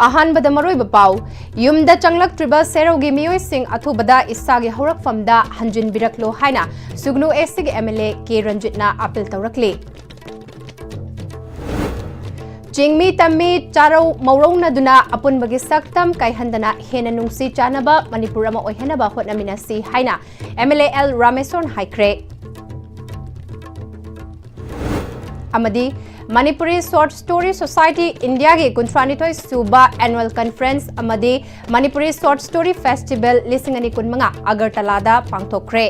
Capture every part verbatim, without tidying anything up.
ꯑꯍꯥꯟꯕꯗ ꯃꯔꯨꯑꯣꯏꯕ ꯄꯥꯎ꯫ ꯌꯨꯝꯗ ꯆꯪꯂꯛꯇ꯭ꯔꯤꯕ ꯁꯦꯔꯧꯒꯤ ꯃꯤꯑꯣꯏꯁꯤꯡ ꯑꯊꯨꯕꯗ ꯏꯁꯥꯒꯤ ꯍꯧꯔꯛꯐꯝꯗ ꯍꯟꯖꯤꯟꯕꯤꯔꯛꯂꯣ ꯍꯥꯏꯅ ꯁꯨꯒꯅꯨ ꯑꯦꯁ ꯁꯤꯒꯤ ꯑꯦꯝ ꯑꯦꯜ ꯑꯦ ꯀꯦ ꯔꯟꯖꯤꯠꯅ ꯑꯥꯄꯤꯜ ꯇꯧꯔꯛꯂꯤ꯫ ꯆꯤꯡꯃꯤ ꯇꯝꯃꯤ ꯆꯥꯔꯧ ꯃꯧꯔꯧꯅꯗꯨꯅ ꯑꯄꯨꯟꯕꯒꯤ ꯁꯛꯇꯝ ꯀꯥꯏꯍꯟꯗꯅ ꯍꯦꯟꯅ ꯅꯨꯡꯁꯤ ꯆꯥꯟꯅꯕ ꯃꯅꯤꯄꯨꯔ ꯑꯃ ꯑꯣꯏꯍꯟꯅꯕ ꯍꯣꯠꯅꯃꯤꯟꯅꯁꯤ ꯍꯥꯏꯅ ꯑꯦꯝ ꯑꯦꯜ ꯑꯦ ꯑꯦꯜ ꯔꯥꯃꯦꯁꯣꯔꯟ ꯍꯥꯏꯈ꯭ꯔꯦ꯫ ꯑꯃꯗꯤ ꯃꯅꯤꯄꯨꯔꯤ ꯁꯣꯔꯠ ꯁ꯭ꯇꯣꯔꯤ ꯁꯣꯁꯥꯏꯇꯤ ꯏꯟꯗꯤꯌꯥꯒꯤ ꯀꯨꯟꯊ꯭ꯔꯥꯅꯤꯊꯣꯏ ꯁꯨꯕ ꯑꯦꯅꯨꯋꯦꯜ ꯀꯟꯐꯔꯦꯟꯁ ꯑꯃꯗꯤ ꯃꯅꯤꯄꯨꯔꯤ ꯁꯣꯔꯠ ꯁ꯭ꯇꯣꯔꯤ ꯐꯦꯁꯇꯤꯚꯦꯜ ꯂꯤꯁꯤꯡ ꯑꯅꯤ ꯀꯨꯟꯃꯉꯥ ꯑꯒꯔꯇꯂꯥꯗ ꯄꯥꯡꯊꯣꯛꯈ꯭ꯔꯦ꯫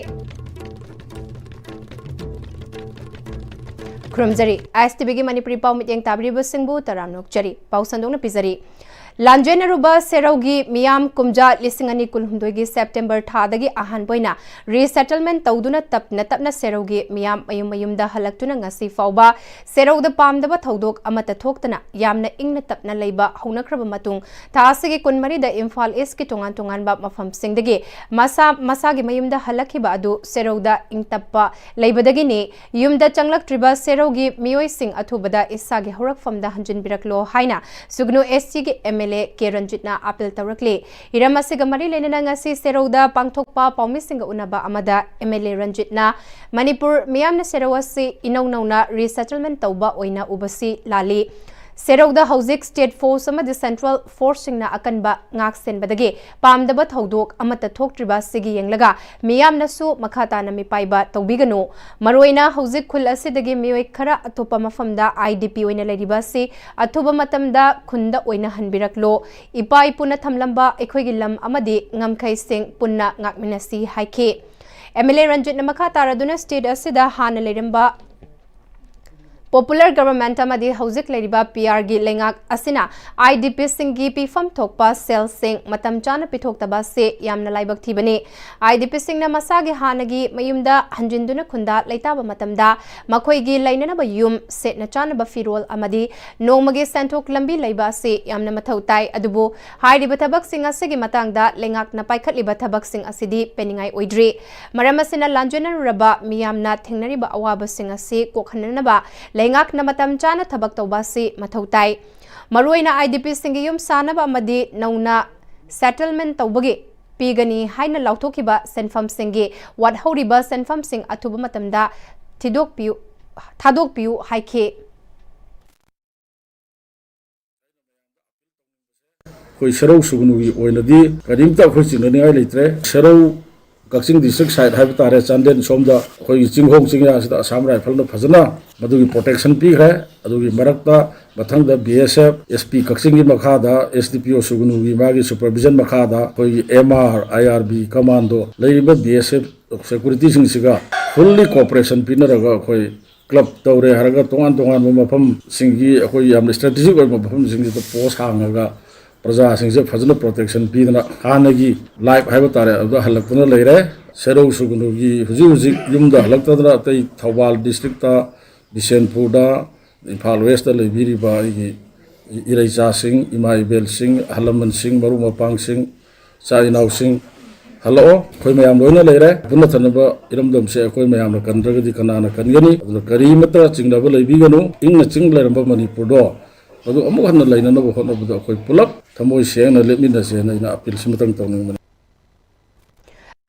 ꯈꯨꯔꯨꯝꯖꯔꯤ꯫ ꯑꯥꯏ ꯑꯦꯁ ꯇꯤ ꯚꯤꯒꯤ ꯃꯅꯤꯄꯨꯔꯤ ꯄꯥꯎ ꯃꯤꯠꯌꯦꯡ ꯇꯥꯕꯤꯔꯤꯕꯁꯤꯡꯕꯨ ꯇꯔꯥꯝꯅ ꯑꯣꯛꯆꯔꯤ꯫ ꯄꯥꯎ ꯁꯟꯗꯣꯛꯅ ꯄꯤꯖꯔꯤ꯫ ꯂꯥꯟꯖꯦꯟꯅꯔꯨꯕ ꯁꯦꯔꯧꯒꯤ ꯃꯤꯌꯥꯝ ꯀꯨꯝꯖꯥ ꯂꯤꯁꯤꯡ ꯑꯅꯤ ꯀꯨꯟꯍꯨꯝꯗꯣꯏꯒꯤ ꯁꯦꯞꯇꯦꯝꯕꯔ ꯊꯥꯗꯒꯤ ꯑꯍꯥꯟꯕ ꯑꯣꯏꯅ ꯔꯤꯁꯦꯇꯜꯃꯦꯟ ꯇꯧꯗꯨꯅ ꯇꯞꯅ ꯇꯞꯅ ꯁꯦꯔꯧꯒꯤ ꯃꯤꯌꯥꯝ ꯃꯌꯨꯝ ꯃꯌꯨꯝꯗ ꯍꯜꯂꯛꯇꯨꯅ ꯉꯁꯤ ꯐꯥꯎꯕ ꯁꯦꯔꯧꯗ ꯄꯥꯝꯗꯕ ꯊꯧꯗꯣꯛ ꯑꯃꯠꯇ ꯊꯣꯛꯇꯅ ꯌꯥꯝꯅ ꯏꯪꯅ ꯇꯞꯅ ꯂꯩꯕ ꯍꯧꯅꯈ꯭ꯔꯕ ꯃꯇꯨꯡ, ꯊꯥ ꯑꯁꯤꯒꯤ ꯀꯨꯟꯃꯔꯤꯗ ꯏꯝꯐꯥꯜ ꯏꯁꯀꯤ ꯇꯣꯉꯥꯟ ꯇꯣꯉꯥꯟꯕ ꯃꯐꯝꯁꯤꯡꯗꯒꯤ ꯃꯁꯥ ꯃꯁꯥꯒꯤ ꯃꯌꯨꯝꯗ ꯍꯜꯂꯛꯈꯤꯕ ꯑꯗꯨ ꯁꯦꯔꯧꯗ ꯏꯪ ꯇꯞꯄ ꯂꯩꯕꯗꯒꯤꯅꯤ꯫ ꯌꯨꯝꯗ ꯆꯪꯂꯛꯇ꯭ꯔꯤꯕ ꯁꯦꯔꯧꯒꯤ ꯃꯤꯑꯣꯏꯁꯤꯡ ꯑꯊꯨꯕꯗ ꯏꯁꯥꯒꯤ ꯍꯧꯔꯛꯐꯝꯗ ꯍꯟꯖꯤꯟꯕꯤꯔꯛꯂꯣ ꯍꯥꯏꯅ ꯁꯨꯒꯅꯨ ꯑꯦꯁ ꯁꯤꯒꯤ ꯑꯦꯝ ꯑꯦꯜ ꯑꯦ ꯀꯦ ꯔꯟꯖꯤꯠꯅ ꯑꯥꯄꯤꯜ ꯇꯧꯔꯛꯂꯤ꯫ ꯍꯤꯔꯝ ꯑꯁꯤꯒ ꯃꯔꯤ ꯂꯩꯅꯅ ꯉꯁꯤ ꯁꯦꯔꯧꯗ ꯄꯥꯡꯊꯣꯛꯄ ꯄꯥꯎꯃꯤꯁꯤꯡꯒ ꯎꯅꯕ ꯑꯃꯗ ꯑꯦꯝ ꯑꯦꯜ ꯑꯦ ꯔꯟꯖꯤꯠꯅ ꯃꯅꯤꯄꯨꯔ ꯃꯤꯌꯥꯝꯅ ꯁꯦꯔꯧ ꯑꯁꯤ ꯏꯅꯧ ꯅꯧꯅ ꯔꯤꯁꯦꯇꯜꯃꯦꯟ ꯇꯧꯕ ꯑꯣꯏꯅ ꯎꯕꯁꯤ ꯂꯥꯜꯂꯤ꯫ ꯁꯦꯔꯧꯗ ꯍꯧꯖꯤꯛ ꯁ꯭ꯇꯦꯠ ꯐꯣꯔꯁ ꯑꯃꯗꯤ ꯁꯦꯟꯇ꯭ꯔꯦꯜ ꯐꯣꯔꯁꯁꯤꯡꯅ ꯑꯀꯟꯕ ꯉꯥꯛ ꯁꯦꯟꯕꯗꯒꯤ ꯄꯥꯝꯗꯕ ꯊꯧꯗꯣꯛ ꯑꯃꯠꯇ ꯊꯣꯛꯇ꯭ꯔꯤꯕ ꯑꯁꯤꯒꯤ ꯌꯦꯡꯂꯒ ꯃꯤꯌꯥꯝꯅꯁꯨ ꯃꯈꯥ ꯇꯥꯅ ꯃꯤꯄꯥꯏꯕ ꯇꯧꯕꯤꯒꯅꯨ꯫ ꯃꯔꯨꯑꯣꯏꯅ ꯍꯧꯖꯤꯛ ꯈꯨꯜ ꯑꯁꯤꯗꯒꯤ ꯃꯤꯑꯣꯏ ꯈꯔ ꯑꯇꯣꯞꯄ ꯃꯐꯝꯗ ꯑꯥꯏ ꯗꯤ ꯄꯤ ꯑꯣꯏꯅ ꯂꯩꯔꯤꯕ ꯑꯁꯤ ꯑꯊꯨꯕ ꯃꯇꯝꯗ ꯈꯨꯟꯗ ꯑꯣꯏꯅ ꯍꯟꯕꯤꯔꯛꯂꯣ꯫ ꯏꯄꯥ ꯏꯄꯨꯅ ꯊꯝꯂꯝꯕ ꯑꯩꯈꯣꯏꯒꯤ ꯂꯝ ꯑꯃꯗꯤ ꯉꯝꯈꯩꯁꯤꯡ ꯄꯨꯟꯅ ꯉꯥꯛꯃꯤꯟꯅꯁꯤ ꯍꯥꯏꯈꯤ꯫ ꯑꯦꯝ ꯑꯦꯜ ꯑꯦ ꯔꯟꯖꯤꯠꯅ ꯃꯈꯥ ꯇꯥꯔꯗꯨꯅ ꯁ꯭ꯇꯦꯠ ꯑꯁꯤꯗ ꯍꯥꯟꯅ ꯂꯩꯔꯝꯕ ꯄꯣꯄꯨꯂꯔ ꯒꯚꯔꯟꯃꯦꯟꯠ ꯑꯃꯗꯤ ꯍꯧꯖꯤꯛ ꯂꯩꯔꯤꯕ ꯄꯤ ꯑꯥꯔꯒꯤ ꯂꯩꯉꯥꯛ ꯑꯁꯤꯅ ꯑꯥꯏ ꯗꯤ ꯄꯤꯁꯤꯡꯒꯤ ꯄꯤꯐꯝ ꯊꯣꯛꯄ ꯁꯦꯜꯁꯤꯡ ꯃꯇꯝ ꯆꯥꯅ ꯄꯤꯊꯣꯛꯇꯕ ꯑꯁꯤ ꯌꯥꯝꯅ ꯂꯥꯏꯕꯛ ꯊꯤꯕꯅꯤ꯫ ꯑꯥꯏ ꯗꯤ ꯄꯤꯁꯤꯡꯅ ꯃꯁꯥꯒꯤ ꯍꯥꯟꯅꯒꯤ ꯃꯌꯨꯝꯗ ꯍꯟꯖꯤꯟꯗꯨꯅ ꯈꯨꯟꯗ ꯂꯩꯇꯥꯕ ꯃꯇꯝꯗ ꯃꯈꯣꯏꯒꯤ ꯂꯩꯅꯅꯕ ꯌꯨꯝ, ꯁꯦꯠꯅ ꯆꯥꯅꯕ ꯐꯤꯔꯣꯜ ꯑꯃꯗꯤ ꯅꯣꯡꯃꯒꯤ ꯁꯦꯟꯊꯣꯛ ꯂꯝꯕꯤ ꯂꯩꯕ ꯑꯁꯤ ꯌꯥꯝꯅ ꯃꯊꯧ ꯇꯥꯏ꯫ ꯑꯗꯨꯕꯨ ꯍꯥꯏꯔꯤꯕ ꯊꯕꯛꯁꯤꯡ ꯑꯁꯤꯒꯤ ꯃꯇꯥꯡꯗ ꯂꯩꯉꯥꯛꯅ ꯄꯥꯏꯈꯠꯂꯤꯕ ꯊꯕꯛꯁꯤꯡ ꯑꯁꯤꯗꯤ ꯄꯦꯟꯅꯤꯡꯉꯥꯏ ꯑꯣꯏꯗ꯭ꯔꯤ꯫ ꯃꯔꯝ ꯑꯁꯤꯅ ꯂꯥꯟꯖꯦꯟꯅꯔꯨꯔꯕ ꯃꯤꯌꯥꯝꯅ ꯊꯦꯡꯅꯔꯤꯕ ꯑꯋꯥꯕꯁꯤꯡ ꯑꯁꯤ ꯀꯣꯛꯍꯟꯅꯅꯕ ꯂꯩꯉꯥꯛꯅ ꯃꯇꯝ ꯆꯥꯅ ꯊꯕꯛ ꯇꯧꯕ ꯑꯁꯤ ꯃꯊꯧ ꯇꯥꯏ꯫ ꯃꯔꯨꯑꯣꯏꯅ IDPꯁꯤꯡꯒꯤ ꯌꯨꯝ ꯁꯥꯅꯕ ꯑꯃꯗꯤ ꯅꯧꯅ settlement ꯇꯧꯕꯒꯤ ꯄꯤꯒꯅꯤ ꯍꯥꯏꯅ ꯂꯥꯎꯊꯣꯛꯈꯤꯕ ꯁꯦꯟꯐꯝꯁꯤꯡꯒꯤ ꯋꯥꯠꯍꯧꯔꯤꯕ ꯁꯦꯟꯐꯝꯁꯤꯡ ꯑꯊꯨꯕ ꯃꯇꯝꯗ ꯊꯤꯗꯣꯛꯄꯤꯌꯨ, ꯊꯥꯗꯣꯛꯄꯤꯌꯨ ꯍꯥꯏꯈꯤ꯫ ꯑꯩꯈꯣꯏ ꯁꯦꯔꯧ ꯁꯨꯒꯅꯨꯒꯤ ꯑꯣꯏꯅꯗꯤ ꯀꯔꯤꯝꯇ ꯑꯩꯈꯣꯏ ꯆꯤꯡꯅꯅꯤꯡꯉꯥꯏ ꯂꯩꯇ꯭ꯔꯦ꯫ ꯁꯦꯔꯧ ꯀꯛꯆꯤꯡ district side ꯍꯥꯏꯕ ꯇꯥꯔꯦ, ꯆꯥꯟꯗꯦꯜ ꯁꯣꯝꯗ ꯑꯩꯈꯣꯏꯒꯤ ꯆꯤꯡꯈꯣꯡ ꯆꯤꯡꯌꯥꯁꯤꯗ Assam Riflesꯅ ꯐꯖꯅ ꯃꯗꯨꯒꯤ protection ꯄꯤꯈ꯭ꯔꯦ꯫ ꯑꯗꯨꯒꯤ ꯃꯔꯛꯇ ꯃꯊꯪꯗ BSF, SP ꯀꯛꯆꯤꯡꯒꯤ ꯃꯈꯥꯗ SDPO ꯁꯨꯒꯅꯨꯒꯤ ꯃꯥꯒꯤ supervision ꯃꯈꯥꯗ ꯑꯩꯈꯣꯏꯒꯤ MR, IRB, commando ꯂꯩꯔꯤꯕ BSF securityꯁꯤꯡꯁꯤꯒ fully cooperation ꯄꯤꯅꯔꯒ ꯑꯩꯈꯣꯏ club ꯇꯧꯔꯦ ꯍꯥꯏꯔꯒ ꯇꯣꯉꯥꯟ ꯇꯣꯉꯥꯟꯕ ꯃꯐꯝꯁꯤꯡꯒꯤ ꯑꯩꯈꯣꯏ ꯌꯥꯝꯅ strategic ꯑꯣꯏꯕ ꯃꯐꯝꯁꯤꯡꯁꯤꯗ post ꯍꯥꯡꯉꯒ ꯄ꯭ꯔꯖꯥꯁꯤꯡꯁꯦ ꯐꯖꯅ protection ꯄꯤꯗꯅ ꯍꯥꯟꯅꯒꯤ life ꯍꯥꯏꯕ ꯇꯥꯔꯦ ꯑꯗꯨꯗ ꯍꯜꯂꯛꯇꯨꯅ ꯂꯩꯔꯦ꯫ ꯁꯦꯔꯧ ꯁꯨꯒꯅꯨꯒꯤ ꯍꯧꯖꯤꯛ ꯍꯧꯖꯤꯛ ꯌꯨꯝꯗ ꯍꯜꯂꯛꯇꯗꯅ ꯑꯇꯩ ꯊꯧꯕꯥꯜ districtꯇ, ꯕꯤꯁꯦꯟꯄꯨꯔꯗ, ꯏꯝꯐꯥꯜ Westꯇ ꯂꯩꯕꯤꯔꯤꯕ ꯑꯩꯒꯤ ꯏꯔꯩꯆꯥꯁꯤꯡ, ꯏꯃꯥ ꯏꯕꯦꯜꯁꯤꯡ, ꯑꯍꯜ ꯂꯃꯟꯁꯤꯡ, ꯃꯔꯨꯞ ꯃꯄꯥꯡꯁꯤꯡ, ꯏꯆꯥ ꯏꯅꯥꯎꯁꯤꯡ, ꯍꯜꯂꯛꯑꯣ꯫ ꯑꯩꯈꯣꯏ ꯃꯌꯥꯝ ꯂꯣꯏꯅ ꯂꯩꯔꯦ꯫ ꯄꯨꯟꯅ ꯊꯟꯅꯕ ꯏꯔꯝꯗꯝꯁꯦ ꯑꯩꯈꯣꯏ ꯃꯌꯥꯝꯅ ꯀꯟꯗ꯭ꯔꯒꯗꯤ ꯀꯅꯥꯅ ꯀꯟꯒꯅꯤ? ꯑꯗꯨꯅ ꯀꯔꯤꯃꯠꯇ ꯆꯤꯡꯅꯕ ꯂꯩꯕꯤꯒꯅꯨ꯫ ꯏꯪꯅ ꯆꯤꯡ ꯂꯩꯔꯝꯕ ꯃꯅꯤꯄꯨꯔꯗꯣ ꯃꯗꯨ ꯑꯃꯨꯛ ꯍꯟꯅ ꯂꯩꯅꯅꯕ ꯍꯣꯠꯅꯕꯗ ꯑꯩꯈꯣꯏ ꯄꯨꯂꯞ ꯊꯃꯣꯏ ꯁꯦꯡꯅ ꯂꯦꯞꯃꯤꯟꯅꯁꯦꯅ ꯑꯩꯅ appeal ꯁꯤꯃꯇꯪ ꯇꯧꯅꯤꯡꯕꯅꯤ꯫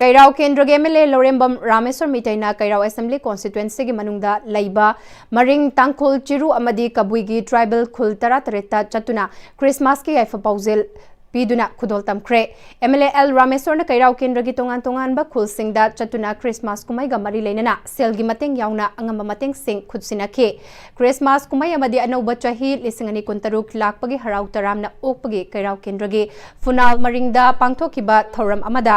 ꯀꯩꯔꯥꯎ ꯀꯦꯟꯗ꯭ꯔꯒꯤ MLA ꯂꯧꯔꯦꯝꯕꯝ ꯔꯥꯃꯦꯁꯣꯔ ꯃꯤꯇꯩꯅ ꯀꯩꯔꯥꯎ Assembly Constituencyꯒꯤ ꯃꯅꯨꯡꯗ ꯂꯩꯕ ꯃꯔꯤꯡ, ꯇꯥꯡꯈꯨꯜ, ꯆꯤꯔꯨ ꯑꯃꯗꯤ ꯀꯕꯨꯏꯒꯤ tribal ꯈꯨꯜ ꯇꯔꯥꯇꯔꯦꯠꯇ ꯆꯠꯇꯨꯅ Christmasꯀꯤ ꯌꯥꯏꯐ ꯄꯥꯎꯖꯦꯜ ꯄꯤꯗꯨꯅ ꯈꯨꯗꯣꯜ ꯇꯝꯈ꯭ꯔꯦ꯫ MLA ꯑꯦꯜ ꯔꯥꯃꯦꯁꯣꯔꯅ ꯀꯩꯔꯥꯎ ꯀꯦꯟꯗ꯭ꯔꯒꯤ ꯇꯣꯉꯥꯟ ꯇꯣꯉꯥꯟꯕ ꯈꯨꯜꯁꯤꯡꯗ ꯆꯠꯇꯨꯅ Christmas ꯀꯨꯝꯍꯩꯒ ꯃꯔꯤ ꯂꯩꯅꯅ ꯁꯦꯜꯒꯤ ꯃꯇꯦꯡ ꯌꯥꯎꯅ ꯑꯉꯝꯕ ꯃꯇꯦꯡꯁꯤꯡ ꯈꯨꯠꯁꯤꯟꯅꯈꯤ꯫ Christmas ꯀꯨꯝꯍꯩ ꯑꯃꯗꯤ ꯑꯅꯧꯕ ꯆꯍꯤ ꯂꯤꯁꯤꯡ ꯑꯅꯤ ꯀꯨꯟꯇꯔꯨꯛ ꯂꯥꯛꯄꯒꯤ ꯍꯔꯥꯎ ꯇꯔꯥꯝꯅ ꯑꯣꯛꯄꯒꯤ ꯀꯩꯔꯥꯎ ꯀꯦꯟꯗ꯭ꯔꯒꯤ ꯐꯨꯅꯥꯜ ꯃꯔꯤꯡꯗ ꯄꯥꯡꯊꯣꯛꯈꯤꯕ ꯊꯧꯔꯝ ꯑꯃꯗ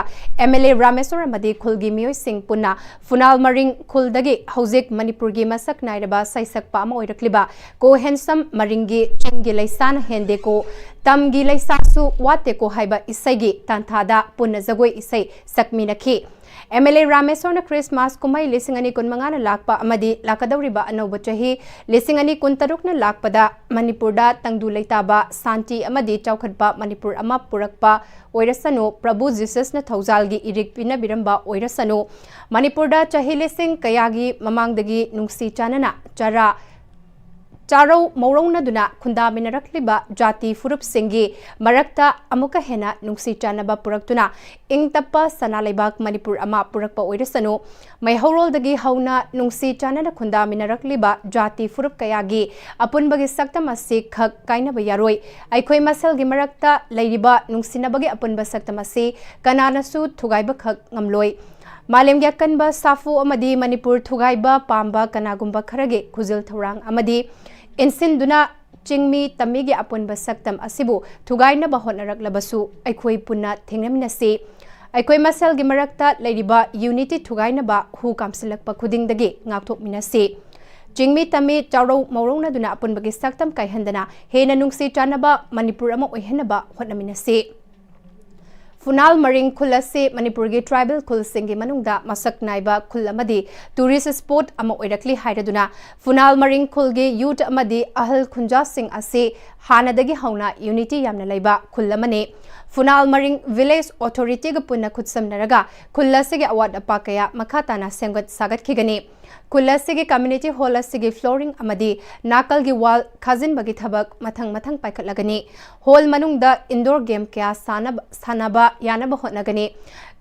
MLA ꯔꯥꯃꯦꯁꯣꯔ ꯑꯃꯗꯤ ꯈꯨꯜꯒꯤ ꯃꯤꯑꯣꯏꯁꯤꯡ ꯄꯨꯟꯅ ꯐꯨꯅꯥꯜ ꯃꯔꯤꯡ ꯈꯨꯜꯗꯒꯤ ꯍꯧꯖꯤꯛ ꯃꯅꯤꯄꯨꯔꯒꯤ ꯃꯁꯛ ꯅꯥꯏꯔꯕ ꯁꯩꯁꯛꯄ ꯑꯃ ꯑꯣꯏꯔꯛꯂꯤꯕ ꯀꯣ ꯍꯦꯟꯁꯝ ꯃꯔꯤꯡꯒꯤ "ꯆꯤꯡꯒꯤ ꯂꯩꯁꯥꯅ ꯍꯦꯟꯗꯦꯀꯣ, ꯇꯝꯒꯤ ꯂꯩꯁꯥꯁꯨ ꯋꯥꯠꯇꯦꯀꯣ" ꯍꯥꯏꯕ ꯏꯁꯩꯒꯤ ꯇꯥꯟꯊꯥꯗ ꯄꯨꯟꯅ ꯖꯒꯣꯏ ꯏꯁꯩ ꯁꯛꯃꯤꯟꯅꯈꯤ꯫ MLA ꯔꯥꯃꯦꯁꯣꯔꯅ Christmas ꯀꯨꯝꯍꯩ ꯂꯤꯁꯤꯡ ꯑꯅꯤ ꯀꯨꯟꯃꯉꯥꯅ ꯂꯥꯛꯄ ꯑꯃꯗꯤ ꯂꯥꯛꯀꯗꯧꯔꯤꯕ ꯑꯅꯧꯕ ꯆꯍꯤ ꯂꯤꯁꯤꯡ ꯑꯅꯤ ꯀꯨꯟꯇꯔꯨꯛꯅ ꯂꯥꯛꯄꯗ ꯃꯅꯤꯄꯨꯔꯗ ꯇꯪꯗꯨ ꯂꯩꯇꯥꯕ, ꯁꯥꯟꯇꯤ ꯑꯃꯗꯤ ꯆꯥꯎꯈꯠꯄ ꯃꯅꯤꯄꯨꯔ ꯑꯃ ꯄꯨꯔꯛꯄ ꯑꯣꯏꯔꯁꯅꯨ, ꯄ꯭ꯔꯚꯨ ꯖꯤꯁꯁꯅ ꯊꯧꯖꯥꯜꯒꯤ ꯏꯔꯤꯛ ꯄꯤꯅꯕꯤꯔꯝꯕ ꯑꯣꯏꯔꯁꯅꯨ, ꯃꯅꯤꯄꯨꯔꯗ ꯆꯍꯤ ꯂꯤꯁꯤꯡ ꯀꯌꯥꯒꯤ ꯃꯃꯥꯡꯗꯒꯤ ꯅꯨꯡꯁꯤ ꯆꯥꯟꯅꯅ ꯆꯔꯥ ꯆꯥꯔꯧ ꯃꯧꯔꯧꯅꯗꯨꯅ ꯈꯨꯟꯗꯥꯃꯤꯟꯅꯔꯛꯂꯤꯕ ꯖꯥꯇꯤ ꯐꯨꯔꯨꯞꯁꯤꯡꯒꯤ ꯃꯔꯛꯇ ꯑꯃꯨꯛꯀ ꯍꯦꯟꯅ ꯅꯨꯡꯁꯤ ꯆꯥꯟꯅꯕ ꯄꯨꯔꯛꯇꯨꯅ ꯏꯪ ꯇꯞꯄ ꯁꯅꯥ ꯂꯩꯕꯥꯛ ꯃꯅꯤꯄꯨꯔ ꯑꯃ ꯄꯨꯔꯛꯄ ꯑꯣꯏꯔꯁꯅꯨ꯫ ꯃꯩꯍꯧꯔꯣꯜꯗꯒꯤ ꯍꯧꯅ ꯅꯨꯡꯁꯤ ꯆꯥꯟꯅꯅ ꯈꯨꯟꯗꯥꯃꯤꯟꯅꯔꯛꯂꯤꯕ ꯖꯥꯇꯤ ꯐꯨꯔꯨꯞ ꯀꯌꯥꯒꯤ ꯑꯄꯨꯟꯕꯒꯤ ꯁꯛꯇꯝ ꯑꯁꯤ ꯈꯛ ꯀꯥꯏꯅꯕ ꯌꯥꯔꯣꯏ꯫ ꯑꯩꯈꯣꯏ ꯃꯁꯦꯜꯒꯤ ꯃꯔꯛꯇ ꯂꯩꯔꯤꯕ ꯅꯨꯡꯁꯤꯅꯕꯒꯤ ꯑꯄꯨꯟꯕ ꯁꯛꯇꯝ ꯑꯁꯤ ꯀꯅꯥꯅꯁꯨ ꯊꯨꯒꯥꯏꯕ ꯈꯛ ꯉꯝꯂꯣꯏ꯫ ꯃꯥꯂꯦꯝꯒꯤ ꯑꯀꯟꯕ ꯁꯥꯐꯨ ꯑꯃꯗꯤ ꯃꯅꯤꯄꯨꯔ ꯊꯨꯒꯥꯏꯕ ꯄꯥꯝꯕ ꯀꯅꯥꯒꯨꯝꯕ ꯈꯔꯒꯤ ꯈꯨꯖꯤꯜ ꯊꯧꯔꯥꯡ ꯑꯃꯗꯤ ꯏꯟꯁꯤꯟꯗꯨꯅ ꯆꯤꯡꯃꯤ ꯇꯝꯃꯤꯒꯤ ꯑꯄꯨꯟꯕ ꯁꯛꯇꯝ ꯑꯁꯤꯕꯨ ꯊꯨꯒꯥꯏꯅꯕ ꯍꯣꯠꯅꯔꯛꯂꯕꯁꯨ ꯑꯩꯈꯣꯏ ꯄꯨꯟꯅ ꯊꯦꯡꯅꯃꯤꯟꯅꯁꯤ꯫ ꯑꯩꯈꯣꯏ ꯃꯁꯦꯜꯒꯤ ꯃꯔꯛꯇ ꯂꯩꯔꯤꯕ unity ꯊꯨꯒꯥꯏꯅꯕ ꯍꯨ ꯀꯥꯝꯁꯤꯜꯂꯛꯄ ꯈꯨꯗꯤꯡꯗꯒꯤ ꯉꯥꯛꯊꯣꯛꯃꯤꯟꯅꯁꯤ꯫ ꯆꯤꯡꯃꯤ ꯇꯝꯃꯤ ꯆꯥꯎꯔꯧ ꯃꯧꯔꯧꯅꯗꯨꯅ ꯑꯄꯨꯟꯕꯒꯤ ꯁꯛꯇꯝ ꯀꯥꯏꯍꯟꯗꯅ ꯍꯦꯟꯅ ꯅꯨꯡꯁꯤ ꯆꯥꯟꯅꯕ ꯃꯅꯤꯄꯨꯔ ꯑꯃ ꯑꯣꯏꯍꯟꯅꯕ ꯍꯣꯠꯅꯃꯤꯟꯅꯁꯤ꯫ ꯐꯨꯅꯥꯜ ꯃꯔꯤꯡ ꯈꯨꯜ ꯑꯁꯤ ꯃꯅꯤꯄꯨꯔꯒꯤ tribal ꯈꯨꯜꯁꯤꯡꯒꯤ ꯃꯅꯨꯡꯗ ꯃꯁꯛ ꯅꯥꯏꯕ ꯈꯨꯜ ꯑꯃꯗꯤ tourist spot ꯑꯃ ꯑꯣꯏꯔꯛꯂꯤ ꯍꯥꯏꯔꯗꯨꯅ, ꯐꯨꯅꯥꯜ ꯃꯔꯤꯡ ꯈꯨꯜꯒꯤ youth ꯑꯃꯗꯤ ꯑꯍꯜ ꯈꯨꯟꯖꯥꯁꯤꯡ ꯑꯁꯤ ꯍꯥꯟꯅꯗꯒꯤ ꯍꯧꯅ unity ꯌꯥꯝꯅ ꯂꯩꯕ ꯈꯨꯜ ꯑꯃꯅꯤ꯫ ꯐꯨꯅꯥꯜ ꯃꯔꯤꯡ village authorityꯒ ꯄꯨꯟꯅ ꯈꯨꯠꯁꯝꯅꯔꯒ ꯈꯨꯜ ꯑꯁꯤꯒꯤ ꯑꯋꯥꯠ ꯑꯄꯥ ꯀꯌꯥ ꯃꯈꯥ ꯇꯥꯅ ꯁꯦꯝꯒꯠ ꯁꯥꯒꯠꯈꯤꯒꯅꯤ꯫ ꯈꯨꯜ ꯑꯁꯤꯒꯤ community hall ꯑꯁꯤꯒꯤ flooring ꯑꯃꯗꯤ ꯅꯥꯀꯜꯒꯤ wall ꯈꯥꯖꯤꯟꯕꯒꯤ ꯊꯕꯛ ꯃꯊꯪ ꯃꯊꯪ ꯄꯥꯏꯈꯠꯂꯒꯅꯤ꯫ Hall ꯃꯅꯨꯡꯗ indoor game ꯀꯌꯥ ꯁꯥꯟꯅꯕ, ꯁꯥꯟꯅꯕ ꯌꯥꯅꯕ ꯍꯣꯠꯅꯒꯅꯤ꯫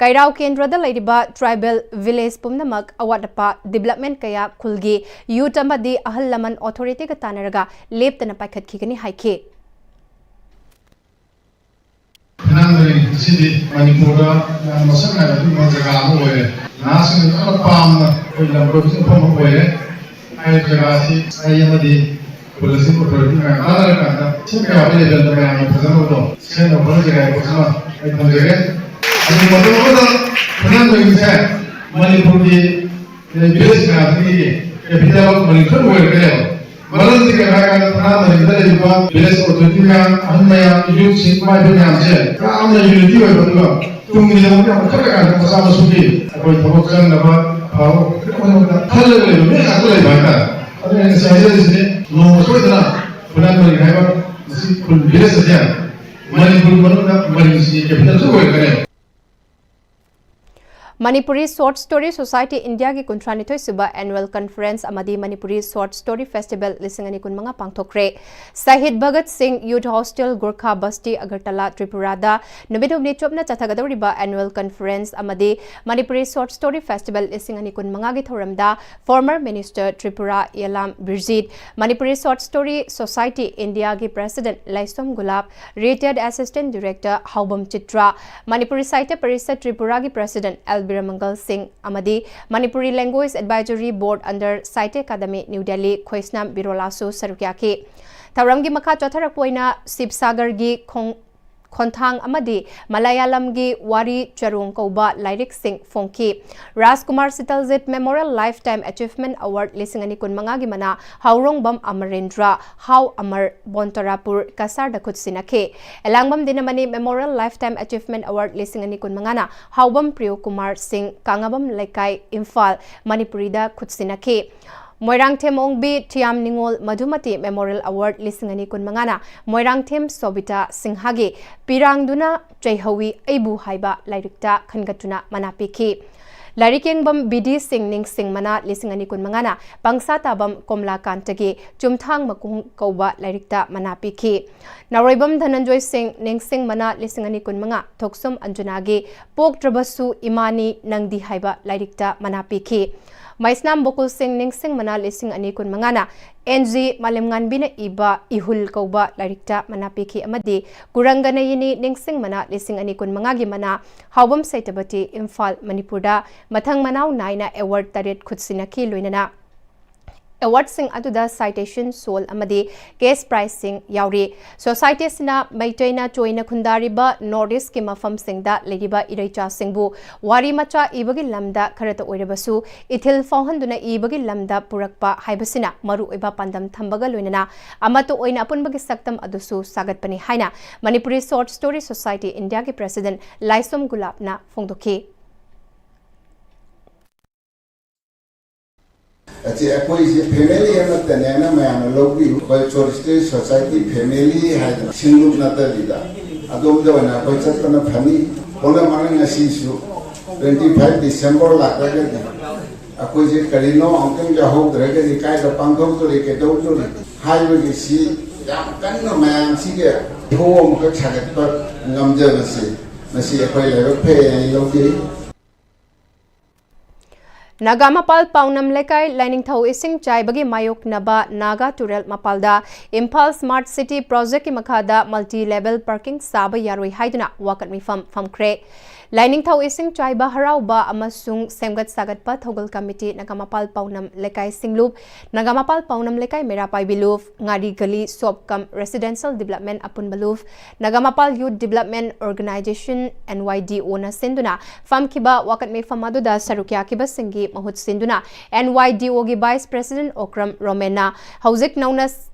ꯀꯩꯔꯥꯎ ꯀꯦꯟꯗ꯭ꯔꯗ ꯂꯩꯔꯤꯕ tribal village ꯄꯨꯝꯅꯃꯛ ꯑꯋꯥꯠ ꯑꯄꯥ development ꯀꯌꯥ ꯈꯨꯜꯒꯤ youth ꯑꯃꯗꯤ ꯑꯍꯜ ꯂꯃꯟ authorityꯒ ꯇꯥꯟꯅꯔꯒ ꯂꯦꯞꯇꯅ ꯄꯥꯏꯈꯠꯈꯤꯒꯅꯤ ꯍꯥꯏꯈꯤ꯫ ꯐꯨꯅꯥꯜ ꯃꯔꯤꯡ ꯑꯁꯤꯗꯤ ꯃꯅꯤꯄꯨꯔꯗ ꯌꯥꯝꯅ ꯃꯁꯛ ꯅꯥꯏꯕ ꯑꯗꯨꯒꯨꯝꯕ ꯖꯒꯥ ꯑꯃ ꯑꯣꯏꯔꯦ꯫ ꯅꯍꯥꯁꯤꯡꯅ ꯌꯥꯝꯅ ꯄꯥꯝꯅ ꯑꯩꯈꯣꯏ ꯂꯝ ꯀꯣꯏꯕꯁꯨ ꯃꯐꯝ ꯑꯃ ꯑꯣꯏꯔꯦ꯫ ꯍꯥꯏꯔꯤꯕ ꯖꯒꯥ ꯑꯁꯤ ꯑꯩ ꯑꯃꯗꯤ ꯈꯨꯜ ꯑꯁꯤꯒꯤ authority ꯃꯌꯥꯝ ꯇꯥꯟꯅꯔꯀꯥꯟꯗ ꯁꯦꯝꯕ ꯌꯥꯕ levelꯗ ꯃꯌꯥꯝꯅ ꯐꯖꯅꯕꯗꯣ ꯁꯦꯝꯅꯕ ꯍꯣꯠꯅꯖꯒꯦ ꯍꯥꯏꯕ ꯄꯣꯠꯁꯤꯃ ꯑꯩ ꯊꯝꯖꯒꯦ꯫ ꯑꯗꯨꯒ ꯃꯇꯝ ꯑꯃꯗ ꯐꯨꯅꯥꯜ ꯃꯔꯤꯡꯁꯦ ꯃꯅꯤꯄꯨꯔꯒꯤ village ꯃꯌꯥꯝꯁꯤꯒꯤ capital of ꯃꯅꯤꯄꯨꯔ ꯑꯣꯏꯔꯛꯀꯅꯦꯕ꯫ ꯃꯔꯝꯗꯤ ꯀꯩꯅꯣ ꯍꯥꯏꯔꯀꯥꯟꯗ ꯐꯨꯅꯥꯜ ꯃꯔꯤꯡꯗ ꯂꯩꯔꯤꯕ village authority ꯃꯌꯥꯝ, ꯑꯍꯟ ꯃꯌꯥꯝ, youthꯁꯤꯡ, ꯏꯃꯥ ꯏꯕꯦꯟ ꯃꯌꯥꯝꯁꯦ ꯌꯥꯝꯅ unity ꯑꯣꯏꯕ, ꯑꯗꯨꯒ ꯇꯨꯡꯒꯤꯗꯃꯛꯇ ꯌꯥꯝ ꯈꯜꯂꯀꯥꯟꯗ ꯃꯆꯥ ꯃꯁꯨꯒꯤ ꯑꯩꯈꯣꯏ ꯊꯕꯛ ꯆꯪꯅꯕ ꯑꯐꯕ ꯄꯨꯝꯅꯃꯛꯇ ꯈꯜꯂꯒ ꯂꯩꯕ ꯃꯤ ꯉꯥꯛꯇ ꯂꯩꯕ ꯍꯥꯏꯇꯥꯔꯦ꯫ ꯑꯗꯨꯅ ꯑꯩꯅ ꯉꯁꯤ ꯍꯥꯏꯖꯔꯤꯁꯤꯅꯤ, ꯅꯣꯡꯃ ꯁꯣꯏꯗꯅ ꯐꯨꯅꯥꯜ ꯃꯔꯤꯡ ꯍꯥꯏꯕ ꯃꯁꯤ ꯈꯨꯜ village ꯑꯁꯦ ꯃꯅꯤꯄꯨꯔ ꯃꯅꯨꯡꯗ ꯃꯔꯤꯡꯁꯤꯒꯤ capitalꯁꯨ ꯑꯣꯏꯔꯛꯀꯅꯦꯕ꯫ ꯃꯅꯤꯄꯨꯔꯤ ꯁꯣꯔꯠ ꯁ꯭ꯇꯣꯔꯤ ꯁꯣꯁꯥꯏꯇꯤ ꯏꯟꯗꯤꯌꯥꯒꯤ ꯀꯨꯟꯊ꯭ꯔꯥꯅꯤꯊꯣꯏ ꯁꯨꯕ ꯑꯦꯅꯨꯋꯦꯜ ꯀꯟꯐꯔꯦꯟꯁ ꯑꯃꯗꯤ ꯃꯅꯤꯄꯨꯔꯤ ꯁꯣꯔꯠ ꯁ꯭ꯇꯣꯔꯤ ꯐꯦꯁꯇꯤꯚꯦꯜ ꯂꯤꯁꯤꯡ ꯑꯅꯤ ꯀꯨꯟꯃꯉꯥ ꯄꯥꯡꯊꯣꯛꯈ꯭ꯔꯦ꯫ ꯁꯍꯤꯗ ꯚꯒꯠ ꯁꯤꯡ ꯌꯨꯊ ꯍꯣꯁꯇꯦꯜ ꯒꯨꯔꯈꯥ ꯕꯁꯇꯤ ꯑꯒꯔꯇꯂꯥ ꯇ꯭ꯔꯤꯄꯨꯔꯥꯗ ꯅꯨꯃꯤꯠ ꯍꯨꯝꯅꯤ ꯆꯨꯞꯅ ꯆꯠꯊꯒꯗꯧꯔꯤꯕ ꯑꯦꯅꯨꯋꯦꯜ ꯀꯟꯐꯔꯦꯟꯁ ꯑꯃꯗꯤ ꯃꯅꯤꯄꯨꯔꯤ ꯁꯣꯔꯠ ꯁ꯭ꯇꯣꯔꯤ ꯐꯦꯁꯇꯤꯚꯦꯜ ꯂꯤꯁꯤꯡ ꯑꯅꯤ ꯀꯨꯟꯃꯉꯥꯒꯤ ꯊꯧꯔꯝꯗ former minister Tripura Yelam Birjit, Manipuri short story society ꯏꯟꯗꯤꯌꯥꯒꯤ ꯄ꯭ꯔꯦꯁꯤꯗꯦꯟꯠ ꯂꯥꯏꯁꯣꯝ ꯒꯨꯂꯥꯞ, ꯔꯤꯇꯥꯌꯔꯗ ꯑꯦꯁꯤꯁꯇꯦꯟꯠ ꯗꯤꯔꯦꯛꯇꯔ ꯍꯥꯎꯕꯝ ꯆꯤꯇ꯭ꯔꯥ, ꯃꯅꯤꯄꯨꯔꯤ ꯁꯥꯍꯤꯇ꯭ꯌ ꯄꯔꯤꯁꯠ ꯇ꯭ꯔꯤꯄꯨꯔꯥꯒꯤ ꯄ꯭ꯔꯦꯁꯤꯗꯦꯟꯠ ꯑꯦꯜ ꯕꯤꯔꯃꯪꯒꯜ ꯁꯤꯡ ꯑꯃꯗꯤ Manipuri language advisory board under Sahitya Akademi new Delhi Khoisnam ꯕꯤꯔꯣꯂꯥꯁꯨ ꯁꯔꯨꯛ ꯌꯥꯈꯤ꯫ ꯊꯧꯔꯝꯒꯤ ꯃꯈꯥ ꯆꯠꯊꯔꯛꯄ ꯑꯣꯏꯅ ꯁꯤꯕꯁꯥꯒꯔꯒꯤ ꯈꯣꯡ-, ꯈꯣꯟꯊꯥꯡ ꯑꯃꯗꯤ ꯃꯂꯌꯥꯂꯝꯒꯤ ꯋꯥꯔꯤ ꯆꯔꯣꯡ ꯀꯧꯕ ꯂꯥꯏꯔꯤꯛꯁꯤꯡ ꯐꯣꯡꯈꯤ꯫ ꯔꯥꯖꯀꯨꯃꯥꯔ ꯁꯤꯇꯜꯖꯤꯠ ꯃꯦꯃꯣꯔꯤꯌꯦꯜ ꯂꯥꯏꯐꯇꯥꯏꯝ ꯑꯦꯆꯤꯚꯃꯦꯟꯠ ꯑꯦꯋꯥꯔꯗ ꯂꯤꯁꯤꯡ ꯑꯅꯤ ꯀꯨꯟꯃꯉꯥꯒꯤ ꯃꯅꯥ ꯍꯥꯎꯔꯣꯡꯕꯝ ꯑꯃꯔꯦꯟꯗ꯭ꯔ, ꯍꯥꯎ ꯑꯃꯔ, ꯕꯣꯟꯇꯣꯔꯥꯄꯨꯔ, ꯀꯁꯥꯔꯗ ꯈꯨꯠꯁꯤꯟꯅꯈꯤ꯫ ꯑꯦꯂꯥꯡꯕꯝ ꯗꯤꯅꯃꯅꯤ ꯃꯦꯃꯣꯔꯤꯌꯦꯜ ꯂꯥꯏꯐꯇꯥꯏꯝ ꯑꯦꯆꯤꯚꯃꯦꯟꯠ ꯑꯦꯋꯥꯔꯗ ꯂꯤꯁꯤꯡ ꯑꯅꯤ ꯀꯨꯟꯃꯉꯥꯅ ꯍꯥꯎꯕꯝ ꯄ꯭ꯔꯤꯌꯣꯀꯨꯃꯥꯔ ꯁꯤꯡ, ꯀꯥꯉꯕꯝ ꯂꯩꯀꯥꯏ, ꯏꯝꯐꯥꯜ, ꯃꯅꯤꯄꯨꯔꯤꯗ ꯈꯨꯠꯁꯤꯟꯅꯈꯤ꯫ ꯃꯣꯏꯔꯥꯡꯊꯦꯝ ꯑꯣꯡꯕꯤ ꯊꯤꯌꯥꯝ ꯅꯤꯉꯣꯜ ꯃꯙꯨꯃꯇꯤ ꯃꯦꯃꯣꯔꯤꯌꯦꯜ ꯑꯦꯋꯥꯔꯗ ꯂꯤꯁꯤꯡ ꯑꯅꯤ ꯀꯨꯟꯃꯉꯥꯅ ꯃꯣꯏꯔꯥꯡꯊꯦꯝ ꯁꯣꯕꯤꯇꯥ ꯁꯤꯡꯍꯒꯤ ꯄꯤꯔꯥꯡꯗꯨꯅ ꯆꯩꯍꯧꯋꯤ ꯑꯩꯕꯨ ꯍꯥꯏꯕ ꯂꯥꯏꯔꯤꯛꯇ ꯈꯟꯒꯠꯇꯨꯅ ꯃꯅꯥ ꯄꯤꯈꯤ꯫ ꯂꯥꯏꯔꯤꯛ ꯌꯦꯡꯕꯝ ꯕꯤ ꯗꯤ ꯁꯤꯡ ꯅꯤꯡꯁꯤꯡ ꯃꯅꯥ ꯂꯤꯁꯤꯡ ꯑꯅꯤ ꯀꯨꯟꯃꯉꯥꯅ ꯄꯪꯁꯥ ꯇꯥꯕꯝ ꯀꯣꯝꯂꯥꯀꯥꯟꯇꯒꯤ ꯆꯨꯝꯊꯥꯡ ꯃꯈꯣꯡ ꯀꯧꯕ ꯂꯥꯏꯔꯤꯛꯇ ꯃꯅꯥ ꯄꯤꯈꯤ꯫ ꯅꯥꯎꯔꯣꯏꯕꯝ ꯙꯅꯟꯖꯣꯏ ꯁꯤꯡ ꯅꯤꯡꯁꯤꯡ ꯃꯅꯥ ꯂꯤꯁꯤꯡ ꯑꯅꯤ ꯀꯨꯟꯃꯉꯥ ꯊꯣꯛꯁꯨꯝ ꯑꯟꯖꯨꯅꯥꯒꯤ ꯄꯣꯛꯇ꯭ꯔꯕꯁꯨ ꯏꯃꯥꯅꯤ ꯅꯪꯗꯤ ꯍꯥꯏꯕ ꯂꯥꯏꯔꯤꯛꯇ ꯃꯅꯥ ꯄꯤꯈꯤ꯫ ꯃꯩꯁꯅꯥꯝ ꯕꯣꯀꯨꯜ ꯁꯤꯡ ꯅꯤꯡꯁꯤꯡ ꯃꯅꯥ ꯂꯤꯁꯤꯡ ꯑꯅꯤ ꯀꯨꯟꯃꯉꯥꯅ ꯑꯦꯟ ꯖꯤ ꯃꯥꯂꯦꯝꯉꯥꯟꯕꯤꯅ ꯏꯕ ꯏꯍꯨꯜ ꯀꯧꯕ ꯂꯥꯏꯔꯤꯛꯇ ꯃꯅꯥ ꯄꯤꯈꯤ ꯑꯃꯗꯤ ꯀꯨꯔꯪꯒꯅꯌꯤꯅꯤ ꯅꯤꯡꯁꯤꯡ ꯃꯅꯥ ꯂꯤꯁꯤꯡ ꯑꯅꯤ ꯀꯨꯟꯃꯉꯥꯒꯤ ꯃꯅꯥ ꯍꯥꯎꯕꯝ ꯁꯩꯇꯄꯇꯤ ꯏꯝꯐꯥꯜ ꯃꯅꯤꯄꯨꯔꯗ ꯃꯊꯪ ꯃꯅꯥꯎ ꯅꯥꯏꯅ ꯑꯦꯋꯥꯔꯗ ꯇꯔꯦꯠ ꯈꯨꯠꯁꯤꯟꯅꯈꯤ꯫ ꯂꯣꯏꯅꯅ ꯑꯦꯋꯥꯔꯗꯁꯤꯡ ꯑꯗꯨꯗ ꯁꯥꯏꯇꯦꯁꯟ ꯁꯣꯜ ꯑꯃꯗꯤ ꯀꯦꯁ ꯄ꯭ꯔꯥꯏꯖꯁꯤꯡ ꯌꯥꯎꯔꯤ꯫ ꯁꯣꯁꯥꯏꯇꯤ ꯑꯁꯤꯅ ꯃꯩꯇꯩꯅ ꯆꯣꯏꯅ ꯈꯨꯟꯗꯥꯔꯤꯕ ꯅꯣꯔꯠ ꯏꯁ꯭ꯠꯀꯤ ꯃꯐꯝꯁꯤꯡꯗ ꯂꯩꯔꯤꯕ ꯏꯔꯩꯆꯥꯁꯤꯡꯕꯨ ꯋꯥꯔꯤ ꯃꯆꯥ ꯏꯕꯒꯤ ꯂꯝꯗ ꯈꯔꯇ ꯑꯣꯏꯔꯕꯁꯨ ꯏꯊꯤꯜ ꯐꯥꯎꯍꯟꯗꯨꯅ ꯏꯕꯒꯤ ꯂꯝꯗ ꯄꯨꯔꯛꯄ ꯍꯥꯏꯕꯁꯤꯅ ꯃꯔꯨꯑꯣꯏꯕ ꯄꯥꯟꯗꯝ ꯊꯝꯕꯒ ꯂꯣꯏꯅꯅ ꯑꯃꯠꯇ ꯑꯣꯏꯅ ꯑꯄꯨꯟꯕꯒꯤ ꯁꯛꯇꯝ ꯑꯗꯨꯁꯨ ꯁꯥꯒꯠꯄꯅꯤ ꯍꯥꯏꯅ ꯃꯅꯤꯄꯨꯔꯤ ꯁꯣꯔꯠ ꯁ꯭ꯇꯣꯔꯤ ꯁꯣꯁꯥꯏꯇꯤ ꯏꯟꯗꯤꯌꯥꯒꯤ ꯄ꯭ꯔꯦꯁꯤꯗꯦꯟꯠ ꯂꯥꯏꯁꯣꯝ ꯒꯨꯂꯥꯞꯅ ꯐꯣꯡꯗꯣꯛꯈꯤ꯫ ꯑꯁꯤ ꯑꯩꯈꯣꯏꯁꯦ ꯐꯦꯃꯤꯂꯤ ꯑꯃꯠꯇꯅꯦꯅ ꯃꯌꯥꯝꯅ ꯂꯧꯕꯤꯌꯨ꯫ ꯑꯩꯈꯣꯏ ꯁꯣꯔꯠ ꯁ꯭ꯇꯣꯔꯤ ꯁꯣꯁꯥꯏꯇꯤ ꯐꯦꯃꯤꯂꯤ ꯍꯥꯏꯗꯅ ꯁꯤꯡꯂꯨꯞ ꯅꯠꯇꯕꯤꯗ ꯑꯗꯣꯝꯗ ꯑꯣꯏꯅ ꯑꯩꯈꯣꯏ ꯆꯠꯄꯅ ꯐꯅꯤ꯫ ꯄꯨꯝꯅꯃꯛꯅ ꯉꯁꯤꯁꯨ ꯇ꯭ꯋꯦꯟꯇꯤ ꯐꯥꯏꯚ ꯗꯤꯁꯦꯝꯕꯔ ꯂꯥꯛꯂꯒꯗꯤ ꯑꯩꯈꯣꯏꯁꯦ ꯀꯔꯤꯅꯣ ꯑꯃꯨꯛꯇꯪ ꯌꯥꯎꯍꯧꯗ꯭ꯔꯒꯗꯤ ꯀꯥꯏꯗ ꯄꯥꯡꯊꯣꯛꯇꯣꯔꯤ, ꯀꯩꯗꯧꯗꯣꯔꯤ ꯍꯥꯏꯕꯒꯤ ꯁꯤ ꯌꯥꯝ ꯀꯟꯅ ꯃꯌꯥꯝꯁꯤꯒꯤ ꯏꯍꯧ ꯑꯃꯈꯛ ꯁꯥꯒꯠꯄ ꯉꯝꯖꯕꯁꯤ ꯃꯁꯤ ꯑꯩꯈꯣꯏ ꯂꯥꯏꯕꯛ ꯐꯩ ꯍꯥꯏꯅ ꯂꯧꯖꯩ꯫ ꯅꯥꯒꯥꯃꯄꯥꯜ ꯄꯥꯎꯅꯝ ꯂꯩꯀꯥꯏ ꯂꯥꯏꯅꯤꯡꯊꯧ ꯏꯁꯤꯡ ꯆꯥꯏꯕꯒꯤ ꯃꯥꯌꯣꯛꯅꯕ ꯅꯥꯒꯥ ꯇꯨꯔꯦꯜ ꯃꯄꯥꯜꯗ ꯏꯝꯐꯥꯜ ꯁ꯭ꯃꯥꯔꯠ ꯁꯤꯇꯤ ꯄ꯭ꯔꯣꯖꯦꯛꯀꯤ ꯃꯈꯥꯗ ꯃꯜꯇꯤ ꯂꯦꯚꯦꯜ ꯄꯥꯔꯀꯤꯡ ꯁꯥꯕ ꯌꯥꯔꯣꯏ ꯍꯥꯏꯗꯨꯅ ꯋꯥꯀꯠ ꯃꯤꯐꯝ ꯐꯝꯈ꯭ꯔꯦ꯫ ꯂꯥꯏꯅꯤꯡꯊꯧ ꯏꯁꯤꯡ ꯆꯥꯏꯕ ꯍꯔꯥꯎꯕ ꯑꯃꯁꯨꯡ ꯁꯦꯝꯒꯠ ꯁꯥꯒꯠꯄ ꯊꯧꯒꯜ ꯀꯃꯤꯇꯤ ꯅꯥꯒꯥꯃꯄꯥꯜ ꯄꯥꯎꯅꯝ ꯂꯩꯀꯥꯏ ꯁꯤꯡꯂꯨꯞ, ꯅꯥꯒꯥꯃꯄꯥꯜ ꯄꯥꯎꯅꯝ ꯂꯩꯀꯥꯏ ꯃꯩꯔꯥ ꯄꯥꯏꯕꯤ ꯂꯨꯞ, ꯉꯥꯔꯤ ꯒꯂꯤ ꯁꯣꯞ ꯀꯝ ꯔꯦꯁꯤꯗꯦꯟꯁꯤꯌꯦꯜ ꯗꯤꯕꯦꯂꯞꯃꯦꯟ ꯑꯄꯨꯟꯕ ꯂꯨꯞ, ꯅꯥꯒꯥꯃꯄꯥꯜ ꯌꯨꯠ ꯗꯤꯕꯦꯂꯞꯃꯦꯟ ꯑꯣꯔꯒꯅꯥꯏꯖꯦꯁꯟ, NYDOꯅ ꯁꯤꯟꯗꯨꯅ ꯐꯝꯈꯤꯕ ꯋꯥꯀꯠ ꯃꯤꯐꯝ ꯑꯗꯨꯗ ꯁꯔꯨꯛ ꯌꯥꯈꯤꯕꯁꯤꯡꯒꯤ ꯃꯍꯨꯠ ꯁꯤꯟꯗꯨꯅ NYDOꯒꯤ ꯚꯥꯏꯁ ꯄ꯭ꯔꯦꯁꯤꯗꯦꯟꯠ ꯑꯣꯀ꯭ꯔꯝ ꯔꯣꯃꯦꯟꯅ ꯍꯧꯖꯤꯛ ꯅꯧꯅ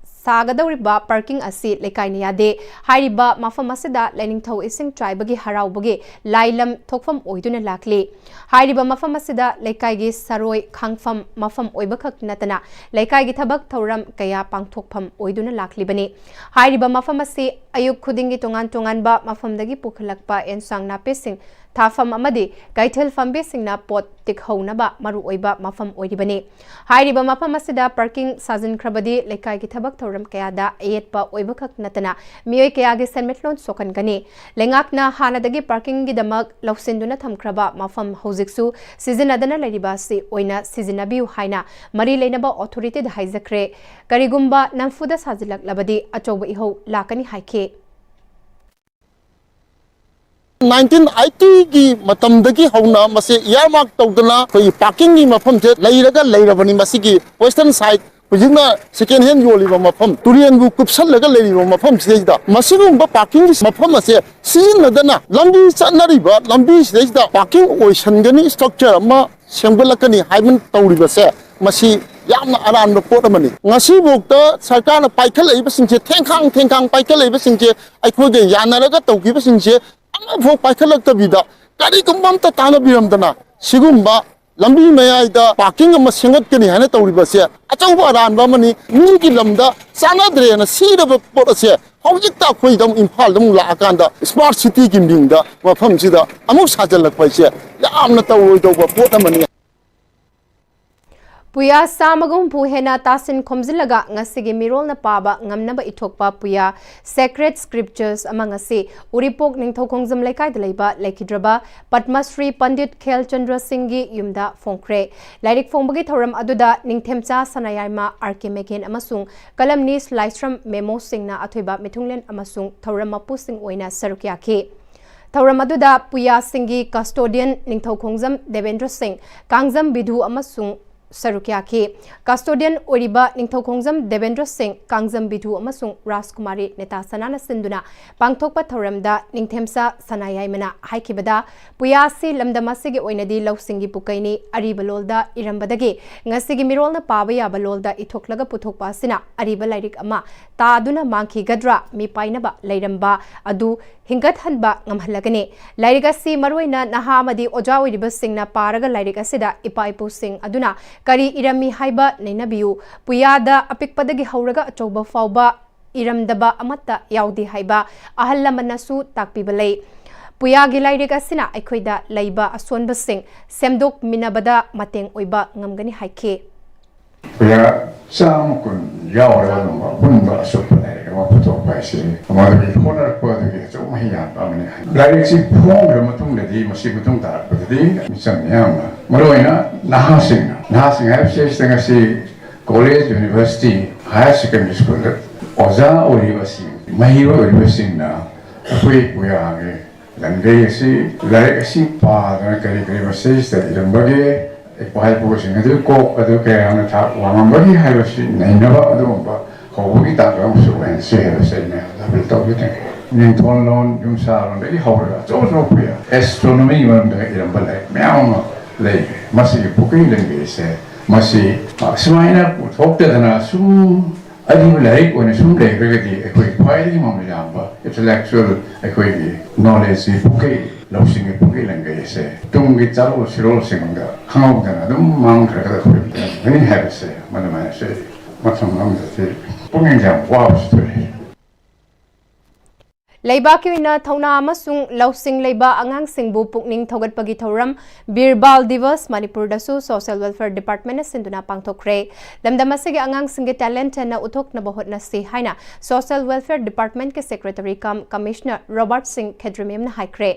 ꯁꯥꯒꯗꯧꯔꯤꯕ ꯄꯥꯔꯀꯤꯡ ꯑꯁꯤ ꯂꯩꯀꯥꯏꯅ ꯌꯥꯗꯦ꯫ ꯍꯥꯏꯔꯤꯕ ꯃꯐꯝ ꯑꯁꯤꯗ ꯂꯥꯏꯅꯤꯡꯊꯧ ꯏꯁꯤꯡ ꯆꯥꯏꯕꯒꯤ ꯍꯔꯥꯎꯕꯒꯤ ꯂꯥꯏꯂꯝ ꯊꯣꯛꯐꯝ ꯑꯣꯏꯗꯨꯅ ꯂꯥꯛꯂꯤ꯫ ꯍꯥꯏꯔꯤꯕ ꯃꯐꯝ ꯑꯁꯤꯗ ꯂꯩꯀꯥꯏꯒꯤ ꯁꯔꯣꯏ ꯈꯥꯡꯐꯝ ꯃꯐꯝ ꯑꯣꯏꯕꯈꯛ ꯅꯠꯇꯅ ꯂꯩꯀꯥꯏꯒꯤ ꯊꯕꯛ ꯊꯧꯔꯝ ꯀꯌꯥ ꯄꯥꯡꯊꯣꯛꯐꯝ ꯑꯣꯏꯗꯨꯅ ꯂꯥꯛꯂꯤꯕꯅꯤ꯫ ꯍꯥꯏꯔꯤꯕ ꯃꯐꯝ ꯑꯁꯤ ꯑꯌꯨꯛ ꯈꯨꯗꯤꯡꯒꯤ ꯇꯣꯉꯥꯟ ꯇꯣꯉꯥꯟꯕ ꯃꯐꯝꯗꯒꯤ ꯄꯨꯈꯠꯂꯛꯄ ꯑꯦꯟꯁꯥꯡ ꯅꯥꯄꯤꯁꯤꯡ ꯊꯥꯐꯝ ꯑꯃꯗꯤ ꯀꯩꯊꯦꯜ ꯐꯝꯕꯤꯁꯤꯡꯅ ꯄꯣꯠ ꯇꯤꯛꯍꯧꯅꯕ ꯃꯔꯨꯑꯣꯏꯕ ꯃꯐꯝ ꯑꯣꯏꯔꯤꯕꯅꯤ꯫ ꯍꯥꯏꯔꯤꯕ ꯃꯐꯝ ꯑꯁꯤꯗ ꯄꯥꯔꯀꯤꯡ ꯁꯥꯖꯤꯟꯈ꯭ꯔꯕꯗꯤ ꯂꯩꯀꯥꯏꯒꯤ ꯊꯕꯛ ꯊꯧꯔꯝ ꯀꯌꯥꯗ ꯑꯌꯦꯠꯄ ꯑꯣꯏꯕꯈꯛ ꯅꯠꯇꯅ ꯃꯤꯑꯣꯏ ꯀꯌꯥꯒꯤ ꯁꯦꯟꯃꯤꯠꯂꯣꯟ ꯁꯣꯛꯍꯟꯒꯅꯤ꯫ ꯂꯩꯉꯥꯛꯅ ꯍꯥꯟꯅꯗꯒꯤ ꯄꯥꯔꯀꯤꯡꯒꯤꯗꯃꯛ ꯂꯧꯁꯤꯟꯗꯨꯅ ꯊꯝꯈ꯭ꯔꯕ ꯃꯐꯝ ꯍꯧꯖꯤꯛꯁꯨ ꯁꯤꯖꯤꯟꯅꯗꯅ ꯂꯩꯔꯤꯕ ꯑꯁꯤ ꯑꯣꯏꯅ ꯁꯤꯖꯤꯟꯅꯕꯤꯌꯨ ꯍꯥꯏꯅ ꯃꯔꯤ ꯂꯩꯅꯕ ꯑꯣꯊꯣꯔꯤꯇꯤꯗ ꯍꯥꯏꯖꯈ꯭ꯔꯦ꯫ ꯀꯔꯤꯒꯨꯝꯕ ꯅꯝꯐꯨꯗ ꯁꯥꯖꯤꯜꯂꯛꯂꯕꯗꯤ ꯑꯆꯧꯕ ꯏꯍꯧ ꯂꯥꯛꯀꯅꯤ ꯍꯥꯏꯈꯤ꯫ ꯅꯥꯏꯟꯇꯤꯟ ꯑꯥꯏꯇꯤꯒꯤ ꯃꯇꯝꯗꯒꯤ ꯍꯧꯅ ꯃꯁꯤ ꯏꯌꯥꯔꯃꯥꯔꯛ ꯇꯧꯗꯅ ꯑꯩꯈꯣꯏꯒꯤ ꯄꯥꯔꯀꯤꯡꯒꯤ ꯃꯐꯝꯁꯦ ꯂꯩꯔꯒ ꯂꯩꯔꯕꯅꯤ꯫ ꯃꯁꯤꯒꯤ ꯋꯦꯁꯇꯔꯟ ꯁꯥꯏꯠ ꯍꯧꯖꯤꯛꯅ ꯁꯦꯀꯦꯟ ꯍꯦꯟ ꯌꯣꯜꯂꯤꯕ ꯃꯐꯝ, ꯇꯨꯔꯦꯟꯕꯨ ꯀꯨꯞꯁꯜꯂꯒ ꯂꯩꯔꯤꯕ ꯃꯐꯝꯁꯤꯗꯩꯁꯤꯗ ꯃꯁꯤꯒꯨꯝꯕ ꯄꯥꯔꯀꯤꯡꯒꯤ ꯃꯐꯝ ꯑꯁꯦ ꯁꯤꯖꯤꯟꯅꯗꯅ ꯂꯝꯕꯤ ꯆꯠꯅꯔꯤꯕ ꯂꯝꯕꯤꯁꯤꯗꯩꯁꯤꯗ ꯄꯥꯔꯀꯤꯡ ꯑꯣꯏꯁꯟꯒꯅꯤ, ꯏꯁꯇ꯭ꯔꯛꯆꯔ ꯑꯃ ꯁꯦꯝꯒꯠꯂꯛꯀꯅꯤ ꯍꯥꯏꯕ ꯇꯧꯔꯤꯕꯁꯦ ꯃꯁꯤ ꯌꯥꯝꯅ ꯑꯔꯥꯟꯕ ꯄꯣꯠ ꯑꯃꯅꯤ꯫ ꯉꯁꯤꯐꯥꯎꯗ ꯁꯔꯀꯥꯔꯅ ꯄꯥꯏꯈꯠꯂꯛꯏꯕꯁꯤꯡꯁꯦ, ꯊꯦꯡꯈꯥꯡ ꯊꯦꯡꯈꯥꯡ ꯄꯥꯏꯈꯠꯂꯛꯏꯕꯁꯤꯡꯁꯦ, ꯑꯩꯈꯣꯏꯒ ꯌꯥꯅꯔꯒ ꯇꯧꯈꯤꯕꯁꯤꯡꯁꯦ ꯑꯃꯐꯥꯎ ꯄꯥꯏꯈꯠꯂꯛꯇꯕꯤꯗ ꯀꯔꯤꯒꯨꯝꯕ ꯑꯝꯇ ꯇꯥꯟꯅꯕꯤꯔꯝꯗꯅ ꯁꯤꯒꯨꯝꯕ ꯂꯝꯕꯤ ꯃꯌꯥꯏꯗ ꯄꯥꯔꯀꯤꯡ ꯑꯃ ꯁꯦꯝꯒꯠꯀꯅꯤ ꯍꯥꯏꯅ ꯇꯧꯔꯤꯕꯁꯦ ꯑꯆꯧꯕ ꯑꯔꯥꯟꯕ ꯑꯃꯅꯤ꯫ ꯃꯤꯒꯤ ꯂꯝꯗ ꯆꯥꯟꯅꯗ꯭ꯔꯦꯅ ꯁꯤꯔꯕ ꯄꯣꯠ ꯑꯁꯦ ꯍꯧꯖꯤꯛꯇ ꯑꯩꯈꯣꯏꯗ ꯑꯃꯨꯛ ꯏꯝꯐꯥꯜꯗ ꯑꯃꯨꯛ ꯂꯥꯛꯑꯀꯥꯟꯗ ꯁ꯭ꯃꯥꯔꯠ ꯁꯤꯇꯤꯒꯤ ꯃꯤꯡꯗ ꯃꯐꯝꯁꯤꯗ ꯑꯃꯨꯛ ꯁꯥꯖꯜꯂꯛꯄ ꯍꯥꯏꯁꯦ ꯌꯥꯝꯅ ꯇꯧꯔꯣꯏꯗꯧꯕ ꯄꯣꯠ ꯑꯃꯅꯤ꯫ ꯄꯨꯌꯥ ꯆꯥꯝꯃꯒ ꯍꯨꯝꯐꯨ ꯍꯦꯟꯅ ꯇꯥꯁꯤꯟ ꯈꯣꯝꯖꯤꯜꯂꯒ ꯉꯁꯤꯒꯤ ꯃꯤꯔꯣꯜꯅ ꯄꯥꯕ ꯉꯝꯅꯕ ꯏꯊꯣꯛꯄ ꯄꯨꯌꯥ Sacred Scriptures ꯑꯃ ꯉꯁꯤ ꯎꯔꯤꯄꯣꯛ ꯅꯤꯡꯊꯧꯈꯣꯡꯖꯝ ꯂꯩꯀꯥꯏꯗ ꯂꯩꯕ ꯂꯩꯈꯤꯗ꯭ꯔꯕ ꯄꯗꯃ ꯁ꯭ꯔꯤ ꯄꯟꯗꯤꯠ ꯈꯦꯜ ꯆꯟꯗ꯭ꯔ ꯁꯤꯡꯒꯤ ꯌꯨꯝꯗ ꯐꯣꯡꯈ꯭ꯔꯦ꯫ ꯂꯥꯏꯔꯤꯛ ꯐꯣꯡꯕꯒꯤ ꯊꯧꯔꯝ ꯑꯗꯨꯗ ꯅꯤꯡꯊꯦꯝꯆꯥ ꯁꯅꯥꯌꯥꯏꯃ ꯑꯥꯔ ꯀꯦ ꯃꯦꯒꯦꯟ ꯑꯃꯁꯨꯡ ꯀꯂꯝꯅꯤꯁ ꯂꯥꯏꯁ꯭ꯔꯝ ꯃꯦꯃꯣꯁꯤꯡꯅ ꯑꯊꯣꯏꯕ ꯃꯤꯊꯨꯡꯂꯦꯟ ꯑꯃꯁꯨꯡ ꯊꯧꯔꯝ ꯃꯄꯨꯁꯤꯡ ꯑꯣꯏꯅ ꯁꯔꯨꯛ ꯌꯥꯈꯤ꯫ ꯊꯧꯔꯝ ꯑꯗꯨꯗ ꯄꯨꯌꯥꯁꯤꯡꯒꯤ custodian ꯅꯤꯡꯊꯧꯈꯣꯡꯖꯝ ꯗꯦꯕꯦꯟꯗ꯭ꯔ ꯁꯤꯡ, ꯀꯥꯡꯖꯝ ꯕꯤꯙꯨ ꯑꯃꯁꯨꯡ ꯁꯔꯨꯛ ꯌꯥꯈꯤ꯫ Custodian ꯑꯣꯏꯔꯤꯕ ꯅꯤꯡꯊꯧꯈꯣꯡꯖꯝ ꯗꯦꯕꯦꯟꯗ꯭ꯔ ꯁꯤꯡ, ꯀꯥꯡꯖꯝ ꯕꯤꯙꯨ ꯑꯃꯁꯨꯡ ꯔꯥꯖꯀꯨꯃꯥꯔꯤ ꯅꯦꯇꯥ ꯁꯅꯥꯅ ꯁꯤꯟꯗꯨꯅ ꯄꯥꯡꯊꯣꯛꯄ ꯊꯧꯔꯝꯗ ꯅꯤꯡꯊꯦꯝꯆꯥ ꯁꯅꯥꯌꯥꯏꯃꯅ ꯍꯥꯏꯈꯤꯕꯗ, ꯄꯨꯌꯥ ꯑꯁꯤ ꯂꯝꯗꯝ ꯑꯁꯤꯒꯤ ꯑꯣꯏꯅꯗꯤ ꯂꯧꯁꯤꯡꯒꯤ ꯄꯨꯀꯩꯅꯤ, ꯑꯔꯤꯕ ꯂꯣꯜꯗ ꯏꯔꯝꯕꯗꯒꯤ ꯉꯁꯤꯒꯤ ꯃꯤꯔꯣꯜꯅ ꯄꯥꯕ ꯌꯥꯕ ꯂꯣꯜꯗ ꯏꯊꯣꯛꯂꯒ ꯄꯨꯊꯣꯛꯄ ꯑꯁꯤꯅ ꯑꯔꯤꯕ ꯂꯥꯏꯔꯤꯛ ꯑꯃ ꯇꯥꯗꯨꯅ ꯃꯥꯡꯈꯤꯒꯗ꯭ꯔꯥ, ꯃꯤꯄꯥꯏꯅꯕ ꯂꯩꯔꯝꯕ ꯑꯗꯨ ꯍꯤꯡꯒꯠꯍꯟꯕ ꯉꯝꯍꯜꯂꯒꯅꯤ꯫ ꯂꯥꯏꯔꯤꯛ ꯑꯁꯤ ꯃꯔꯨꯑꯣꯏꯅ ꯅꯍꯥ ꯑꯃꯗꯤ ꯑꯣꯖꯥ ꯑꯣꯏꯔꯤꯕꯁꯤꯡꯅ ꯄꯥꯔꯒ ꯂꯥꯏꯔꯤꯛ ꯑꯁꯤꯗ ꯏꯄꯥ ꯏꯄꯨꯁꯤꯡ ꯑꯗꯨꯅ ꯀꯔꯤ ꯏꯔꯝꯃꯤ ꯍꯥꯏꯕ ꯅꯩꯅꯕꯤꯌꯨ꯫ ꯄꯨꯌꯥꯗ ꯑꯄꯤꯛꯄꯗꯒꯤ ꯍꯧꯔꯒ ꯑꯆꯧꯕ ꯐꯥꯎꯕ ꯏꯔꯝꯗꯕ ꯑꯃꯠꯇ ꯌꯥꯎꯗꯦ ꯍꯥꯏꯕ ꯑꯍꯜ ꯂꯃꯟꯅꯁꯨ ꯇꯥꯛꯄꯤꯕ ꯂꯩ꯫ ꯄꯨꯌꯥꯒꯤ ꯂꯥꯏꯔꯤꯛ ꯑꯁꯤꯅ ꯑꯩꯈꯣꯏꯗ ꯂꯩꯕ ꯑꯁꯣꯟꯕꯁꯤꯡ ꯁꯦꯝꯗꯣꯛꯃꯤꯟꯅꯕꯗ ꯃꯇꯦꯡ ꯑꯣꯏꯕ ꯉꯝꯒꯅꯤ ꯍꯥꯏꯈꯤ꯫ ꯄꯨꯌꯥ ꯆꯥꯝꯃ ꯀꯨꯟ ꯌꯥꯎꯔꯒ ꯑꯗꯨꯝ ꯑꯄꯨꯟꯕ ꯑꯆꯨꯞꯄ ꯂꯥꯏꯔꯤꯛ ꯑꯃ ꯄꯨꯊꯣꯛꯄ ꯍꯥꯏꯁꯤ ꯃꯗꯨꯒꯤ ꯍꯣꯠꯅꯔꯛꯄ ꯑꯗꯨꯒꯤ ꯑꯆꯧꯕ ꯃꯍꯩ ꯌꯥꯟꯕ ꯑꯃꯅꯤ꯫ ꯂꯥꯏꯔꯤꯛꯁꯤ ꯐꯣꯡꯈ꯭ꯔ ꯃꯇꯨꯡꯗꯗꯤ ꯃꯁꯤ ꯃꯇꯨꯡ ꯇꯥꯔꯛꯄꯗꯗꯤ ꯃꯤꯆꯝ ꯃꯤꯌꯥꯝꯅ, ꯃꯔꯨꯑꯣꯏꯅ ꯅꯍꯥꯁꯤꯡꯅ, ꯅꯍꯥꯁꯤꯡ ꯍꯥꯏꯕꯁꯤꯗ ꯉꯁꯤ ꯀꯣꯂꯦꯖ, ꯌꯨꯅꯤꯚꯔꯁꯤꯇꯤ, ꯍꯥꯌꯔ ꯁꯦꯀꯦꯟꯗꯔꯤ ꯁ꯭ꯀꯨꯜꯗ ꯑꯣꯖꯥ ꯑꯣꯏꯔꯤꯕꯁꯤꯡ, ꯃꯍꯩꯔꯣꯏ ꯑꯣꯏꯔꯤꯕꯁꯤꯡꯅ ꯑꯩꯈꯣꯏ ꯄꯨꯌꯥꯒꯤ ꯂꯟꯒꯩ ꯑꯁꯤ, ꯂꯥꯏꯔꯤꯛ ꯑꯁꯤ ꯄꯥꯗꯅ ꯀꯔꯤ ꯀꯔꯤ ꯃꯁꯤꯗꯩꯁꯤꯗ ꯏꯔꯝꯕꯒꯦ, ꯏꯄꯥ ꯏꯄꯨꯁꯤꯡ ꯑꯗꯨ ꯀꯣꯛ ꯑꯗꯨ ꯀꯌꯥꯅ ꯊꯥꯛ ꯋꯥꯡꯉꯝꯕꯒꯦ ꯍꯥꯏꯕꯁꯤ ꯅꯩꯅꯕ ꯑꯗꯨꯒꯨꯝꯕ ꯍꯧꯕꯒꯤ ꯇꯥꯡꯀꯛ ꯑꯃꯁꯨ ꯑꯣꯏꯍꯟꯁꯤ ꯍꯥꯏꯕꯁꯤ ꯑꯩꯅ ꯑꯄꯤꯜ ꯇꯧꯖꯅꯤꯡꯏ꯫ ꯅꯤꯡꯊꯣꯟꯂꯣꯟ, ꯌꯨꯝꯁꯥꯂꯣꯟꯗꯒꯤ ꯍꯧꯔꯒ ꯑꯆꯧ ꯑꯆꯧꯕ ꯑꯦꯁꯇ꯭ꯔꯣꯅꯣꯃꯤꯒꯤ ꯃꯔꯝꯗ ꯏꯔꯝꯕ ꯂꯥꯏꯔꯤꯛ ꯃꯌꯥꯝ ꯑꯃ ꯂꯩꯔꯦ꯫ ꯃꯁꯤꯒꯤ ꯄꯨꯀꯩ ꯂꯟꯒꯩꯁꯦ ꯃꯁꯤ ꯁꯨꯃꯥꯏꯅ ꯄꯨꯊꯣꯛꯇꯗꯅ ꯁꯨꯝ ꯑꯔꯤꯕ ꯂꯥꯏꯔꯤꯛ ꯑꯣꯏꯅ ꯁꯨꯝ ꯂꯩꯈ꯭ꯔꯒꯗꯤ ꯑꯩꯈꯣꯏ ꯈ꯭ꯋꯥꯏꯗꯒꯤ ꯃꯃꯜ ꯌꯥꯝꯕ intellectual ꯑꯩꯈꯣꯏꯒꯤ knowledgeꯀꯤ ꯄꯨꯈꯩ, ꯂꯧꯁꯤꯡꯒꯤ ꯄꯨꯈꯩ ꯂꯪꯒꯩ ꯑꯁꯦ ꯇꯨꯡꯒꯤ ꯆꯥꯔꯣꯜ ꯁꯤꯔꯣꯜꯁꯤꯡꯗ ꯈꯪꯍꯧꯗꯅ ꯑꯗꯨꯝ ꯃꯥꯡꯈ꯭ꯔꯒ ꯑꯩꯈꯣꯏ ꯂꯩꯔꯝꯒꯅꯤ ꯍꯥꯏꯕꯁꯦ ꯃꯗꯨꯃꯥꯏꯅ ꯑꯩ ꯋꯥꯐꯝ ꯑꯃꯗꯗꯤ ꯄꯨꯛꯅꯤꯡꯁꯦ ꯌꯥꯝ ꯋꯥꯕꯁꯨ ꯊꯣꯛꯑꯦ꯫ ꯂꯩꯕꯥꯛꯀꯤ ꯑꯣꯏꯅ ꯊꯧꯅꯥ ꯑꯃꯁꯨꯡ ꯂꯧꯁꯤꯡ ꯂꯩꯕ ꯑꯉꯥꯡꯁꯤꯡꯕꯨ ꯄꯨꯛꯅꯤꯡ ꯊꯧꯒꯠꯄꯒꯤ ꯊꯧꯔꯝ ꯕꯤꯔ ꯕꯥꯜ ꯗꯤꯕꯁ ꯃꯅꯤꯄꯨꯔꯗꯁꯨ ꯁꯣꯁꯤꯌꯦꯜ ꯋꯦꯜꯐꯤꯌꯔ ꯗꯤꯄꯥꯔꯠꯃꯦꯟꯠꯅ ꯁꯤꯟꯗꯨꯅ ꯄꯥꯡꯊꯣꯛꯈ꯭ꯔꯦ꯫ ꯂꯝꯗꯝ ꯑꯁꯤꯒꯤ ꯑꯉꯥꯡꯁꯤꯡꯒꯤ ꯇꯦꯂꯦꯟꯠ ꯍꯦꯟꯅ ꯎꯠꯊꯣꯛꯅꯕ ꯍꯣꯠꯅꯁꯤ ꯍꯥꯏꯅ ꯁꯣꯁꯤꯌꯦꯜ ꯋꯦꯜꯐꯤꯌꯔ ꯗꯤꯄꯥꯔꯠꯃꯦꯟꯠꯀꯤ ꯁꯦꯀ꯭ꯔꯦꯇꯔꯤ ꯀꯝ ꯀꯃꯤꯁꯅꯔ ꯔꯣꯕꯥꯔꯠ ꯁꯤꯡ ꯈꯦꯇ꯭ꯔꯤꯃꯌꯨꯝꯅ ꯍꯥꯏꯈ꯭ꯔꯦ꯫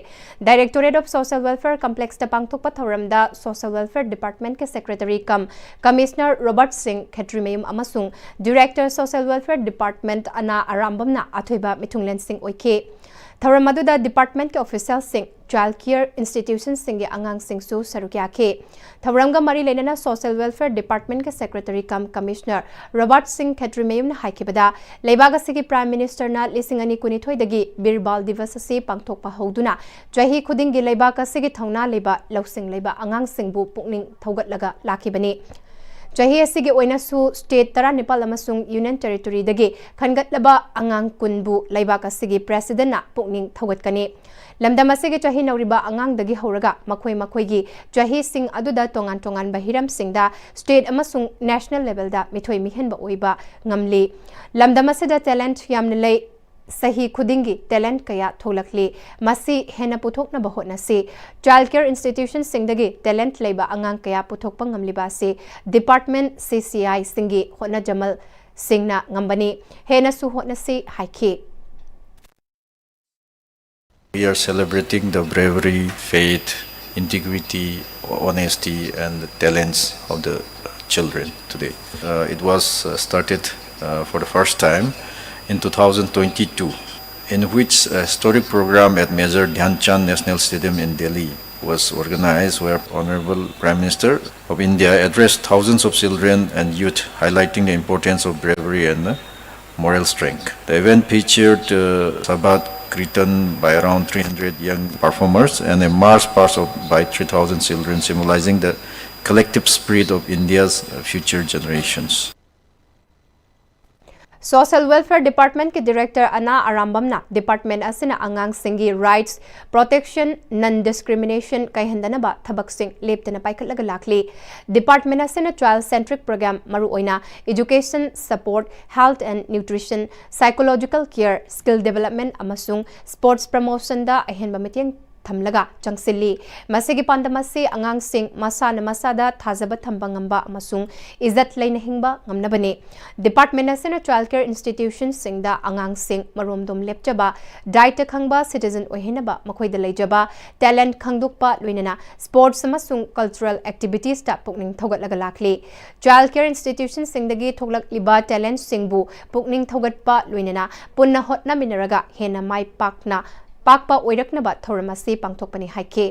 ꯗꯥꯏꯔꯦꯛꯇꯣꯔꯦꯠ ꯑꯣꯐ ꯁꯣꯁꯤꯌꯦꯜ ꯋꯦꯜꯐꯤꯌꯔ ꯀꯝꯄ꯭ꯂꯦꯛꯁꯇ ꯄꯥꯡꯊꯣꯛꯄ ꯊꯧꯔꯝꯗ ꯁꯣꯁꯤꯌꯦꯜ ꯋꯦꯜꯐꯤꯌꯔ ꯗꯤꯄꯥꯔꯠꯃꯦꯟꯠꯀꯤ ꯁꯦꯀ꯭ꯔꯦꯇꯔꯤ ꯀꯝ ꯀꯃꯤꯁꯅꯔ ꯔꯣꯕꯥꯔꯠ ꯁꯤꯡ ꯈꯦꯇ꯭ꯔꯤꯃꯌꯨꯝ ꯑꯃꯁꯨꯡ ꯗꯤꯔꯦꯛꯇꯔ ꯁꯣꯁꯤꯌꯦꯜ ꯋꯦꯜꯐꯤꯌꯔ ꯗꯤꯄꯥꯔꯠꯃꯦꯟꯠ ꯑꯅꯥ ꯑꯔꯥꯝꯕꯝꯅ ꯑꯊꯣꯏꯕ ꯃꯤꯊꯨꯡꯂꯦꯟꯁꯤꯡ ꯑꯣꯏꯈꯤ꯫ ꯊꯧꯔꯝ ꯑꯗꯨꯗ ꯗꯤꯄꯥꯔꯠꯃꯦꯟꯠꯀꯤ ꯑꯣꯐꯤꯁꯤꯌꯦꯜꯁꯤꯡ, ꯆꯥꯏꯜꯗ ꯀꯦꯌꯔ ꯏꯟꯁꯇꯤꯇ꯭ꯌꯨꯁꯟꯁꯤꯡꯒꯤ ꯑꯉꯥꯡꯁꯤꯡꯁꯨ ꯁꯔꯨꯛ ꯌꯥꯈꯤ꯫ ꯊꯧꯔꯝꯒ ꯃꯔꯤ ꯂꯩꯅꯅ ꯁꯣꯁꯤꯌꯦꯜ ꯋꯦꯜꯐꯤꯌꯔ ꯗꯤꯄꯥꯔꯠꯃꯦꯟꯠꯀꯤ ꯁꯦꯀ꯭ꯔꯦꯇꯔꯤ ꯀꯝ ꯀꯃꯤꯁꯅꯔ ꯔꯣꯕꯥꯔꯠ ꯁꯤꯡ ꯈꯦꯇ꯭ꯔꯤꯃꯌꯨꯝꯅ ꯍꯥꯏꯈꯤꯕꯗ, ꯂꯩꯕꯥꯛ ꯑꯁꯤꯒꯤ ꯄ꯭ꯔꯥꯏꯝ ꯃꯤꯅꯤꯁꯇꯔꯅ ꯂꯤꯁꯤꯡ ꯑꯅꯤ ꯀꯨꯟꯅꯤꯊꯣꯏꯗꯒꯤ ꯕꯤꯔ ꯕꯥꯜ ꯗꯤꯕꯁ ꯑꯁꯤ ꯄꯥꯡꯊꯣꯛꯄ ꯍꯧꯗꯨꯅ ꯆꯍꯤ ꯈꯨꯗꯤꯡꯒꯤ ꯂꯩꯕꯥꯛ ꯑꯁꯤꯒꯤ ꯊꯧꯅꯥ ꯂꯩꯕ ꯂꯧꯁꯤꯡ ꯂꯩꯕ ꯑꯉꯥꯡꯁꯤꯡꯕꯨ ꯄꯨꯛꯅꯤꯡ ꯊꯧꯒꯠꯂꯒ ꯂꯥꯛꯈꯤꯕꯅꯤ꯫ ꯆꯍꯤ ꯑꯁꯤꯒꯤ ꯑꯣꯏꯅꯁꯨ ꯁ꯭ꯇꯦꯠ ꯇꯔꯥꯅꯤꯄꯥꯜ ꯑꯃꯁꯨꯡ ꯌꯨꯅꯤꯌꯟ ꯇꯦꯔꯤꯇꯣꯔꯤꯗꯒꯤ ꯈꯟꯒꯠꯂꯕ ꯑꯉꯥꯡ ꯀꯨꯟꯕꯨ ꯂꯩꯕꯥꯛ ꯑꯁꯤꯒꯤ ꯄ꯭ꯔꯦꯁꯤꯗꯦꯟꯠꯅ ꯄꯨꯛꯅꯤꯡ ꯊꯧꯒꯠꯀꯅꯤ꯫ ꯂꯝꯗꯝ ꯑꯁꯤꯒꯤ ꯆꯍꯤ ꯅꯧꯔꯤꯕ ꯑꯉꯥꯡꯗꯒꯤ ꯍꯧꯔꯒ ꯃꯈꯣꯏ ꯃꯈꯣꯏꯒꯤ ꯆꯍꯤꯁꯤꯡ ꯑꯗꯨꯗ ꯇꯣꯉꯥꯟ ꯇꯣꯉꯥꯟꯕ ꯍꯤꯔꯝꯁꯤꯡꯗ ꯁ꯭ꯇꯦꯠ ꯑꯃꯁꯨꯡ ꯅꯦꯁꯅꯦꯜ ꯂꯦꯚꯦꯜꯗ ꯃꯤꯊꯣꯏ ꯃꯤꯍꯦꯟꯕ ꯑꯣꯏꯕ ꯉꯝꯂꯤ꯫ ꯂꯝꯗꯝ ꯑꯁꯤꯗ ꯇꯦꯂꯦꯟꯠ ꯌꯥꯝꯅ ꯂꯩ꯫ ꯆꯍꯤ ꯈꯨꯗꯤꯡꯒꯤ ꯇꯦꯂꯦꯟꯠ ꯀꯌꯥ ꯊꯣꯛꯂꯛꯂꯤ꯫ ꯃꯁꯤ ꯍꯦꯟꯅ ꯄꯨꯊꯣꯛꯅꯕ ꯍꯣꯠꯅꯁꯤ꯫ ꯆꯥꯏꯜꯗ ꯀꯦꯌꯔ ꯏꯟꯁꯇꯤꯇ꯭ꯌꯨꯁꯟꯁꯤꯡꯗꯒꯤ ꯇꯦꯂꯦꯟꯠ ꯂꯩꯕ ꯑꯉꯥꯡ ꯀꯌꯥ ꯄꯨꯊꯣꯛꯄ ꯉꯝꯂꯤꯕ ꯑꯁꯤ ꯗꯤꯄꯥꯔꯠꯃꯦꯟꯠ ꯁꯤ ꯁꯤ ꯑꯥꯏꯁꯤꯡꯒꯤ ꯍꯣꯠꯅꯖꯃꯜꯁꯤꯡꯅ ꯉꯝꯕꯅꯤ꯫ ꯍꯦꯟꯅꯁꯨ ꯍꯣꯠꯅꯁꯤ ꯍꯥꯏꯈꯤ꯫ We are celebrating the bravery, faith, integrity, honesty, and the talents of the children today. Uh, it was uh, started uh, for the first time in two thousand twenty-two, in which a historic program at Major Dhyan Chand National Stadium in Delhi was organized, where Honorable Prime Minister of India addressed thousands of children and youth, highlighting the importance of bravery and uh, moral strength. The event featured uh, Sabhat Kirtan by around three hundred young performers and a march past of by three thousand children, symbolizing the collective spirit of India's uh, future generations. Social Welfare Department ꯀꯤ Director ꯑꯅꯥ ꯑꯔꯥꯝꯕꯝꯅ department ꯑꯁꯤꯅ ꯑꯉꯥꯡꯁꯤꯡꯒꯤ rights, protection, non discrimination ꯀꯥꯏꯍꯟꯗꯅꯕ ꯊꯕꯛꯁꯤꯡ ꯂꯦꯞꯇꯅ ꯄꯥꯏꯈꯠꯂꯒ ꯂꯥꯛꯂꯤ꯫ Department ꯑꯁꯤꯅ child centric program, ꯃꯔꯨꯑꯣꯏꯅ education support, health and nutrition, psychological care, skill development ꯑꯃꯁꯨꯡ sports promotion ꯗ ꯑꯍꯦꯟꯕ ꯃꯤꯠꯌꯦꯡ ꯊꯝꯂꯒ ꯆꯪꯁꯤꯜꯂꯤ꯫ ꯃꯁꯤꯒꯤ ꯄꯥꯟꯗꯝ ꯑꯁꯤ ꯑꯉꯥꯡꯁꯤꯡ ꯃꯁꯥꯅ ꯃꯁꯥꯗ ꯊꯥꯖꯕ ꯊꯝꯕ ꯉꯝꯕ ꯑꯃꯁꯨꯡ ꯏꯖꯠ ꯂꯩꯅ ꯍꯤꯡꯕ ꯉꯝꯅꯕꯅꯤ꯫ Department ꯑꯁꯤꯅ child care institution ꯁꯤꯡꯗ ꯑꯉꯥꯡꯁꯤꯡ ꯃꯔꯣꯝꯗꯣꯝ ꯂꯦꯞꯆꯕ, diet ꯈꯪꯕ citizen ꯑꯣꯏꯍꯟꯅꯕ ꯃꯈꯣꯏꯗ ꯂꯩꯖꯕ talent ꯈꯪꯗꯣꯛꯄ, ꯂꯣꯏꯅꯅ sports ꯑꯃꯁꯨꯡ cultural activities ꯇ ꯄꯨꯛꯅꯤꯡ ꯊꯧꯒꯠꯂꯒ ꯂꯥꯛꯂꯤ꯫ Child care institution ꯁꯤꯡꯗꯒꯤ ꯊꯣꯛꯂꯛꯂꯤꯕ talent ꯁꯤꯡꯕꯨ ꯄꯨꯛꯅꯤꯡ ꯊꯧꯒꯠꯄ, ꯂꯣꯏꯅꯅ ꯄꯨꯟꯅ ꯍꯣꯠꯅꯃꯤꯟꯅꯔꯒ ꯍꯦꯟꯅ ꯃꯥꯏ ꯄꯥꯛꯅ, ꯄꯥꯛꯄ ꯑꯣꯏꯔꯛꯅꯕ ꯊꯧꯔꯝ ꯑꯁꯤ ꯄꯥꯡꯊꯣꯛꯄꯅꯤ ꯍꯥꯏꯈꯤ꯫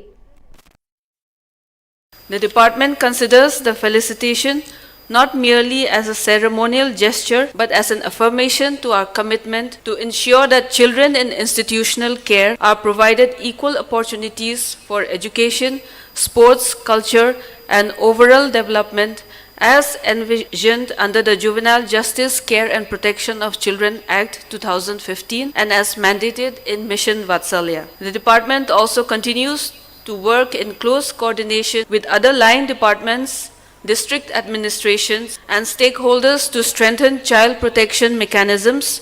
The department considers the felicitation not merely as a ceremonial gesture, but as an affirmation to our commitment to ensure that children in institutional care are provided equal opportunities for education, sports, culture, and overall development as envisioned under the Juvenile Justice, Care and Protection of Children Act two thousand fifteen and as mandated in Mission Vatsalya. The department also continues to work in close coordination with other line departments, district administrations, and stakeholders to strengthen child protection mechanisms,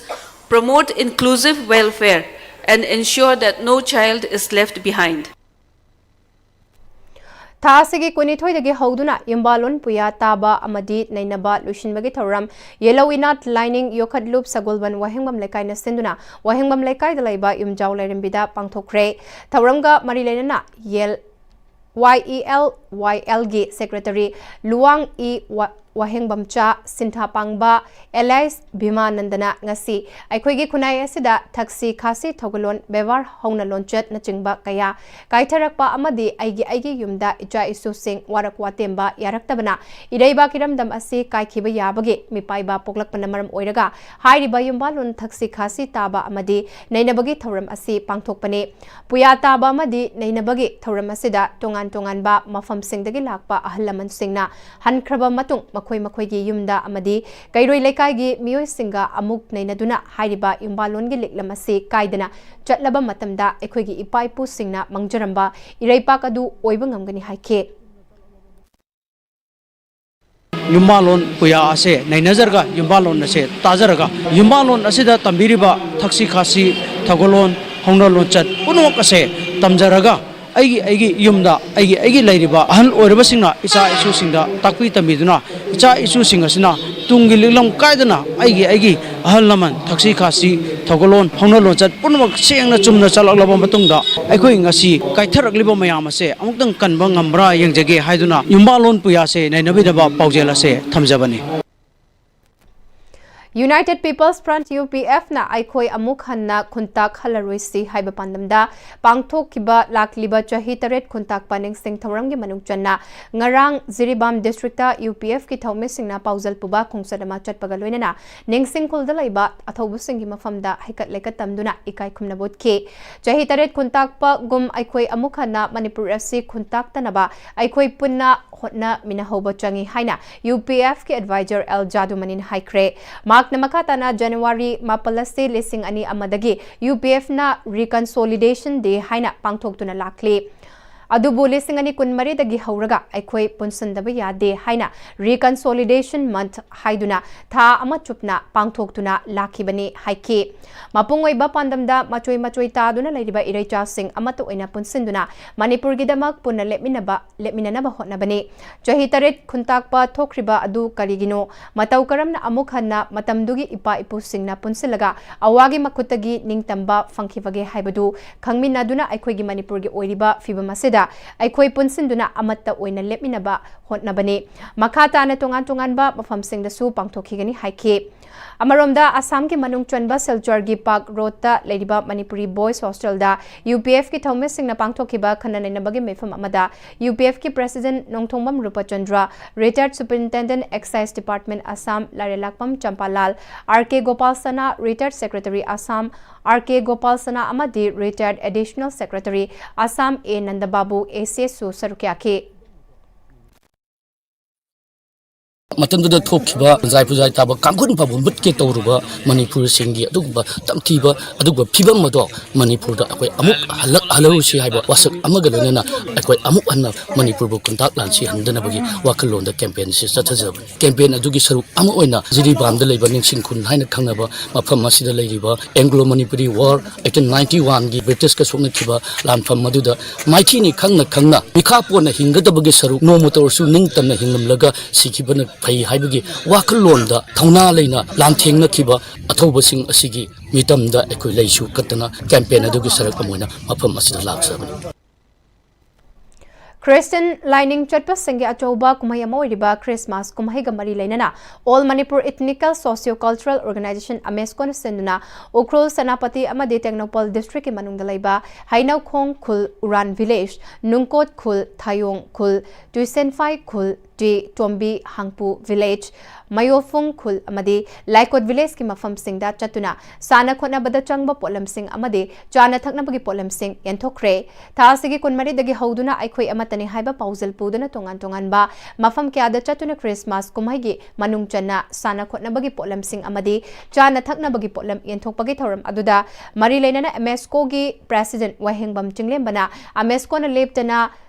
promote inclusive welfare, and ensure that no child is left behind. ꯊꯥ ꯑꯁꯤꯒꯤ ꯀꯨꯟꯅꯤꯊꯣꯏꯗꯒꯤ ꯍꯧꯗꯨꯅ ꯌꯨꯝꯕꯥꯂꯣꯟ ꯄꯨꯌꯥ ꯇꯥꯕ ꯑꯃꯗꯤ ꯅꯩꯅꯕ ꯂꯣꯏꯁꯤꯟꯕꯒꯤ ꯊꯧꯔꯝ ꯌꯦꯂꯧ ꯏꯅꯥꯠ ꯂꯥꯏꯅꯤꯡ ꯌꯣꯛꯈꯠꯂꯨꯞ ꯁꯒꯣꯜꯕꯟ ꯋꯥꯍꯦꯡꯕꯝ ꯂꯩꯀꯥꯏꯅ ꯁꯤꯟꯗꯨꯅ ꯋꯥꯍꯦꯡꯕꯝ ꯂꯩꯀꯥꯏꯗ ꯂꯩꯕ ꯌꯨꯝꯖꯥꯎ ꯂꯥꯏꯔꯦꯝꯕꯤꯗ ꯄꯥꯡꯊꯣꯛꯈ꯭ꯔꯦ꯫ ꯊꯧꯔꯝꯒ ꯃꯔꯤ ꯂꯩꯅꯅ ꯌꯦꯜ, Y E L Y L ꯒꯤ secretary ꯂꯨꯋꯥꯡ ꯏ ꯋꯥ-, ꯋꯥꯍꯦꯡꯕꯝꯆꯥ, ꯁꯤꯟꯊꯥ ꯄꯥꯡꯕ ꯑꯦꯂꯥꯏꯁ ꯚꯤꯃꯥꯅꯟꯗꯅ ꯉꯁꯤ ꯑꯩꯈꯣꯏꯒꯤ ꯈꯨꯟꯅꯥꯏ ꯑꯁꯤꯗ ꯊꯛꯁꯤ ꯈꯥꯁꯤ ꯊꯧꯒꯜꯂꯣꯟ, ꯕꯦꯕꯥꯔ ꯍꯧꯅ ꯂꯣꯟꯆꯠꯅꯆꯤꯡꯕ ꯀꯌꯥ ꯀꯥꯏꯊꯔꯛꯄ ꯑꯃꯗꯤ ꯑꯩꯒꯤ ꯑꯩꯒꯤ ꯌꯨꯝꯗ ꯏꯆꯥ ꯏꯁꯨꯁꯤꯡ ꯋꯥꯔꯛ ꯋꯥꯇꯦꯝꯕ ꯌꯥꯔꯛꯇꯕꯅ ꯏꯔꯩꯕꯥꯛ ꯏꯔꯝꯗꯝ ꯑꯁꯤ ꯀꯥꯏꯈꯤꯕ ꯌꯥꯕꯒꯤ ꯃꯤꯄꯥꯏꯕ ꯄꯣꯛꯂꯛꯄꯅ ꯃꯔꯝ ꯑꯣꯏꯔꯒ ꯍꯥꯏꯔꯤꯕ ꯌꯨꯝꯕꯥꯂꯣꯟ ꯊꯛꯁꯤ ꯈꯥꯁꯤ ꯇꯥꯕ ꯑꯃꯗꯤ ꯅꯩꯅꯕꯒꯤ ꯊꯧꯔꯝ ꯑꯁꯤ ꯄꯥꯡꯊꯣꯛꯄꯅꯤ꯫ ꯄꯨꯌꯥ ꯇꯥꯕ ꯑꯃꯗꯤ ꯅꯩꯅꯕꯒꯤ ꯊꯧꯔꯝ ꯑꯁꯤꯗ ꯇꯣꯉꯥꯟ ꯇꯣꯉꯥꯟꯕ ꯃꯐꯝꯁꯤꯡꯗꯒꯤ ꯂꯥꯛꯄ ꯑꯍꯜ ꯂꯃꯟꯁꯤꯡꯅ ꯍꯟꯈ꯭ꯔꯕ ꯃꯇꯨꯡ ꯃꯈꯣꯏ ꯃꯈꯣꯏꯒꯤ ꯌꯨꯝꯗ ꯑꯃꯗꯤ ꯀꯩꯔꯣꯏ ꯂꯩꯀꯥꯏꯒꯤ ꯃꯤꯑꯣꯏꯁꯤꯡꯒ ꯑꯃꯨꯛ ꯅꯩꯅꯗꯨꯅ ꯍꯥꯏꯔꯤꯕ ꯌꯨꯝꯕꯥꯂꯣꯟꯒꯤ ꯂꯤꯛꯂꯝ ꯑꯁꯤ ꯀꯥꯏꯗꯅ ꯆꯠꯂꯕ ꯃꯇꯝꯗ ꯑꯩꯈꯣꯏꯒꯤ ꯏꯄꯥ ꯏꯄꯨꯁꯤꯡꯅ ꯃꯥꯡꯖꯔꯝꯕ ꯏꯔꯩꯄꯥꯛ ꯑꯗꯨ ꯑꯣꯏꯕ ꯉꯝꯒꯅꯤ ꯍꯥꯏꯈꯤ꯫ ꯌꯨꯝꯕꯥꯂꯣꯟ ꯄꯨꯌꯥ ꯑꯁꯦ ꯅꯩꯅꯖꯔꯒ, ꯌꯨꯝꯕꯥꯂꯣꯟ ꯑꯁꯦ ꯇꯥꯖꯔꯒ, ꯌꯨꯝꯕꯥꯂꯣꯟ ꯑꯁꯤꯗ ꯇꯝꯕꯤꯔꯤꯕ ꯊꯛꯁꯤ ꯈꯥꯁꯤ, ꯊꯧꯒꯜꯂꯣꯟ, ꯍꯧꯅ ꯂꯣꯟꯆꯠ ꯄꯨꯝꯅꯃꯛ ꯑꯁꯦ ꯇꯝꯖꯔꯒ, ꯑꯩꯒꯤ ꯑꯩꯒꯤ ꯌꯨꯝꯗ ꯑꯩꯒꯤ ꯑꯩꯒꯤ ꯂꯩꯔꯤꯕ ꯑꯍꯜ ꯑꯣꯏꯔꯕꯁꯤꯡꯅ ꯏꯆꯥ ꯏꯁꯨꯁꯤꯡꯗ ꯇꯥꯛꯄꯤ ꯇꯝꯕꯤꯗꯨꯅ, ꯏꯆꯥ ꯏꯁꯨꯁꯤꯡ ꯑꯁꯤꯅ ꯇꯨꯡꯒꯤ ꯂꯤꯛꯂꯝ ꯀꯥꯏꯗꯅ ꯑꯩꯒꯤ ꯑꯩꯒꯤ ꯑꯍꯜ ꯂꯃꯟ ꯊꯛꯁꯤ ꯈꯥꯁꯤ, ꯊꯧꯒꯜꯂꯣꯟ, ꯍꯧꯅ ꯂꯣꯟꯆꯠ ꯄꯨꯝꯅꯃꯛ ꯁꯦꯡꯅ ꯆꯨꯝꯅ ꯆꯠꯂꯛꯂꯕ ꯃꯇꯨꯡꯗ, ꯑꯩꯈꯣꯏ ꯉꯁꯤ ꯀꯥꯏꯊꯔꯛꯂꯤꯕ ꯃꯌꯥꯝ ꯑꯁꯦ ꯑꯃꯨꯛꯇꯪ ꯀꯟꯕ ꯉꯝꯕ꯭ꯔꯥ ꯌꯦꯡꯖꯒꯦ ꯍꯥꯏꯗꯨꯅ ꯌꯨꯝꯕꯥꯂꯣꯟ ꯄꯨꯌꯥꯁꯦ ꯅꯩꯅꯕꯤꯅꯕ ꯄꯥꯎꯖꯦꯜ ꯑꯁꯦ ꯊꯝꯖꯕꯅꯤ꯫ United People's Front, U P F-ꯅ ꯑꯩꯈꯣꯏ ꯑꯃꯨꯛ ꯍꯟꯅ ꯈꯨꯟꯇꯥꯛ ꯍꯜꯂꯔꯣꯏꯁꯤ ꯍꯥꯏꯕ ꯄꯥꯟꯗꯝꯗ ꯄꯥꯡꯊꯣꯛꯈꯤꯕ ꯂꯥꯛꯂꯤꯕ ꯆꯍꯤ ꯇꯔꯦꯠ ꯈꯨꯟꯇꯥꯛꯄ ꯅꯤꯡꯁꯤꯡ ꯊꯧꯔꯝꯒꯤ ꯃꯅꯨꯡ ꯆꯟꯅ ꯉꯔꯥꯡ ꯖꯤꯔꯤꯕꯥꯝ district-ꯇ U P F-ꯀꯤ ꯊꯧꯃꯤꯁꯤꯡꯅ ꯄꯥꯎꯖꯦꯜ ꯄꯨꯕ ꯈꯣꯡꯆꯠ ꯑꯃ ꯆꯠꯄꯒ ꯂꯣꯏꯅꯅ ꯅꯤꯡꯁꯤꯡ ꯈꯨꯜꯗ ꯂꯩꯕ ꯑꯊꯧꯕꯁꯤꯡꯒꯤ ꯃꯐꯝꯗ ꯍꯩꯀꯠ ꯂꯩꯀꯠ ꯇꯝꯗꯨꯅ ꯏꯀꯥꯏ ꯈꯨꯝꯅꯕ ꯎꯠꯈꯤ꯫ ꯆꯍꯤ ꯇꯔꯦꯠ ꯈꯨꯟꯇꯥꯛꯄꯒꯨꯝ ꯑꯩꯈꯣꯏ ꯑꯃꯨꯛ ꯍꯟꯅ ꯃꯅꯤꯄꯨꯔ ꯑꯁꯤ ꯈꯨꯟꯇꯥꯛꯇꯅꯕ ꯑꯩꯈꯣꯏ ꯄꯨꯟꯅ ꯍꯣꯠꯅꯃꯤꯟꯅꯍꯧꯕ ꯆꯪꯏ ꯍꯥꯏꯅ U P F-ꯀꯤ advisor L ꯖꯥꯗꯨꯃꯅꯤꯅ ꯍꯥꯏꯈ꯭ꯔꯦ꯫ ꯃꯍꯥꯛꯅ ꯃꯈꯥ ꯇꯥꯅ January ꯃꯥꯄꯜ ꯑꯁꯤ ꯂꯤꯁꯤꯡ ꯑꯅꯤ ꯑꯃꯗꯒꯤ U P F-ꯅ Reconciliation Day ꯍꯥꯏꯅ ꯄꯥꯡꯊꯣꯛꯇꯨꯅ ꯂꯥꯛꯂꯤ꯫ ꯑꯗꯨꯕꯨ ꯂꯤꯁꯤꯡ ꯑꯅꯤ ꯀꯨꯟꯃꯔꯤꯗꯒꯤ ꯍꯧꯔꯒ ꯑꯩꯈꯣꯏ ꯄꯨꯟꯁꯤꯟꯗꯕ ꯌꯥꯗꯦ ꯍꯥꯏꯅ Reconciliation Month ꯍꯥꯏꯗꯨꯅ ꯊꯥ ꯑꯃ ꯆꯨꯞꯅ ꯄꯥꯡꯊꯣꯛꯇꯨꯅ ꯂꯥꯛꯈꯤꯕꯅꯤ ꯍꯥꯏꯈꯤ꯫ ꯃꯄꯨꯡ ꯑꯣꯏꯕ ꯄꯥꯟꯗꯝꯗ ꯃꯆꯣꯏ ꯃꯆꯣꯏ ꯇꯥꯗꯨꯅ ꯂꯩꯔꯤꯕ ꯏꯔꯩꯆꯥꯁꯤꯡ ꯑꯃꯠꯇ ꯑꯣꯏꯅ ꯄꯨꯟꯁꯤꯟꯗꯨꯅ ꯃꯅꯤꯄꯨꯔꯒꯤꯗꯃꯛ ꯄꯨꯟꯅ ꯂꯦꯞꯃꯤꯟꯅꯕ, ꯂꯦꯞꯃꯤꯟꯅꯅꯕ ꯍꯣꯠꯅꯕꯅꯤ꯫ ꯆꯍꯤ ꯇꯔꯦꯠ ꯈꯨꯟꯇꯥꯛꯄ ꯊꯣꯛꯈ꯭ꯔꯤꯕ ꯑꯗꯨ ꯀꯔꯤꯒꯤꯅꯣ? ꯃꯇꯧ ꯀꯔꯝꯅ ꯑꯃꯨꯛ ꯍꯟꯅ ꯃꯇꯝꯗꯨꯒꯤ ꯏꯄꯥ ꯏꯄꯨꯁꯤꯡꯅ ꯄꯨꯟꯁꯤꯜꯂꯒ ꯑꯋꯥꯒꯤ ꯃꯈꯨꯠꯇꯒꯤ ꯅꯤꯡꯇꯝꯕ ꯐꯪꯈꯤꯕꯒꯦ ꯍꯥꯏꯕꯗꯨ ꯈꯪꯃꯤꯟꯅꯗꯨꯅ ꯑꯩꯈꯣꯏꯒꯤ ꯃꯅꯤꯄꯨꯔꯒꯤ ꯑꯣꯏꯔꯤꯕ ꯐꯤꯕꯝ ꯑꯁꯤꯗ ꯑꯩꯈꯣꯏ ꯄꯨꯟꯁꯤꯟꯗꯨꯅ ꯑꯃꯠꯇ ꯑꯣꯏꯅ ꯂꯦꯞꯃꯤꯟꯅꯕ ꯍꯣꯠꯅꯕꯅꯤ꯫ ꯃꯈꯥ ꯇꯥꯅ ꯇꯣꯉꯥꯟ ꯇꯣꯉꯥꯟꯕ ꯃꯐꯝꯁꯤꯡꯗꯁꯨ ꯄꯥꯡꯊꯣꯛꯈꯤꯒꯅꯤ ꯍꯥꯏꯈꯤ꯫ ꯑꯃꯔꯣꯝꯗ ꯑꯁꯥꯝꯒꯤ ꯃꯅꯨꯡ ꯆꯟꯕ ꯁꯤꯜꯆꯔꯒꯤ ꯄꯥꯛ ꯔꯣꯗꯇ ꯂꯩꯔꯤꯕ ꯃꯅꯤꯄꯨꯔꯤ Boys Hostel-ꯗ U P F-ꯀꯤ ꯊꯧꯃꯤꯁꯤꯡꯅ ꯄꯥꯡꯊꯣꯛꯈꯤꯕ ꯈꯟꯅ ꯅꯩꯅꯕꯒꯤ ꯃꯤꯐꯝ ꯑꯃꯗ U P F-ꯀꯤ President ꯅꯣꯡꯊꯣꯡꯕꯝ ꯔꯨꯄꯆꯟꯗ꯭ꯔ, Retired Superintendent Excise Department Assam ꯂꯥꯏꯔꯦꯂꯥꯛꯄꯝ ꯆꯝꯄꯥꯂꯥꯜ, R K Gopal ꯁꯅꯥ, Retired Secretary Assam R K Gopal ꯁꯅꯥ ꯑꯃꯗꯤ Retired Additional Secretary Assam A ꯅꯟꯗꯕꯥꯕꯨ, A C S-ꯁꯨ ꯁꯔꯨꯛ ꯌꯥꯈꯤ꯫ ꯃꯇꯝꯗꯨꯗ ꯊꯣꯛꯈꯤꯕ ꯄꯨꯖꯥꯏ ꯄꯨꯖꯥꯏ ꯇꯥꯕ ꯀꯥꯡꯈꯨꯜ ꯐꯥꯎꯕ ꯃꯨꯠꯀꯦ ꯇꯧꯔꯨꯕ ꯃꯅꯤꯄꯨꯔꯁꯤꯡꯒꯤ ꯑꯗꯨꯒꯨꯝꯕ ꯇꯝꯊꯤꯕ ꯑꯗꯨꯒꯨꯝꯕ ꯐꯤꯕꯝ ꯑꯗꯣ ꯃꯅꯤꯄꯨꯔꯗ ꯑꯩꯈꯣꯏ ꯑꯃꯨꯛ ꯍꯜꯂꯛꯍꯜꯂꯔꯨꯁꯤ ꯍꯥꯏꯕ ꯋꯥꯁꯛ ꯑꯃꯒ ꯂꯣꯏꯅꯅ ꯑꯩꯈꯣꯏ ꯑꯃꯨꯛ ꯍꯟꯅ ꯃꯅꯤꯄꯨꯔꯕꯨ ꯈꯨꯟꯇꯥꯛ ꯂꯥꯟꯁꯤꯍꯟꯗꯅꯕꯒꯤ ꯋꯥꯈꯜꯂꯣꯟꯗ ꯀꯦꯝꯄꯦꯟꯁꯤ ꯆꯠꯊꯖꯕꯅꯤ꯫ ꯀꯦꯝꯄꯦꯟ ꯑꯗꯨꯒꯤ ꯁꯔꯨꯛ ꯑꯃ ꯑꯣꯏꯅ ꯖꯤꯔꯤꯕꯥꯝꯗ ꯂꯩꯕ ꯅꯤꯡꯁꯤꯡ ꯈꯨꯟ ꯍꯥꯏꯅ ꯈꯪꯅꯕ ꯃꯐꯝ ꯑꯁꯤꯗ ꯂꯩꯔꯤꯕ Anglo Manipuri war eighteen ninety ꯋꯥꯟꯒꯤ ꯕ꯭ꯔꯤꯇꯤꯁꯀ ꯁꯣꯛꯅꯈꯤꯕ ꯂꯥꯟꯐꯝ ꯑꯗꯨꯗ ꯃꯥꯏꯊꯤꯅꯤ ꯈꯪꯅ ꯈꯪꯅ ꯃꯤꯈꯥ ꯄꯣꯟꯅ ꯍꯤꯡꯒꯗꯕꯒꯤ ꯁꯔꯨꯛ ꯅꯣꯡꯃꯇ ꯑꯣꯏꯔꯁꯨ ꯅꯤꯡꯇꯝꯅ ꯍꯤꯡꯂꯝꯂꯒ ꯁꯤꯈꯤꯕꯅ ꯐꯩ ꯍꯥꯏꯕꯒꯤ ꯋꯥꯈꯜꯂꯣꯟꯗ ꯊꯧꯅꯥ ꯂꯩꯅ ꯂꯥꯟꯊꯦꯡꯅꯈꯤꯕ ꯑꯊꯧꯕꯁꯤꯡ ꯑꯁꯤꯒꯤ ꯃꯤꯇꯝꯗ ꯑꯩꯈꯣꯏ ꯂꯩꯁꯨ ꯀꯠꯇꯅ ꯀꯦꯝꯄꯦꯟ ꯑꯗꯨꯒꯤ ꯁꯔꯨꯛ ꯑꯃ ꯑꯣꯏꯅ ꯃꯐꯝ ꯑꯁꯤꯗ ꯂꯥꯛꯆꯕꯅꯤ꯫ ꯈ꯭ꯔꯤꯁꯇꯤꯌꯟ ꯂꯥꯏꯅꯤꯡ ꯆꯠꯄꯁꯤꯡꯒꯤ ꯑꯆꯧꯕ ꯀꯨꯝꯍꯩ ꯑꯃ ꯑꯣꯏꯔꯤꯕ ꯈ꯭ꯔꯤꯁꯃꯥꯁ ꯀꯨꯝꯍꯩꯒ ꯃꯔꯤ ꯂꯩꯅꯅ All Manipur Ethnical Socio Cultural Organization, ꯑꯃꯦꯁꯀꯣꯅ ꯁꯤꯟꯗꯨꯅ ꯎꯈ꯭ꯔꯨꯜ, ꯁꯦꯅꯥꯄꯇꯤ ꯑꯃꯗꯤ ꯇꯦꯡꯅꯧꯄꯜ ꯗꯤꯁꯇ꯭ꯔꯤꯛꯀꯤ ꯃꯅꯨꯡꯗ ꯂꯩꯕ ꯍꯩꯅꯧꯈꯣꯡ ꯈꯨꯜ, ꯎꯔꯥꯟ ꯚꯤꯂꯦꯖ, ꯅꯨꯡꯀꯣꯠ ꯈꯨꯜ, ꯊꯥꯌꯣꯡ ꯈꯨꯜ, ꯇꯨꯏꯁꯦꯟꯐꯥꯏ ꯈꯨꯜ, ꯇꯤ ꯇꯣꯝꯕꯤ, ꯍꯥꯡꯄꯨ ꯚꯤꯂꯦꯖ, ꯃꯌꯣꯐꯨꯡ ꯈꯨꯜ ꯑꯃꯗꯤ ꯂꯥꯏꯀꯣꯠ ꯚꯤꯂꯦꯖꯀꯤ ꯃꯐꯝꯁꯤꯡꯗ ꯆꯠꯇꯨꯅ ꯁꯥꯟꯅ ꯈꯣꯠꯅꯕꯗ ꯆꯪꯕ ꯄꯣꯠꯂꯝꯁꯤꯡ ꯑꯃꯗꯤ ꯆꯥꯅ ꯊꯛꯅꯕꯒꯤ ꯄꯣꯠꯂꯝꯁꯤꯡ ꯌꯦꯟꯊꯣꯛꯈ꯭ꯔꯦ꯫ ꯊꯥ ꯑꯁꯤꯒꯤ ꯀꯨꯟꯃꯔꯤꯗꯒꯤ ꯍꯧꯗꯨꯅ ꯑꯩꯈꯣꯏ ꯑꯃꯠꯇꯅꯤ ꯍꯥꯏꯕ ꯄꯥꯎꯖꯦꯜ ꯄꯨꯗꯨꯅ ꯇꯣꯉꯥꯟ ꯇꯣꯉꯥꯟꯕ ꯃꯐꯝ ꯀꯌꯥꯗ ꯆꯠꯇꯨꯅ ꯈ꯭ꯔꯤꯁꯃꯥꯁ ꯀꯨꯝꯍꯩꯒꯤ ꯃꯅꯨꯡ ꯆꯟꯅ ꯁꯥꯟꯅ ꯈꯣꯠꯅꯕꯒꯤ ꯄꯣꯠꯂꯝꯁꯤꯡ ꯑꯃꯗꯤ ꯆꯥꯅ ꯊꯛꯅꯕꯒꯤ ꯄꯣꯠꯂꯝ ꯌꯦꯟꯊꯣꯛꯄꯒꯤ ꯊꯧꯔꯝ ꯑꯗꯨꯗ ꯃꯔꯤ ꯂꯩꯅꯅ ꯑꯃꯦꯁꯀꯣꯒꯤ ꯄ꯭ꯔꯦꯁꯤꯗꯦꯟꯠ ꯋꯥꯍꯦꯡꯕꯝ ꯆꯤꯡꯂꯦꯝꯕꯅ ꯑꯃꯦꯁꯀꯣꯅ ꯂꯦꯞꯇꯅ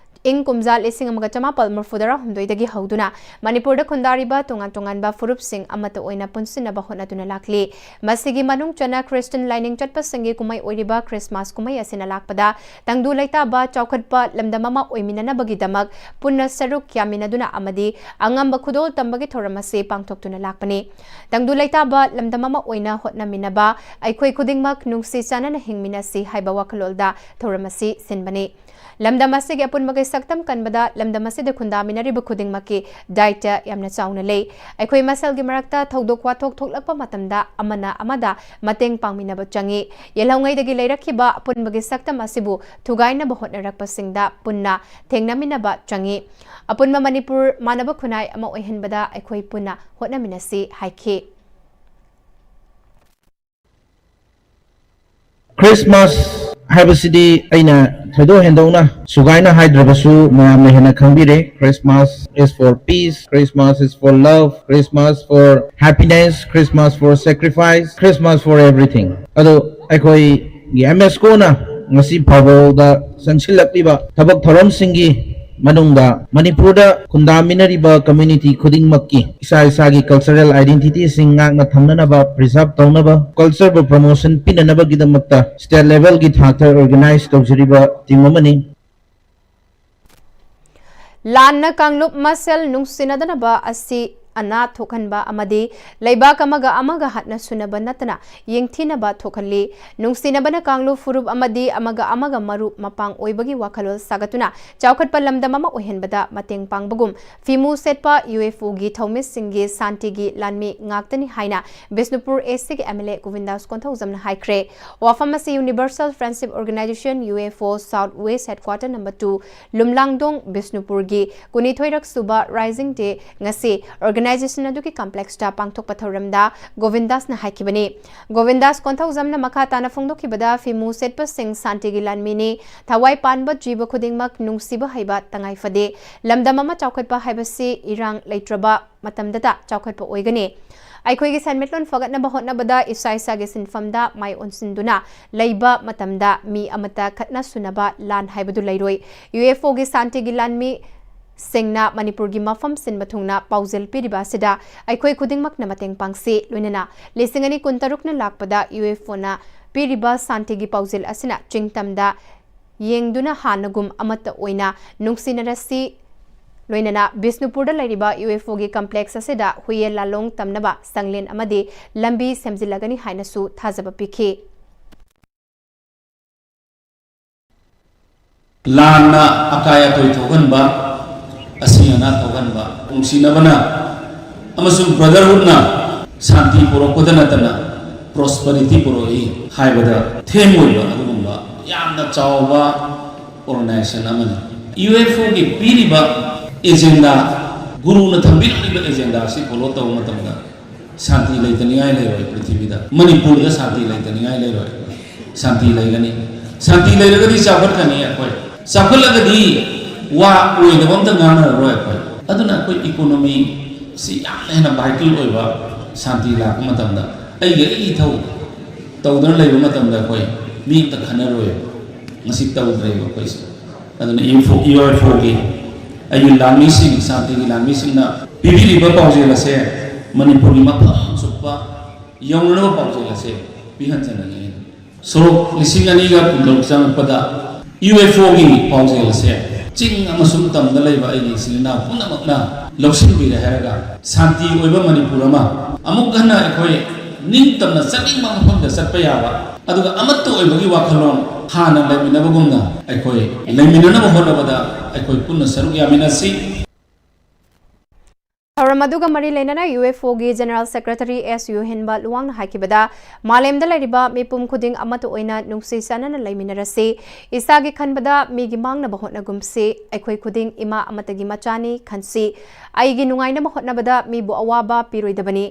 ꯏꯪ ꯀꯨꯝꯖꯥ ꯂꯤꯁꯤꯡ ꯑꯃꯒ ꯆꯃꯥꯄꯜ ꯃꯔꯤꯐꯨꯇꯔꯥꯍꯨꯝꯗꯣꯏꯗꯒꯤ ꯍꯧꯗꯨꯅ ꯃꯅꯤꯄꯨꯔꯗ ꯈꯨꯟꯗꯥꯔꯤꯕ ꯇꯣꯉꯥꯟ ꯇꯣꯉꯥꯟꯕ ꯐꯨꯔꯨꯞꯁꯤꯡ ꯑꯃꯠꯇ ꯑꯣꯏꯅ ꯄꯨꯟꯁꯤꯟꯅꯕ ꯍꯣꯠꯅꯗꯨꯅ ꯂꯥꯛꯂꯤ꯫ ꯃꯁꯤꯒꯤ ꯃꯅꯨꯡ ꯆꯟꯅ ꯈ꯭ꯔꯤꯁꯇꯤꯌꯟ ꯂꯥꯏꯅꯤꯡ ꯆꯠꯄꯁꯤꯡꯒꯤ ꯀꯨꯝꯍꯩ ꯑꯣꯏꯔꯤꯕ ꯈ꯭ꯔꯤꯁꯃꯥꯁ ꯀꯨꯝꯍꯩ ꯑꯁꯤꯅ ꯂꯥꯛꯄꯗ ꯇꯪꯗꯨ ꯂꯩꯇꯥꯕ, ꯆꯥꯎꯈꯠꯄ ꯂꯝꯗꯝ ꯑꯃ ꯑꯣꯏꯃꯤꯟꯅꯅꯕꯒꯤꯗꯃꯛ ꯄꯨꯟꯅ ꯁꯔꯨꯛ ꯌꯥꯃꯤꯟꯅꯗꯨꯅ ꯑꯃꯗꯤ ꯑꯉꯝꯕ ꯈꯨꯗꯣꯜ ꯇꯝꯕꯒꯤ ꯊꯧꯔꯝ ꯑꯁꯤ ꯄꯥꯡꯊꯣꯛꯇꯨꯅ ꯂꯥꯛꯄꯅꯤ꯫ ꯇꯪꯗꯨ ꯂꯩꯇꯥꯕ ꯂꯝꯗꯝ ꯑꯃ ꯑꯣꯏꯅ ꯍꯣꯠꯅꯃꯤꯟꯅꯕ ꯑꯩꯈꯣꯏ ꯈꯨꯗꯤꯡꯃꯛ ꯅꯨꯡꯁꯤ ꯆꯥꯟꯅꯅ ꯍꯤꯡꯃꯤꯟꯅꯁꯤ ꯍꯥꯏꯕ ꯋꯥꯈꯜꯂꯣꯟꯗ ꯊꯧꯔꯝ ꯑꯁꯤ ꯁꯤꯟꯕꯅꯤ꯫ ꯂꯝꯗꯝ ꯑꯁꯤꯒꯤ ꯑꯄꯨꯟꯕꯒꯤ ꯁꯛꯇꯝ ꯀꯟꯕꯗ ꯂꯝꯗꯝ ꯑꯁꯤꯗ ꯈꯨꯟꯗꯥꯃꯤꯟꯅꯔꯤꯕ ꯈꯨꯗꯤꯡꯃꯛꯀꯤ ꯗꯥꯏꯇ ꯌꯥꯝꯅ ꯆꯥꯎꯅ ꯂꯩ꯫ ꯑꯩꯈꯣꯏ ꯃꯁꯦꯜꯒꯤ ꯃꯔꯛꯇ ꯊꯧꯗꯣꯛ ꯋꯥꯊꯣꯛ ꯊꯣꯛꯂꯛꯄ ꯃꯇꯝꯗ ꯑꯃꯅ ꯑꯃꯗ ꯃꯇꯦꯡ ꯄꯥꯡꯃꯤꯟꯅꯕ ꯆꯪꯏ꯫ ꯌꯦꯜꯍꯧꯉꯩꯗꯒꯤ ꯂꯩꯔꯛꯈꯤꯕ ꯑꯄꯨꯟꯕꯒꯤ ꯁꯛꯇꯝ ꯑꯁꯤꯕꯨ ꯊꯨꯒꯥꯏꯅꯕ ꯍꯣꯠꯅꯔꯛꯄꯁꯤꯡꯗ ꯄꯨꯟꯅ ꯊꯦꯡꯅꯃꯤꯟꯅꯕ ꯆꯪꯏ꯫ ꯑꯄꯨꯟꯕ ꯃꯅꯤꯄꯨꯔ ꯃꯥꯟꯅꯕ ꯈꯨꯟꯅꯥꯏ ꯑꯃ ꯑꯣꯏꯍꯟꯕꯗ ꯑꯩꯈꯣꯏ ꯄꯨꯟꯅ ꯍꯣꯠꯅꯃꯤꯟꯅꯁꯤ ꯍꯥꯏꯈꯤ꯫ Christmas ꯍꯥꯏꯕꯁꯤꯗꯤ ꯑꯩꯅ ꯊꯣꯏꯗꯣꯛ ꯍꯦꯟꯗꯣꯛꯅ ꯁꯨꯒꯥꯏꯅ ꯍꯥꯏꯗ꯭ꯔꯕꯁꯨ ꯃꯌꯥꯝꯅ ꯍꯦꯟꯅ ꯈꯪꯕꯤꯔꯦ꯫ Christmas is for peace, Christmas is for love, Christmas for happiness, Christmas for sacrifice, Christmas for everything. ꯑꯗꯣ ꯑꯩꯈꯣꯏꯒꯤ MSCOꯅ ꯉꯁꯤ ꯐꯥꯎꯕꯗ ꯆꯪꯁꯤꯜꯂꯛꯂꯤꯕ ꯊꯕꯛ ꯊꯧꯔꯝꯁꯤꯡꯒꯤ ꯃꯅꯨꯡꯗ ꯃꯅꯤꯄꯨꯔꯗ ꯈꯨꯟꯗꯥꯃꯤꯟꯅꯔꯤꯕ community ꯈꯨꯗꯤꯡꯃꯛꯀꯤ ꯏꯁꯥ ꯏꯁꯥꯒꯤ cultural identityꯁꯤꯡ ꯉꯥꯛꯅ ꯊꯝꯅꯅꯕ, preserve ꯇꯧꯅꯕ, cultureꯕꯨ promotion ꯄꯤꯅꯅꯕꯒꯤꯗꯃꯛꯇ state levelꯒꯤ ꯊꯥꯛꯇ organize ꯇꯧꯖꯔꯤꯕ team ꯑꯃꯅꯤ꯫ ꯂꯥꯟꯅ ꯀꯥꯡꯂꯨꯞ ꯃꯁꯦꯜ ꯅꯨꯡꯁꯤꯅꯗꯅꯕ ꯑꯁꯤ ꯑꯅꯥ ꯊꯣꯛꯍꯟꯕ ꯑꯃꯗꯤ ꯂꯩꯕꯥꯛ ꯑꯃꯒ ꯑꯃꯒ ꯍꯠꯅ ꯁꯨꯅꯕ ꯅꯠꯇꯅ ꯌꯦꯡꯊꯤꯅꯕ ꯊꯣꯛꯍꯜꯂꯤ꯫ ꯅꯨꯡꯁꯤꯅꯕꯅ ꯀꯥꯡꯂꯨꯞ ꯐꯨꯔꯨꯞ ꯑꯃꯗꯤ ꯑꯃꯒ ꯑꯃꯒ ꯃꯔꯨꯞ ꯃꯄꯥꯡ ꯑꯣꯏꯕꯒꯤ ꯋꯥꯈꯜꯂꯣꯟ ꯁꯥꯒꯠꯇꯨꯅ ꯆꯥꯎꯈꯠꯄ ꯂꯝꯗꯝ ꯑꯃ ꯑꯣꯏꯍꯟꯕꯗ ꯃꯇꯦꯡ ꯄꯥꯡꯕꯒꯨꯝ ꯐꯤꯃꯨ ꯁꯦꯠꯄ UFOꯒꯤ ꯊꯧꯃꯤꯁꯤꯡꯒꯤ ꯁꯥꯟꯇꯤꯒꯤ ꯂꯥꯟꯃꯤ ꯉꯥꯛꯇꯅꯤ ꯍꯥꯏꯅ ꯕꯤꯁꯅꯨꯄꯨꯔ ACꯒꯤ MLA ꯒꯣꯕꯤꯟꯗꯥꯁ ꯀꯣꯟꯊꯧꯖꯝꯅ ꯍꯥꯏꯈ꯭ꯔꯦ꯫ ꯋꯥꯐꯝ ꯑꯁꯤ Universal Friendship Organization, UFO, South West Headquarter number two, ꯂꯨꯝꯂꯥꯡꯗꯣꯡ, ꯕꯤꯁꯅꯨꯄꯨꯔꯒꯤ ꯀꯨꯟꯅꯤꯊꯣꯏꯔꯛ ꯁꯨꯕ Rising Day ꯉꯁꯤ organization ꯑꯗꯨꯒꯤ complexꯇ ꯄꯥꯡꯊꯣꯛꯄ ꯊꯧꯔꯝꯗ ꯒꯣꯕꯤꯟꯗꯥꯁꯅ ꯍꯥꯏꯈꯤꯕꯅꯤ꯫ ꯒꯣꯕꯤꯟꯗꯥꯁ ꯀꯣꯟꯊꯧꯖꯝꯅ ꯃꯈꯥ ꯇꯥꯅ ꯐꯣꯡꯗꯣꯛꯈꯤꯕꯗ, ꯐꯤꯃꯨ ꯁꯦꯠꯄꯁꯤꯡ ꯁꯥꯟꯇꯤꯒꯤ ꯂꯥꯟꯃꯤꯅꯤ, ꯊꯋꯥꯏ ꯄꯥꯟꯕ ꯖꯤꯕ ꯈꯨꯗꯤꯡꯃꯛ ꯅꯨꯡꯁꯤꯕ ꯍꯩꯕ ꯇꯉꯥꯏ ꯐꯗꯦ꯫ ꯂꯝꯗꯝ ꯑꯃ ꯆꯥꯎꯈꯠꯄ ꯍꯥꯏꯕꯁꯤ ꯏꯔꯥꯡ ꯂꯩꯇ꯭ꯔꯕ ꯃꯇꯝꯗꯇ ꯆꯥꯎꯈꯠꯄ ꯑꯣꯏꯒꯅꯤ꯫ ꯑꯩꯈꯣꯏꯒꯤ ꯁꯦꯟꯃꯤꯠꯂꯣꯟ ꯐꯒꯠꯅꯕ ꯍꯣꯠꯅꯕꯗ ꯏꯁꯥ ꯏꯁꯥꯒꯤ ꯁꯤꯟꯐꯝꯗ ꯃꯥꯏ ꯑꯣꯟꯁꯤꯟꯗꯨꯅ ꯂꯩꯕ ꯃꯇꯝꯗ ꯃꯤ ꯑꯃꯠꯇ ꯈꯠꯅ ꯁꯨꯅꯕ ꯂꯥꯟ ꯍꯥꯏꯕꯗꯨ ꯂꯩꯔꯣꯏ꯫ UFOꯒꯤ ꯁꯥꯟꯇꯤꯒꯤ ꯂꯥꯟꯃꯤ ꯁꯤꯡꯅ ꯃꯅꯤꯄꯨꯔꯒꯤ ꯃꯐꯝ ꯁꯤꯟꯕ ꯊꯨꯡꯅ ꯄꯥꯎꯖꯦꯜ ꯄꯤꯔꯤꯕ ꯑꯁꯤꯗ ꯑꯩꯈꯣꯏ ꯈꯨꯗꯤꯡꯃꯛꯅ ꯃꯇꯦꯡ ꯄꯥꯡꯁꯤ꯫ ꯂꯣꯏꯅꯅ ꯂꯤꯁꯤꯡ ꯑꯅꯤ ꯀꯨꯟꯇꯔꯨꯛꯅ ꯂꯥꯛꯄꯗ UFOꯅ ꯄꯤꯔꯤꯕ ꯁꯥꯟꯇꯤꯒꯤ ꯄꯥꯎꯖꯦꯜ ꯑꯁꯤꯅ ꯆꯤꯡꯇꯝꯗ ꯌꯦꯡꯗꯨꯅ ꯍꯥꯟꯅꯒꯨꯝ ꯑꯃꯠꯇ ꯑꯣꯏꯅ ꯅꯨꯡꯁꯤꯅꯔꯁꯤ꯫ ꯂꯣꯏꯅꯅ ꯕꯤꯁꯅꯨꯄꯨꯔꯗ ꯂꯩꯔꯤꯕ UFOꯒꯤ complex ꯑꯁꯤꯗ ꯍꯨꯏꯌꯦꯟ ꯂꯥꯂꯣꯡ ꯇꯝꯅꯕ ꯁꯪꯂꯦꯟ ꯑꯃꯗꯤ ꯂꯝꯕꯤ ꯁꯦꯝꯖꯤꯜꯂꯒꯅꯤ ꯍꯥꯏꯅꯁꯨ ꯊꯥꯖꯕ ꯄꯤꯈꯤ꯫ ꯂꯥꯟꯅ ꯑꯀꯥꯏ ꯑꯇꯣꯏ ꯊꯣꯛꯍꯟꯕ, ꯑꯁꯤ ꯑꯅꯥ ꯊꯣꯛꯍꯟꯕ, ꯅꯨꯡꯁꯤꯅꯕꯅ ꯑꯃꯁꯨꯡ brotherhoodꯅ ꯁꯥꯟꯇꯤ ꯄꯨꯔꯛꯄꯗ ꯅꯠꯇꯅ prosperity ꯄꯨꯔꯛꯏ ꯍꯥꯏꯕꯗ ꯊꯦꯝ ꯑꯣꯏꯕ ꯑꯗꯨꯒꯨꯝꯕ ꯌꯥꯝꯅ ꯆꯥꯎꯕ organization ꯑꯃꯅꯤ꯫ UFOꯒꯤ ꯄꯤꯔꯤꯕ agenda, ꯒꯨꯔꯨꯅ ꯊꯝꯕꯤꯔꯛꯂꯤꯕ agenda ꯑꯁꯤ follow ꯇꯧꯕ ꯃꯇꯝꯗ ꯁꯥꯟꯇꯤ ꯂꯩꯇꯅꯤꯡꯉꯥꯏ ꯂꯩꯔꯣꯏ ꯄ꯭ꯔꯤꯊꯤꯕꯤꯗ꯫ ꯃꯅꯤꯄꯨꯔꯗ ꯁꯥꯟꯇꯤ ꯂꯩꯇꯅꯤꯡꯉꯥꯏ ꯂꯩꯔꯣꯏ, ꯁꯥꯟꯇꯤ ꯂꯩꯒꯅꯤ꯫ ꯁꯥꯟꯇꯤ ꯂꯩꯔꯒꯗꯤ ꯆꯥꯎꯈꯠꯀꯅꯤ ꯑꯩꯈꯣꯏ꯫ ꯆꯥꯎꯈꯠꯂꯒꯗꯤ ꯋꯥ ꯑꯣꯏꯗꯕ ꯑꯝꯇ ꯉꯥꯡꯅꯔꯔꯣꯏ ꯑꯩꯈꯣꯏ꯫ ꯑꯗꯨꯅ ꯑꯩꯈꯣꯏ ꯏꯀꯣꯅꯣꯃꯤ ꯁꯤ ꯌꯥꯝꯅ ꯍꯦꯟꯅ ꯚꯥꯏꯇꯦꯜ ꯑꯣꯏꯕ, ꯁꯥꯟꯇꯤ ꯂꯥꯛꯄ ꯃꯇꯝꯗ ꯑꯩꯒꯤ ꯑꯩꯒꯤ ꯏꯊꯧ ꯇꯧꯗꯨꯅ ꯂꯩꯕ ꯃꯇꯝꯗ ꯑꯩꯈꯣꯏ ꯃꯤ ꯑꯝꯇ ꯈꯟꯅꯔꯣꯏ꯫ ꯉꯁꯤ ꯇꯧꯗ꯭ꯔꯦꯕ ꯑꯩꯈꯣꯏꯁꯦ꯫ ꯑꯗꯨꯅ ꯏꯌꯨ ꯑꯦꯐ ꯑꯣ, ꯏꯌꯨ ꯑꯦꯐ ꯑꯣꯒꯤ ꯑꯩꯒꯤ ꯂꯥꯟꯃꯤꯁꯤꯡ, ꯁꯥꯟꯇꯤꯒꯤ ꯂꯥꯟꯃꯤꯁꯤꯡꯅ ꯄꯤꯕꯤꯔꯤꯕ ꯄꯥꯎꯖꯦꯜ ꯑꯁꯦ ꯃꯅꯤꯄꯨꯔꯒꯤ ꯃꯐꯝ ꯆꯨꯞꯄ ꯌꯧꯅꯅꯕ ꯄꯥꯎꯖꯦꯜ ꯑꯁꯦ ꯄꯤꯍꯟꯖꯅꯤꯡꯉꯤ꯫ ꯁꯣꯔꯣꯛ ꯂꯤꯁꯤꯡ ꯑꯅꯤꯒ ꯀꯨꯟꯇꯔꯨꯛ ꯆꯪꯉꯛꯄꯗ ꯏꯌꯨ ꯑꯦꯐ ꯑꯣꯒꯤ ꯄꯥꯎꯖꯦꯜ ꯑꯁꯦ ꯆꯤꯡ ꯑꯃꯁꯨꯡ ꯇꯝꯗ ꯂꯩꯕ ꯑꯩꯒꯤ ꯏꯆꯤꯜ ꯏꯅꯥꯎ ꯄꯨꯝꯅꯃꯛꯅ ꯂꯧꯁꯤꯟꯕꯤꯔꯦ ꯍꯥꯏꯔꯒ ꯁꯥꯟꯇꯤ ꯑꯣꯏꯕ ꯃꯅꯤꯄꯨꯔ ꯑꯃ ꯑꯃꯨꯛ ꯍꯟꯅ ꯑꯩꯈꯣꯏ ꯅꯤꯡꯇꯝꯅ ꯆꯠꯅꯤꯡꯕ ꯃꯐꯝꯗ ꯆꯠꯄ ꯌꯥꯕ, ꯑꯗꯨꯒ ꯑꯃꯠꯇ ꯑꯣꯏꯕꯒꯤ ꯋꯥꯈꯜꯂꯣꯟ ꯍꯥꯟꯅ ꯂꯩꯃꯤꯟꯅꯕꯒꯨꯝꯅ ꯑꯩꯈꯣꯏ ꯂꯩꯃꯤꯟꯅꯅꯕ ꯍꯣꯠꯅꯕꯗ ꯑꯩꯈꯣꯏ ꯄꯨꯟꯅ ꯁꯔꯨꯛ ꯌꯥꯃꯤꯟꯅꯁꯤ꯫ ꯊꯧꯔꯝ ꯑꯗꯨꯒ ꯃꯔꯤ ꯂꯩꯅꯅ ꯌꯨ ꯑꯦꯐ ꯑꯣꯒꯤ ꯖꯦꯅꯔꯦꯜ ꯁꯦꯀ꯭ꯔꯦꯇꯔꯤ ꯑꯦꯁ ꯌꯨꯍꯦꯟꯕ ꯂꯨꯋꯥꯡꯅ ꯍꯥꯏꯈꯤꯕꯗ, ꯃꯥꯂꯦꯝꯗ ꯂꯩꯔꯤꯕ ꯃꯤꯄꯨꯝ ꯈꯨꯗꯤꯡ ꯑꯃꯠꯇ ꯑꯣꯏꯅ ꯅꯨꯡꯁꯤ ꯆꯥꯟꯅꯅ ꯂꯩꯃꯤꯟꯅꯔꯁꯤ꯫ ꯏꯁꯥꯒꯤ ꯈꯟꯕꯗ ꯃꯤꯒꯤ ꯃꯥꯡꯅꯕ ꯍꯣꯠꯅꯒꯨꯝꯁꯤ꯫ ꯑꯩꯈꯣꯏ ꯈꯨꯗꯤꯡ ꯏꯃꯥ ꯑꯃꯠꯇꯒꯤ ꯃꯆꯥꯅꯤ ꯈꯟꯁꯤ꯫ ꯑꯩꯒꯤ ꯅꯨꯡꯉꯥꯏꯅꯕ ꯍꯣꯠꯅꯕꯗ ꯃꯤꯕꯨ ꯑꯋꯥꯕ ꯄꯤꯔꯣꯏꯗꯕꯅꯤ꯫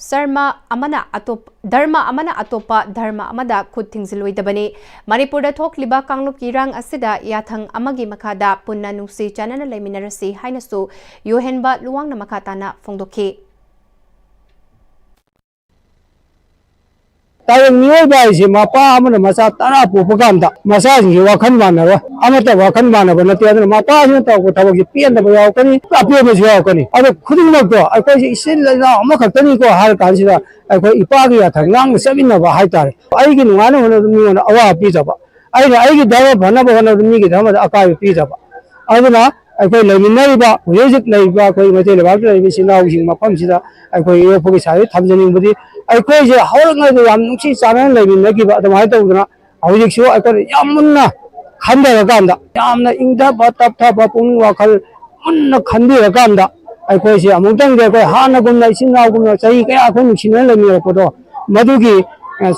ꯁꯔꯃ ꯑꯃꯅ ꯑꯇꯣꯞ-, ꯙꯔꯃ ꯑꯃꯅ ꯑꯇꯣꯞꯄ ꯙꯔꯃ ꯑꯃꯗ ꯈꯨꯠ ꯊꯤꯡꯖꯤꯜꯂꯣꯏꯗꯕꯅꯤ꯫ ꯃꯅꯤꯄꯨꯔꯗ ꯊꯣꯛꯂꯤꯕ ꯀꯥꯡꯂꯨꯞꯀꯤ ꯏꯔꯥꯡ ꯑꯁꯤꯗ ꯌꯥꯊꯪ ꯑꯃꯒꯤ ꯃꯈꯥꯗ ꯄꯨꯟꯅ ꯅꯨꯡꯁꯤ ꯆꯥꯟꯅꯅ ꯂꯩꯃꯤꯟꯅꯔꯁꯤ ꯍꯥꯏꯅꯁꯨ ꯌꯨꯍꯦꯟꯕ ꯂꯨꯋꯥꯡꯅ ꯃꯈꯥ ꯇꯥꯅ ꯐꯣꯡꯗꯣꯛꯈꯤ꯫ ꯇꯥꯏꯕꯪ ꯃꯤꯑꯣꯏꯕ ꯍꯥꯏꯁꯦ ꯃꯄꯥ ꯑꯃꯅ ꯃꯆꯥ ꯇꯔꯥ ꯄꯣꯛꯄ ꯀꯥꯟꯗ ꯃꯆꯥꯁꯤꯡꯁꯦ ꯋꯥꯈꯜ ꯃꯥꯟꯅꯔꯣꯏ꯫ ꯑꯃꯠꯇ ꯋꯥꯈꯜ ꯃꯥꯟꯅꯕ ꯅꯠꯇꯦ꯫ ꯑꯗꯨꯅ ꯃꯄꯥꯁꯤꯅ ꯇꯧꯔꯛꯄ ꯊꯕꯛꯁꯦ ꯄꯦꯟꯗꯕ ꯌꯥꯎꯔꯛꯀꯅꯤ, ꯑꯄꯦꯟꯕꯁꯨ ꯌꯥꯎꯔꯛꯀꯅꯤ꯫ ꯑꯗꯣ ꯈꯨꯗꯤꯡꯃꯛꯇꯣ ꯑꯩꯈꯣꯏꯁꯦ ꯏꯆꯤꯜ ꯏꯅꯥꯎ ꯑꯃꯈꯛꯇꯅꯤꯀꯣ ꯍꯥꯏꯔ ꯀꯥꯟꯁꯤꯗ ꯑꯩꯈꯣꯏ ꯏꯄꯥꯒꯤ ꯌꯥꯊꯪ ꯉꯥꯛꯅ ꯆꯠꯃꯤꯟꯅꯕ ꯍꯥꯏꯇꯥꯔꯦ꯫ ꯑꯩꯒꯤ ꯅꯨꯡꯉꯥꯏꯅꯕ ꯍꯣꯠꯅꯕꯗ ꯃꯤꯉꯣꯟꯗ ꯑꯋꯥꯕ ꯄꯤꯗꯕ, ꯑꯩꯅ ꯑꯩꯒꯤ ꯙꯔꯃ ꯐꯅꯕ ꯍꯣꯠꯅꯕꯗ ꯃꯤꯒꯤ ꯙꯔꯃꯗ ꯑꯀꯥꯏꯕ ꯄꯤꯗꯕ꯫ ꯑꯗꯨꯅ ꯑꯩꯈꯣꯏ ꯂꯩꯃꯤꯟꯅꯔꯤꯕ, ꯍꯧꯖꯤꯛ ꯍꯧꯖꯤꯛ ꯂꯩꯔꯤꯕ ꯑꯩꯈꯣꯏ ꯃꯩꯇꯩ ꯂꯩꯕꯥꯛꯇ ꯂꯩꯔꯤꯕ ꯏꯆꯤꯜ ꯏꯅꯥꯎꯁꯤꯡ ꯃꯐꯝꯁꯤꯗ ꯑꯩꯈꯣꯏ ꯌꯨ ꯑꯦꯐ ꯑꯣꯒꯤ ꯁꯥꯏꯠꯇꯒꯤ ꯊꯝꯖꯅꯤꯡꯕꯗꯤ, ꯑꯩꯈꯣꯏꯁꯦ ꯍꯧꯔꯛꯂꯤꯉꯩꯗ ꯌꯥꯝ ꯅꯨꯡꯁꯤ ꯆꯥꯟꯅꯅ ꯂꯩꯃꯤꯟꯅꯈꯤꯕ ꯑꯗꯨꯃꯥꯏꯅ ꯇꯧꯗꯅ ꯍꯧꯖꯤꯛꯁꯨ ꯑꯩꯈꯣꯏꯅ ꯌꯥꯝ ꯃꯨꯟꯅ ꯈꯟꯊꯔꯀꯥꯟꯗ, ꯌꯥꯝꯅ ꯏꯪꯊꯕ ꯇꯞꯊꯕ ꯄꯨꯛꯅꯤꯡ ꯋꯥꯈꯜ ꯃꯨꯟꯅ ꯈꯟꯕꯤꯔꯀꯥꯟꯗ ꯑꯩꯈꯣꯏꯁꯦ ꯑꯃꯨꯛꯇꯪꯗꯤ ꯑꯩꯈꯣꯏ ꯍꯥꯟꯅꯒꯨꯝꯅ ꯏꯆꯤꯜ ꯏꯅꯥꯎꯒꯨꯝꯅ ꯆꯍꯤ ꯀꯌꯥ ꯑꯩꯈꯣꯏ ꯅꯨꯡꯁꯤꯅꯅ ꯂꯩꯃꯤꯟꯅꯔꯛꯄꯗꯣ, ꯃꯗꯨꯒꯤ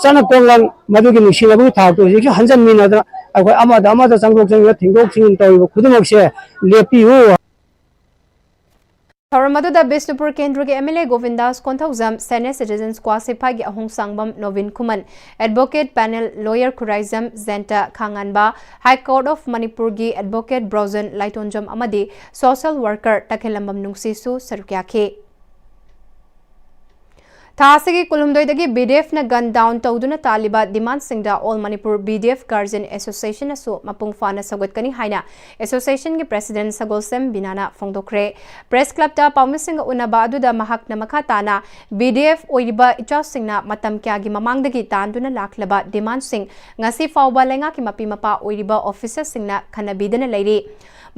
ꯆꯠꯅ ꯀꯥꯡꯂꯣꯟ, ꯃꯗꯨꯒꯤ ꯅꯨꯡꯁꯤꯅꯕꯒꯤ ꯊꯥꯛꯇꯣ ꯍꯧꯖꯤꯛꯁꯨ ꯍꯟꯖꯟꯃꯤꯟꯅꯗꯅ ꯑꯩꯈꯣꯏ ꯑꯃꯗ ꯑꯃꯗ ꯆꯪꯊꯣꯛ ꯆꯪꯁꯤꯟ, ꯊꯤꯟꯗꯣꯛ ꯊꯤꯟꯖꯤꯟ ꯇꯧꯔꯤꯕ ꯈꯨꯗꯤꯡꯃꯛꯁꯦ ꯂꯦꯞꯄꯤꯌꯨ꯫ ꯊꯧꯔꯝ ꯑꯗꯨꯗ ꯕꯤꯁꯅꯨꯄꯨꯔ ꯀꯦꯟꯗ꯭ꯔꯒꯤ MLA ꯒꯣꯕꯤꯟꯗꯥꯁ ꯀꯣꯟꯊꯧꯖꯝ, Senior Citizens ꯀ꯭ꯋꯥ ꯁꯤꯐꯥꯏꯒꯤ ꯑꯍꯣꯡ ꯁꯥꯡꯕꯝ ꯅꯣꯕꯤꯟ ꯈꯨꯃꯟ, Advocate Panel Lawyer Khuraijam ꯖꯌꯟꯇ ꯈꯥꯉꯥꯟꯕ, High Court of ꯃꯅꯤꯄꯨꯔꯒꯤ Advocate ꯕ꯭ꯔꯣꯖꯟ ꯂꯥꯏꯇꯣꯟꯖꯝ ꯑꯃꯗꯤ Social Worker ꯇꯈꯦꯜꯂꯝꯕꯝ ꯅꯨꯡꯁꯤꯁꯨ ꯁꯔꯨꯛ ꯌꯥꯈꯤ꯫ ꯊꯥ ꯑꯁꯤꯒꯤ ꯀꯨꯟꯍꯨꯝꯗꯣꯏꯗꯒꯤ BDFꯅ gun down ꯇꯧꯗꯨꯅ ꯇꯥꯜꯂꯤꯕ demandꯁꯤꯡꯗ All Manipur BDF Guardian Associationꯅꯁꯨ ꯃꯄꯨꯡ ꯐꯥꯅ ꯁꯧꯒꯠꯀꯅꯤ ꯍꯥꯏꯅ Associationꯒꯤ President ꯁꯒꯣꯜꯁꯦꯝ ꯕꯤꯅꯥꯅ ꯐꯣꯡꯗꯣꯛꯈ꯭ꯔꯦ꯫ Press Clubꯇ ꯄꯥꯎꯃꯤꯁꯤꯡꯒ ꯎꯅꯕ ꯑꯗꯨꯗ ꯃꯍꯥꯛꯅ ꯃꯈꯥ ꯇꯥꯅ, BDF ꯑꯣꯏꯔꯤꯕ ꯏꯆꯥꯁꯤꯡꯅ ꯃꯇꯝ ꯀꯌꯥꯒꯤ ꯃꯃꯥꯡꯗꯒꯤ ꯇꯥꯟꯗꯨꯅ ꯂꯥꯛꯂꯕ demandꯁꯤꯡ ꯉꯁꯤ ꯐꯥꯎꯕ ꯂꯩꯉꯥꯛꯀꯤ ꯃꯄꯤ ꯃꯄꯥ ꯑꯣꯏꯔꯤꯕ officerꯁꯤꯡꯅ ꯈꯟꯅꯕꯤꯗꯅ ꯂꯩꯔꯤ꯫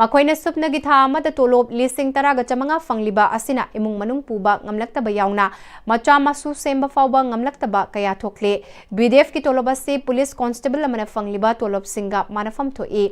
ꯃꯈꯣꯏꯅ ꯁꯨꯞꯅꯒꯤ ꯊꯥ ꯑꯃꯗ ꯇꯣꯂꯣꯞ ꯂꯤꯁꯤꯡ ꯇꯔꯥꯒ ꯆꯥꯃꯉꯥ ꯐꯪꯂꯤꯕ ꯑꯁꯤꯅ ꯏꯃꯨꯡ ꯃꯅꯨꯡ ꯄꯨꯕ ꯉꯝꯂꯛꯇꯕ ꯌꯥꯎꯅ ꯃꯆꯥ ꯃꯁꯨ ꯁꯦꯝꯕ ꯐꯥꯎꯕ ꯉꯝꯂꯛꯇꯕ ꯀꯌꯥ ꯊꯣꯛꯂꯦ꯫ BDFꯀꯤ ꯇꯣꯂꯣꯞ ꯑꯁꯤ police constable ꯑꯃꯅ ꯐꯪꯂꯤꯕ ꯇꯣꯂꯣꯞꯁꯤꯡꯒ ꯃꯥꯟꯅꯐꯝ ꯊꯣꯛꯏ꯫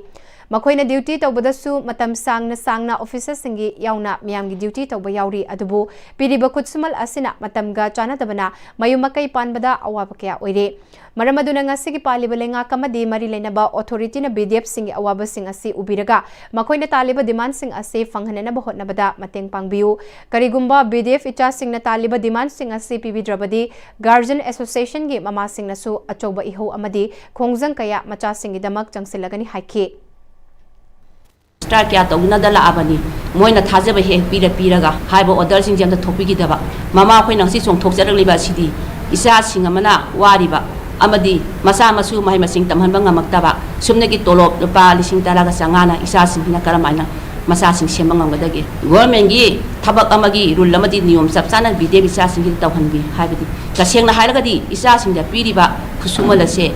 ꯃꯈꯣꯏꯅ duty ꯇꯧꯕꯗꯁꯨ ꯃꯇꯝ ꯁꯥꯡꯅ ꯁꯥꯡꯅ officerꯁꯤꯡꯒꯤ ꯌꯥꯎꯅ ꯃꯤꯌꯥꯝꯒꯤ duty ꯇꯧꯕ ꯌꯥꯎꯔꯤ꯫ ꯑꯗꯨꯕꯨ ꯄꯤꯔꯤꯕ ꯈꯨꯠꯁꯨꯃꯜ ꯑꯁꯤꯅ ꯃꯇꯝꯒ ꯆꯥꯟꯅꯗꯕꯅ ꯃꯌꯨꯝ ꯃꯀꯩ ꯄꯥꯟꯕꯗ ꯑꯋꯥꯕ ꯀꯌꯥ ꯑꯣꯏꯔꯦ꯫ ꯃꯔꯝ ꯑꯗꯨꯅ ꯉꯁꯤꯒꯤ ꯄꯥꯜꯂꯤꯕ ꯂꯩꯉꯥꯛ ꯑꯃꯗꯤ ꯃꯔꯤ ꯂꯩꯅꯕ authorityꯅ BDFꯁꯤꯡꯒꯤ ꯑꯋꯥꯕꯁꯤꯡ ꯑꯁꯤ ꯎꯕꯤꯔꯒ ꯃꯈꯣꯏꯅ ꯇꯥꯜꯂꯤꯕ demandꯁꯤꯡ ꯑꯁꯤ ꯐꯪꯍꯟꯅꯅꯕ ꯍꯣꯠꯅꯕꯗ ꯃꯇꯦꯡ ꯄꯥꯡꯕꯤꯌꯨ꯫ ꯀꯔꯤꯒꯨꯝꯕ BDF ꯏꯆꯥꯁꯤꯡꯅ ꯇꯥꯜꯂꯤꯕ demandꯁꯤꯡ ꯑꯁꯤ ꯄꯤꯕꯤꯗ꯭ꯔꯕꯗꯤ Guardian Associationꯒꯤ ꯃꯃꯥꯁꯤꯡꯅꯁꯨ ꯑꯆꯧꯕ ꯏꯍꯧ ꯑꯃꯗꯤ ꯈꯣꯡꯖꯪ ꯀꯌꯥ ꯃꯆꯥꯁꯤꯡꯒꯤꯗꯃꯛ ꯆꯪꯁꯤꯜꯂꯒꯅꯤ ꯍꯥꯏꯈꯤ꯫ Strike ꯀꯌꯥ ꯇꯧꯅꯗ ꯂꯥꯛꯑꯕꯅꯤ꯫ ꯃꯣꯏꯅ ꯊꯥꯖꯕ ꯍꯦꯛ ꯄꯤꯔ ꯄꯤꯔꯒ ꯍꯥꯏꯕ orderꯁꯤꯡꯁꯦ ꯑꯝꯇ ꯊꯣꯛꯄꯤꯈꯤꯗꯕ꯫ ꯃꯃꯥ ꯑꯩꯈꯣꯏꯅ ꯉꯁꯤ ꯆꯣꯡꯊꯣꯛꯆꯔꯛꯂꯤꯕ ꯑꯁꯤꯗꯤ ꯏꯆꯥꯁꯤꯡ ꯑꯃꯅ ꯋꯥꯔꯤꯕ ꯑꯃꯗꯤ ꯃꯆꯥ ꯃꯁꯨ ꯃꯍꯩ ꯃꯁꯤꯡ ꯇꯝꯍꯟꯕ ꯉꯝꯃꯛꯇꯕ, ꯁꯨꯞꯅꯒꯤ ꯇꯣꯂꯣꯞ ꯂꯨꯄꯥ ꯂꯤꯁꯤꯡ ꯇꯔꯥꯒ ꯆꯥꯃꯉꯥꯅ ꯏꯆꯥꯁꯤꯡꯁꯤꯅ ꯀꯔꯝꯍꯥꯏꯅ ꯃꯆꯥꯁꯤꯡ ꯁꯦꯝꯕ ꯉꯝꯒꯗꯒꯦ? Governmentꯀꯤ ꯊꯕꯛ ꯑꯃꯒꯤ rule ꯑꯃꯗꯤ ꯅꯤꯌꯣꯝ ꯆꯞ ꯆꯥꯅ BDF ꯏꯆꯥꯁꯤꯡꯒꯤꯗꯤ ꯇꯧꯍꯟꯕꯤ꯫ ꯍꯥꯏꯕꯗꯤ ꯇꯁꯦꯡꯅ ꯍꯥꯏꯔꯒꯗꯤ ꯏꯆꯥꯁꯤꯡꯗ ꯄꯤꯔꯤꯕ ꯈꯨꯠꯁꯨꯃꯜ ꯑꯁꯦ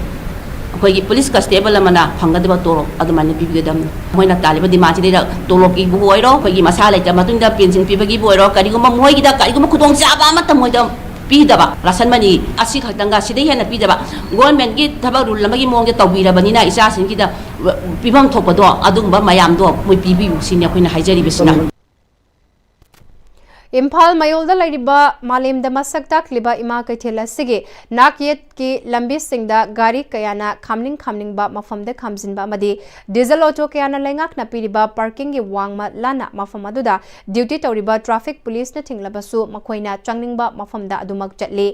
ꯑꯩꯈꯣꯏꯒꯤ police constable ꯑꯃꯅ ꯐꯪꯒꯗꯕ ꯇꯣꯂꯣꯞ ꯑꯗꯨꯃꯥꯏꯅ ꯄꯤꯕꯤꯒꯗꯕꯅꯤ꯫ ꯃꯣꯏꯅ ꯇꯥꯜꯂꯤꯕ demandꯁꯤꯗꯩꯗ ꯇꯣꯂꯣꯞꯀꯤꯕꯨ ꯑꯣꯏꯔꯣ, ꯑꯩꯈꯣꯏꯒꯤ ꯃꯁꯥ ꯂꯩꯇ ꯃꯇꯨꯡꯗ pension ꯄꯤꯕꯒꯤꯕꯨ ꯑꯣꯏꯔꯣ, ꯀꯔꯤꯒꯨꯝꯕ ꯃꯣꯏꯒꯤꯗ ꯀꯔꯤꯒꯨꯝꯕ ꯈꯨꯗꯣꯡꯆꯥꯕ ꯑꯃꯠꯇ ꯃꯣꯏꯗ ꯄꯤꯗꯕ, ration money ꯑꯁꯤ ꯈꯛꯇꯪꯒ ꯁꯤꯗꯩ ꯍꯦꯟꯅ ꯄꯤꯗꯕ, governmentꯀꯤ ꯊꯕꯛ rule ꯑꯃꯒꯤ ꯃꯑꯣꯡꯗ ꯇꯧꯕꯤꯔꯕꯅꯤꯅ ꯏꯆꯥꯁꯤꯡꯒꯤꯗ ꯄꯤꯐꯝ ꯊꯣꯛꯄꯗꯣ ꯑꯗꯨꯒꯨꯝꯕ ꯃꯌꯥꯝꯗꯣ ꯃꯣꯏ ꯄꯤꯕꯤꯌꯨ ꯁꯤꯅꯤ ꯑꯩꯈꯣꯏꯅ ꯍꯥꯏꯖꯔꯤꯕꯁꯤꯅ꯫ ꯏꯝꯐꯥꯜ ꯃꯌꯣꯜꯗ ꯂꯩꯔꯤꯕ ꯃꯥꯂꯦꯝꯗ ꯃꯁꯛ ꯇꯥꯛꯂꯤꯕ ꯏꯃꯥ ꯀꯩꯊꯦꯜ ꯑꯁꯤꯒꯤ ꯅꯥꯛꯌꯦꯠꯀꯤ ꯂꯝꯕꯤꯁꯤꯡꯗ ꯒꯥꯔꯤ ꯀꯌꯥꯅ ꯈꯥꯝꯅꯤꯡ ꯈꯥꯝꯅꯤꯡꯕ ꯃꯐꯝꯗ ꯈꯥꯝꯖꯤꯟꯕ ꯑꯃꯗꯤ ꯗꯤꯖꯜ ꯑꯣꯇꯣ ꯀꯌꯥꯅ ꯂꯩꯉꯥꯛꯅ ꯄꯤꯔꯤꯕ ꯄꯥꯔꯀꯤꯡꯒꯤ ꯋꯥꯡꯃ ꯂꯥꯟꯅ ꯃꯐꯝ ꯑꯗꯨꯗ ꯗ꯭ꯌꯨꯇꯤ ꯇꯧꯔꯤꯕ ꯇ꯭ꯔꯥꯐꯤꯛ ꯄꯨꯂꯤꯁꯅ ꯊꯤꯡꯂꯕꯁꯨ ꯃꯈꯣꯏꯅ ꯆꯪꯅꯤꯡꯕ ꯃꯐꯝꯗ ꯑꯗꯨꯃꯛ ꯆꯠꯂꯤ꯫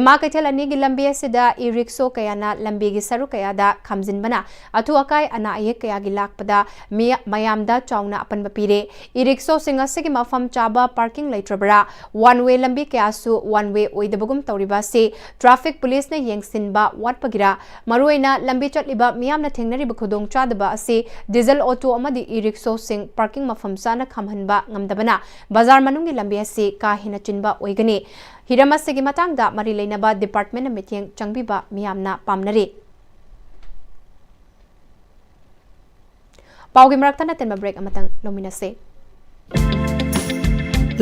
ꯏꯃꯥ ꯀꯩꯊꯦꯜ ꯑꯅꯤꯒꯤ ꯂꯝꯕꯤ ꯑꯁꯤꯗ ꯏ ꯔꯤꯛꯁꯣ ꯀꯌꯥꯅ ꯂꯝꯕꯤꯒꯤ ꯁꯔꯨꯛ ꯀꯌꯥꯗ ꯈꯥꯝꯖꯤꯟꯕꯅ ꯑꯊꯨ ꯑꯀꯥꯏ ꯑꯅꯥ ꯑꯌꯦꯛ ꯀꯌꯥꯒꯤ ꯂꯥꯛꯄꯗ ꯃꯤ-, ꯃꯌꯥꯝꯗ ꯆꯥꯎꯅ ꯑꯄꯟꯕ ꯄꯤꯔꯦ꯫ ꯏ ꯔꯤꯛꯁꯣꯁꯤꯡ ꯑꯁꯤꯒꯤ ꯃꯐꯝ ꯆꯥꯕ ꯄꯥꯔꯀꯤꯡ ꯂꯩꯇ꯭ꯔꯕꯔꯥ? ꯋꯥꯟ ꯋꯦ ꯂꯝꯕꯤ ꯀꯌꯥꯁꯨ ꯋꯥꯟ ꯋꯦ ꯑꯣꯏꯗꯕꯒꯨꯝ ꯇꯧꯔꯤꯕ ꯑꯁꯤ ꯇ꯭ꯔꯥꯐꯤꯛ ꯄꯨꯂꯤꯁꯅ ꯌꯦꯡꯁꯤꯟꯕ ꯋꯥꯠꯄꯒꯤꯔꯥ? ꯃꯔꯨꯑꯣꯏꯅ ꯂꯝꯕꯤ ꯆꯠꯂꯤꯕ ꯃꯤꯌꯥꯝꯅ ꯊꯦꯡꯅꯔꯤꯕ ꯈꯨꯗꯣꯡꯆꯥꯗꯕ ꯑꯁꯤ ꯗꯤꯖꯜ ꯑꯣꯇꯣ ꯑꯃꯗꯤ ꯏ ꯔꯤꯛꯁꯣꯁꯤꯡ ꯄꯥꯔꯀꯤꯡ ꯃꯐꯝ ꯆꯥꯅ ꯈꯥꯝꯍꯟꯕ ꯉꯝꯗꯕꯅ ꯕꯖꯥꯔ ꯃꯅꯨꯡꯒꯤ ꯂꯝꯕꯤ ꯑꯁꯤ ꯀꯥ ꯍꯦꯟꯅ ꯆꯤꯟꯕ ꯑꯣꯏꯒꯅꯤ꯫ ꯍꯤꯔꯝ ꯑꯁꯤꯒꯤ ꯃꯇꯥꯡꯗ ꯃꯔꯤ ꯂꯩꯅꯕ ꯗꯤꯄꯥꯔꯠꯃꯦꯟꯅ ꯃꯤꯠꯌꯦꯡ ꯆꯪꯕꯤꯕ ꯃꯤꯌꯥꯝꯅ ꯄꯥꯝꯅꯔꯤ꯫ ꯄꯥꯎꯒꯤ ꯃꯔꯛꯇ ꯅꯠꯇꯟꯕ ꯕ꯭ꯔꯦꯛ ꯑꯃꯇꯪ ꯂꯧꯃꯤꯟꯅꯁꯦ꯫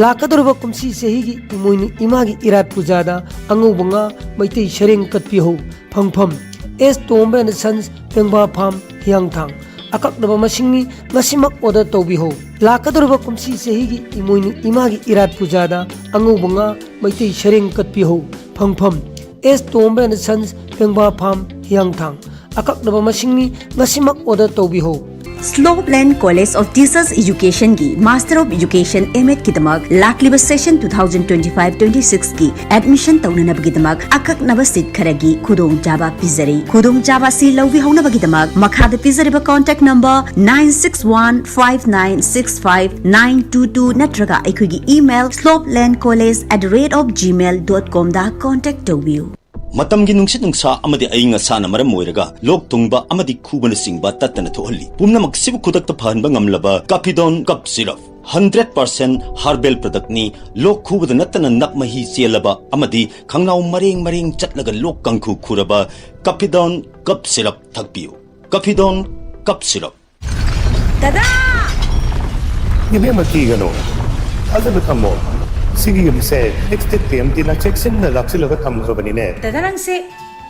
ꯂꯥꯛꯀꯗꯧꯔꯤꯕ ꯀꯨꯝꯁꯤ ꯆꯍꯤꯒꯤ ꯏꯃꯣꯏꯅꯨ ꯏꯃꯥꯒꯤ ꯏꯔꯥꯠ ꯄꯨꯖꯥꯗ ꯑꯉꯧꯕ ꯉꯥ, ꯃꯩꯇꯩ ꯁꯔꯦꯡ ꯀꯠꯄꯤꯍꯧ꯫ ꯐꯪꯐꯝ: ꯑꯦꯁ ꯇꯣꯝꯕ ꯑꯦꯟ ꯁꯟꯁ, ꯄꯦꯡꯕꯥ ꯐꯥꯝ, ꯍꯤꯌꯥꯡꯊꯥꯡ꯫ ꯑꯀꯛꯅꯕ ꯃꯁꯤꯡꯅꯤ, ꯉꯁꯤꯃꯛ ꯑꯣꯔꯗꯔ ꯇꯧꯕꯤꯍꯧ꯫ ꯂꯥꯛꯀꯗꯧꯔꯤꯕ ꯀꯨꯝꯁꯤ ꯆꯍꯤꯒꯤ ꯏꯃꯣꯏꯅꯨ ꯏꯃꯥꯒꯤ ꯏꯔꯥꯠ ꯄꯨꯖꯥꯗ ꯑꯉꯧꯕ ꯉꯥ, ꯃꯩꯇꯩ ꯁꯔꯦꯡ ꯀꯠꯄꯤꯍꯧ꯫ ꯐꯪꯐꯝ: ꯑꯦꯁ ꯇꯣꯝꯕ ꯑꯦꯟ ꯁꯟꯁ, ꯄꯦꯡꯕꯥ ꯐꯥꯝ, ꯍꯤꯌꯥꯡꯊꯥꯡ꯫ ꯑꯀꯛꯅꯕ ꯃꯁꯤꯡꯅꯤ, ꯉꯁꯤꯃꯛ order ꯇꯧꯕꯤꯍꯧ꯫ Slopeland College of Teachers Education ꯒꯤ Master of Education, M.Ed ꯀꯤꯗꯃꯛ ꯂꯥꯛꯂꯤꯕ session two thousand twenty-five twenty-six ꯀꯤ admission ꯇꯧꯅꯅꯕꯒꯤꯗꯃꯛ ꯑꯀꯛꯅꯕ seat ꯈꯔꯒꯤ ꯈꯨꯗꯣꯡꯆꯥꯕ ꯄꯤꯖꯔꯤ꯫ ꯈꯨꯗꯣꯡꯆꯥꯕ ꯑꯁꯤ ꯂꯧꯕꯤꯍꯧꯅꯕꯒꯤꯗꯃꯛ ꯃꯈꯥꯗ ꯄꯤꯖꯔꯤꯕ contact number nine six one five nine six five nine two two ꯅꯠꯇ꯭ꯔꯒ ꯑꯩꯈꯣꯏꯒꯤ email slopelandcollege at the rate of gmail dot com the contact ꯇꯧꯕꯤꯌꯨ꯫ ꯃꯇꯝꯒꯤ ꯅꯨꯡꯁꯤꯠ ꯅꯨꯡꯁꯥ ꯑꯃꯗꯤ ꯑꯏꯪ ꯑꯁꯥꯅ ꯃꯔꯝ ꯑꯣꯏꯔꯒ ꯂꯣꯛ ꯊꯨꯡꯕ ꯑꯃꯗꯤ ꯈꯨꯕꯅꯆꯤꯡꯕ ꯇꯠꯇꯅ ꯊꯣꯛꯍꯜꯂꯤ꯫ ꯄꯨꯝꯅꯃꯛꯁꯤꯕꯨ ꯈꯨꯗꯛꯇ ꯐꯍꯟꯕ ꯉꯝꯂꯕ ꯀꯥꯐꯤꯗꯣꯟ ꯀꯞ syrup, hundred percent herbal product ꯅꯤ꯫ ꯂꯣꯛ ꯈꯨꯕꯗ ꯅꯠꯇꯅ ꯅꯞ ꯃꯍꯤ ꯆꯦꯜꯂꯕ ꯑꯃꯗꯤ ꯈꯪꯅꯥꯎ ꯃꯔꯦꯡ ꯃꯔꯦꯡ ꯆꯠꯂꯒ ꯂꯣꯛ ꯀꯥꯡꯈꯨ ꯈꯨꯔꯕ ꯀꯥꯐꯤꯗꯣꯟ ꯀꯞ ꯁꯤꯔꯞ ꯊꯛꯄꯤꯌꯨ꯫ ꯀꯥꯐꯤꯗꯣꯟ ꯀꯞ ꯁꯤꯔꯞ꯫ ꯗꯗꯥ! ꯏꯕꯦꯝꯃ, ꯀꯤꯒꯅꯨ꯫ ꯊꯥꯖꯕ ꯊꯝꯃꯣ꯫ ꯁꯤꯒꯤ ꯌꯨꯝꯁꯦ ꯑꯦꯛꯁ ꯇꯤꯝ ꯇꯤꯅ ꯆꯦꯛꯁꯤꯟꯅ ꯂꯥꯛꯁꯤꯜꯂꯒ ꯊꯝꯈ꯭ꯔꯕꯅꯤꯅꯦ꯫ ꯗꯗꯥ, ꯅꯪꯁꯦ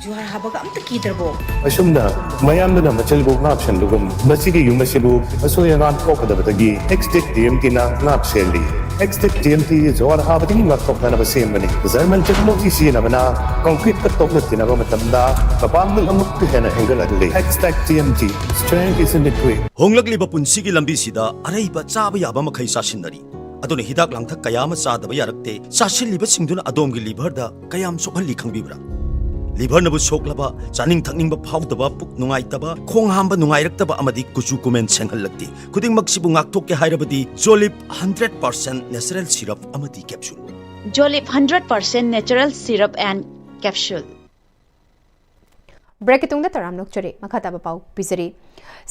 ꯖꯨꯍꯥꯔ ꯍꯥꯕꯒ ꯑꯝꯇ ꯀꯤꯗ꯭ꯔꯕꯣ? ꯑꯁꯨꯝꯅ ꯃꯌꯥꯝꯗꯨꯅ ꯃꯆꯤꯜꯕꯨ ꯉꯥꯛ ꯁꯦꯟꯕꯒꯨꯝ, ꯃꯁꯤꯒꯤ ꯌꯨꯝ ꯑꯁꯤꯕꯨ ꯑꯁꯣꯏ ꯑꯉꯥꯝ ꯊꯣꯛꯀꯗꯕꯗꯒꯤ ꯑꯦꯛꯁ ꯇꯤꯝ ꯇꯤꯅ ꯉꯥꯛ ꯁꯦꯜꯂꯤ꯫ X-Tech T M T ꯖꯨꯋꯥꯔ ꯍꯥꯕꯗꯒꯤ ꯉꯥꯛꯊꯣꯛꯅꯅꯕ ꯁꯦꯝꯕꯅꯤ꯫ German technology ꯁꯤꯖꯤꯟꯅꯕꯅ concrete ꯀ ꯇꯣꯛꯅ ꯇꯤꯟꯅꯕ ꯃꯇꯝꯗ ꯃꯄꯥꯡꯒꯜ ꯑꯃꯨꯛꯀ ꯍꯦꯟꯅ ꯍꯦꯟꯒꯠꯍꯜꯂꯤ꯫ X-Tech T M T, strength is in the grip. ꯍꯣꯡꯂꯛꯂꯤꯕ ꯄꯨꯟꯁꯤꯒꯤ ꯂꯝꯕꯤꯁꯤꯗ ꯑꯔꯩꯕ ꯆꯥꯕ ꯌꯥꯕ ꯃꯈꯩ ꯆꯥꯁꯤꯟꯅꯔꯤ꯫ ꯑꯗꯨꯅ ꯍꯤꯗꯥꯛ ꯂꯥꯡꯊꯛ ꯀꯌꯥ ꯑꯃ ꯆꯥꯗꯕ ꯌꯥꯔꯛꯇꯦ꯫ ꯆꯥꯁꯤꯜꯂꯤꯕꯁꯤꯡꯗꯨꯅ ꯑꯗꯣꯝꯒꯤ liver ꯗ ꯀꯌꯥꯝ ꯁꯣꯛꯍꯜꯂꯤ ꯈꯪꯕꯤꯕ꯭ꯔꯥ? Liver ꯅꯕꯨ ꯁꯣꯛꯂꯕ, ꯆꯥꯅꯤꯡ ꯊꯛꯅꯤꯡꯕ ꯐꯥꯎꯗꯕ, ꯄꯨꯛ ꯅꯨꯡꯉꯥꯏꯇꯕ, ꯈꯣꯡ ꯍꯥꯝꯕ ꯅꯨꯡꯉꯥꯏꯔꯛꯇꯕ ꯑꯃꯗꯤ ꯀꯨꯆꯨ ꯀꯨꯃꯦꯟ ꯁꯦꯡꯍꯜꯂꯛꯇꯦ꯫ ꯈꯨꯗꯤꯡꯃꯛꯁꯤꯕꯨ ꯉꯥꯛꯊꯣꯛꯀꯦ ꯍꯥꯏꯔꯕꯗꯤ Jolib hundred percent natural syrup ꯑꯃꯗꯤ capsule꯫ Jolib hundred percent natural syrup and capsule꯫ Break ꯀꯤ ꯇꯨꯡꯗ ꯇꯔꯥꯝ ꯅꯣꯛꯆꯔꯤ꯫ ꯃꯈꯥ ꯇꯥꯕ ꯄꯥꯎ ꯄꯤꯖꯔꯤ꯫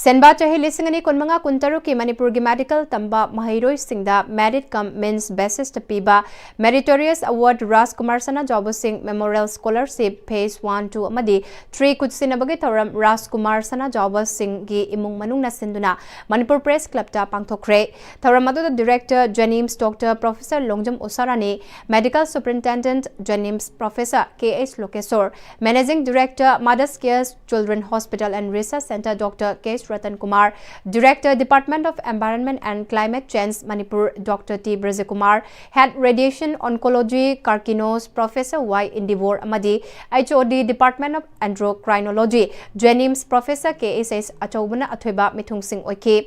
ꯁꯦꯟꯕꯥ ꯆꯍꯤ ꯂꯤꯁꯤꯡ ꯑꯅꯤ ꯀꯨꯟꯃꯉꯥ ꯀꯨꯟꯇꯔꯨꯛꯀꯤ ꯃꯅꯤꯄꯨꯔꯒꯤ medical ꯇꯝꯕ ꯃꯍꯩꯔꯣꯏꯁꯤꯡꯗ merit cum means basis ꯇ ꯄꯤꯕ Meritorious Award ꯔꯥꯖꯀꯨꯃꯥꯔ ꯁꯅꯥꯖꯥꯎꯕ ꯁꯤꯡ Memorial Scholarship Phase one, two ꯑꯃꯗꯤ three ꯈꯨꯠꯁꯤꯟꯅꯕꯒꯤ ꯊꯧꯔꯝ ꯔꯥꯖꯀꯨꯃꯥꯔ ꯁꯅꯥꯖꯥꯎꯕ ꯁꯤꯡꯒꯤ ꯏꯃꯨꯡ ꯃꯅꯨꯡꯅ ꯁꯤꯟꯗꯨꯅ ꯃꯅꯤꯄꯨꯔ Press Club ꯇ ꯄꯥꯡꯊꯣꯛꯈ꯭ꯔꯦ꯫ ꯊꯧꯔꯝ ꯑꯗꯨꯗ Director JNIMS Doctor Professor Longjam Usharani, Medical Superintendent JNIMS Professor K H ꯂꯣꯀꯦꯁꯣꯔ, Managing Director Mothers Care Children Hospital and Research Centre Doctor K H Ratan Kumar, Director Department of Environment and Climate Change Manipur Doctor T Brajakumar, Head Radiation Oncology Carcinos Professor Y Indivor ꯑꯃꯗꯤ H O D Department of Endocrinology, JNIMS Professor K H S ꯑꯆꯧꯕꯅ ꯑꯊꯣꯏꯕ ꯃꯤꯊꯨꯡꯁꯤꯡ ꯑꯣꯏꯈꯤ꯫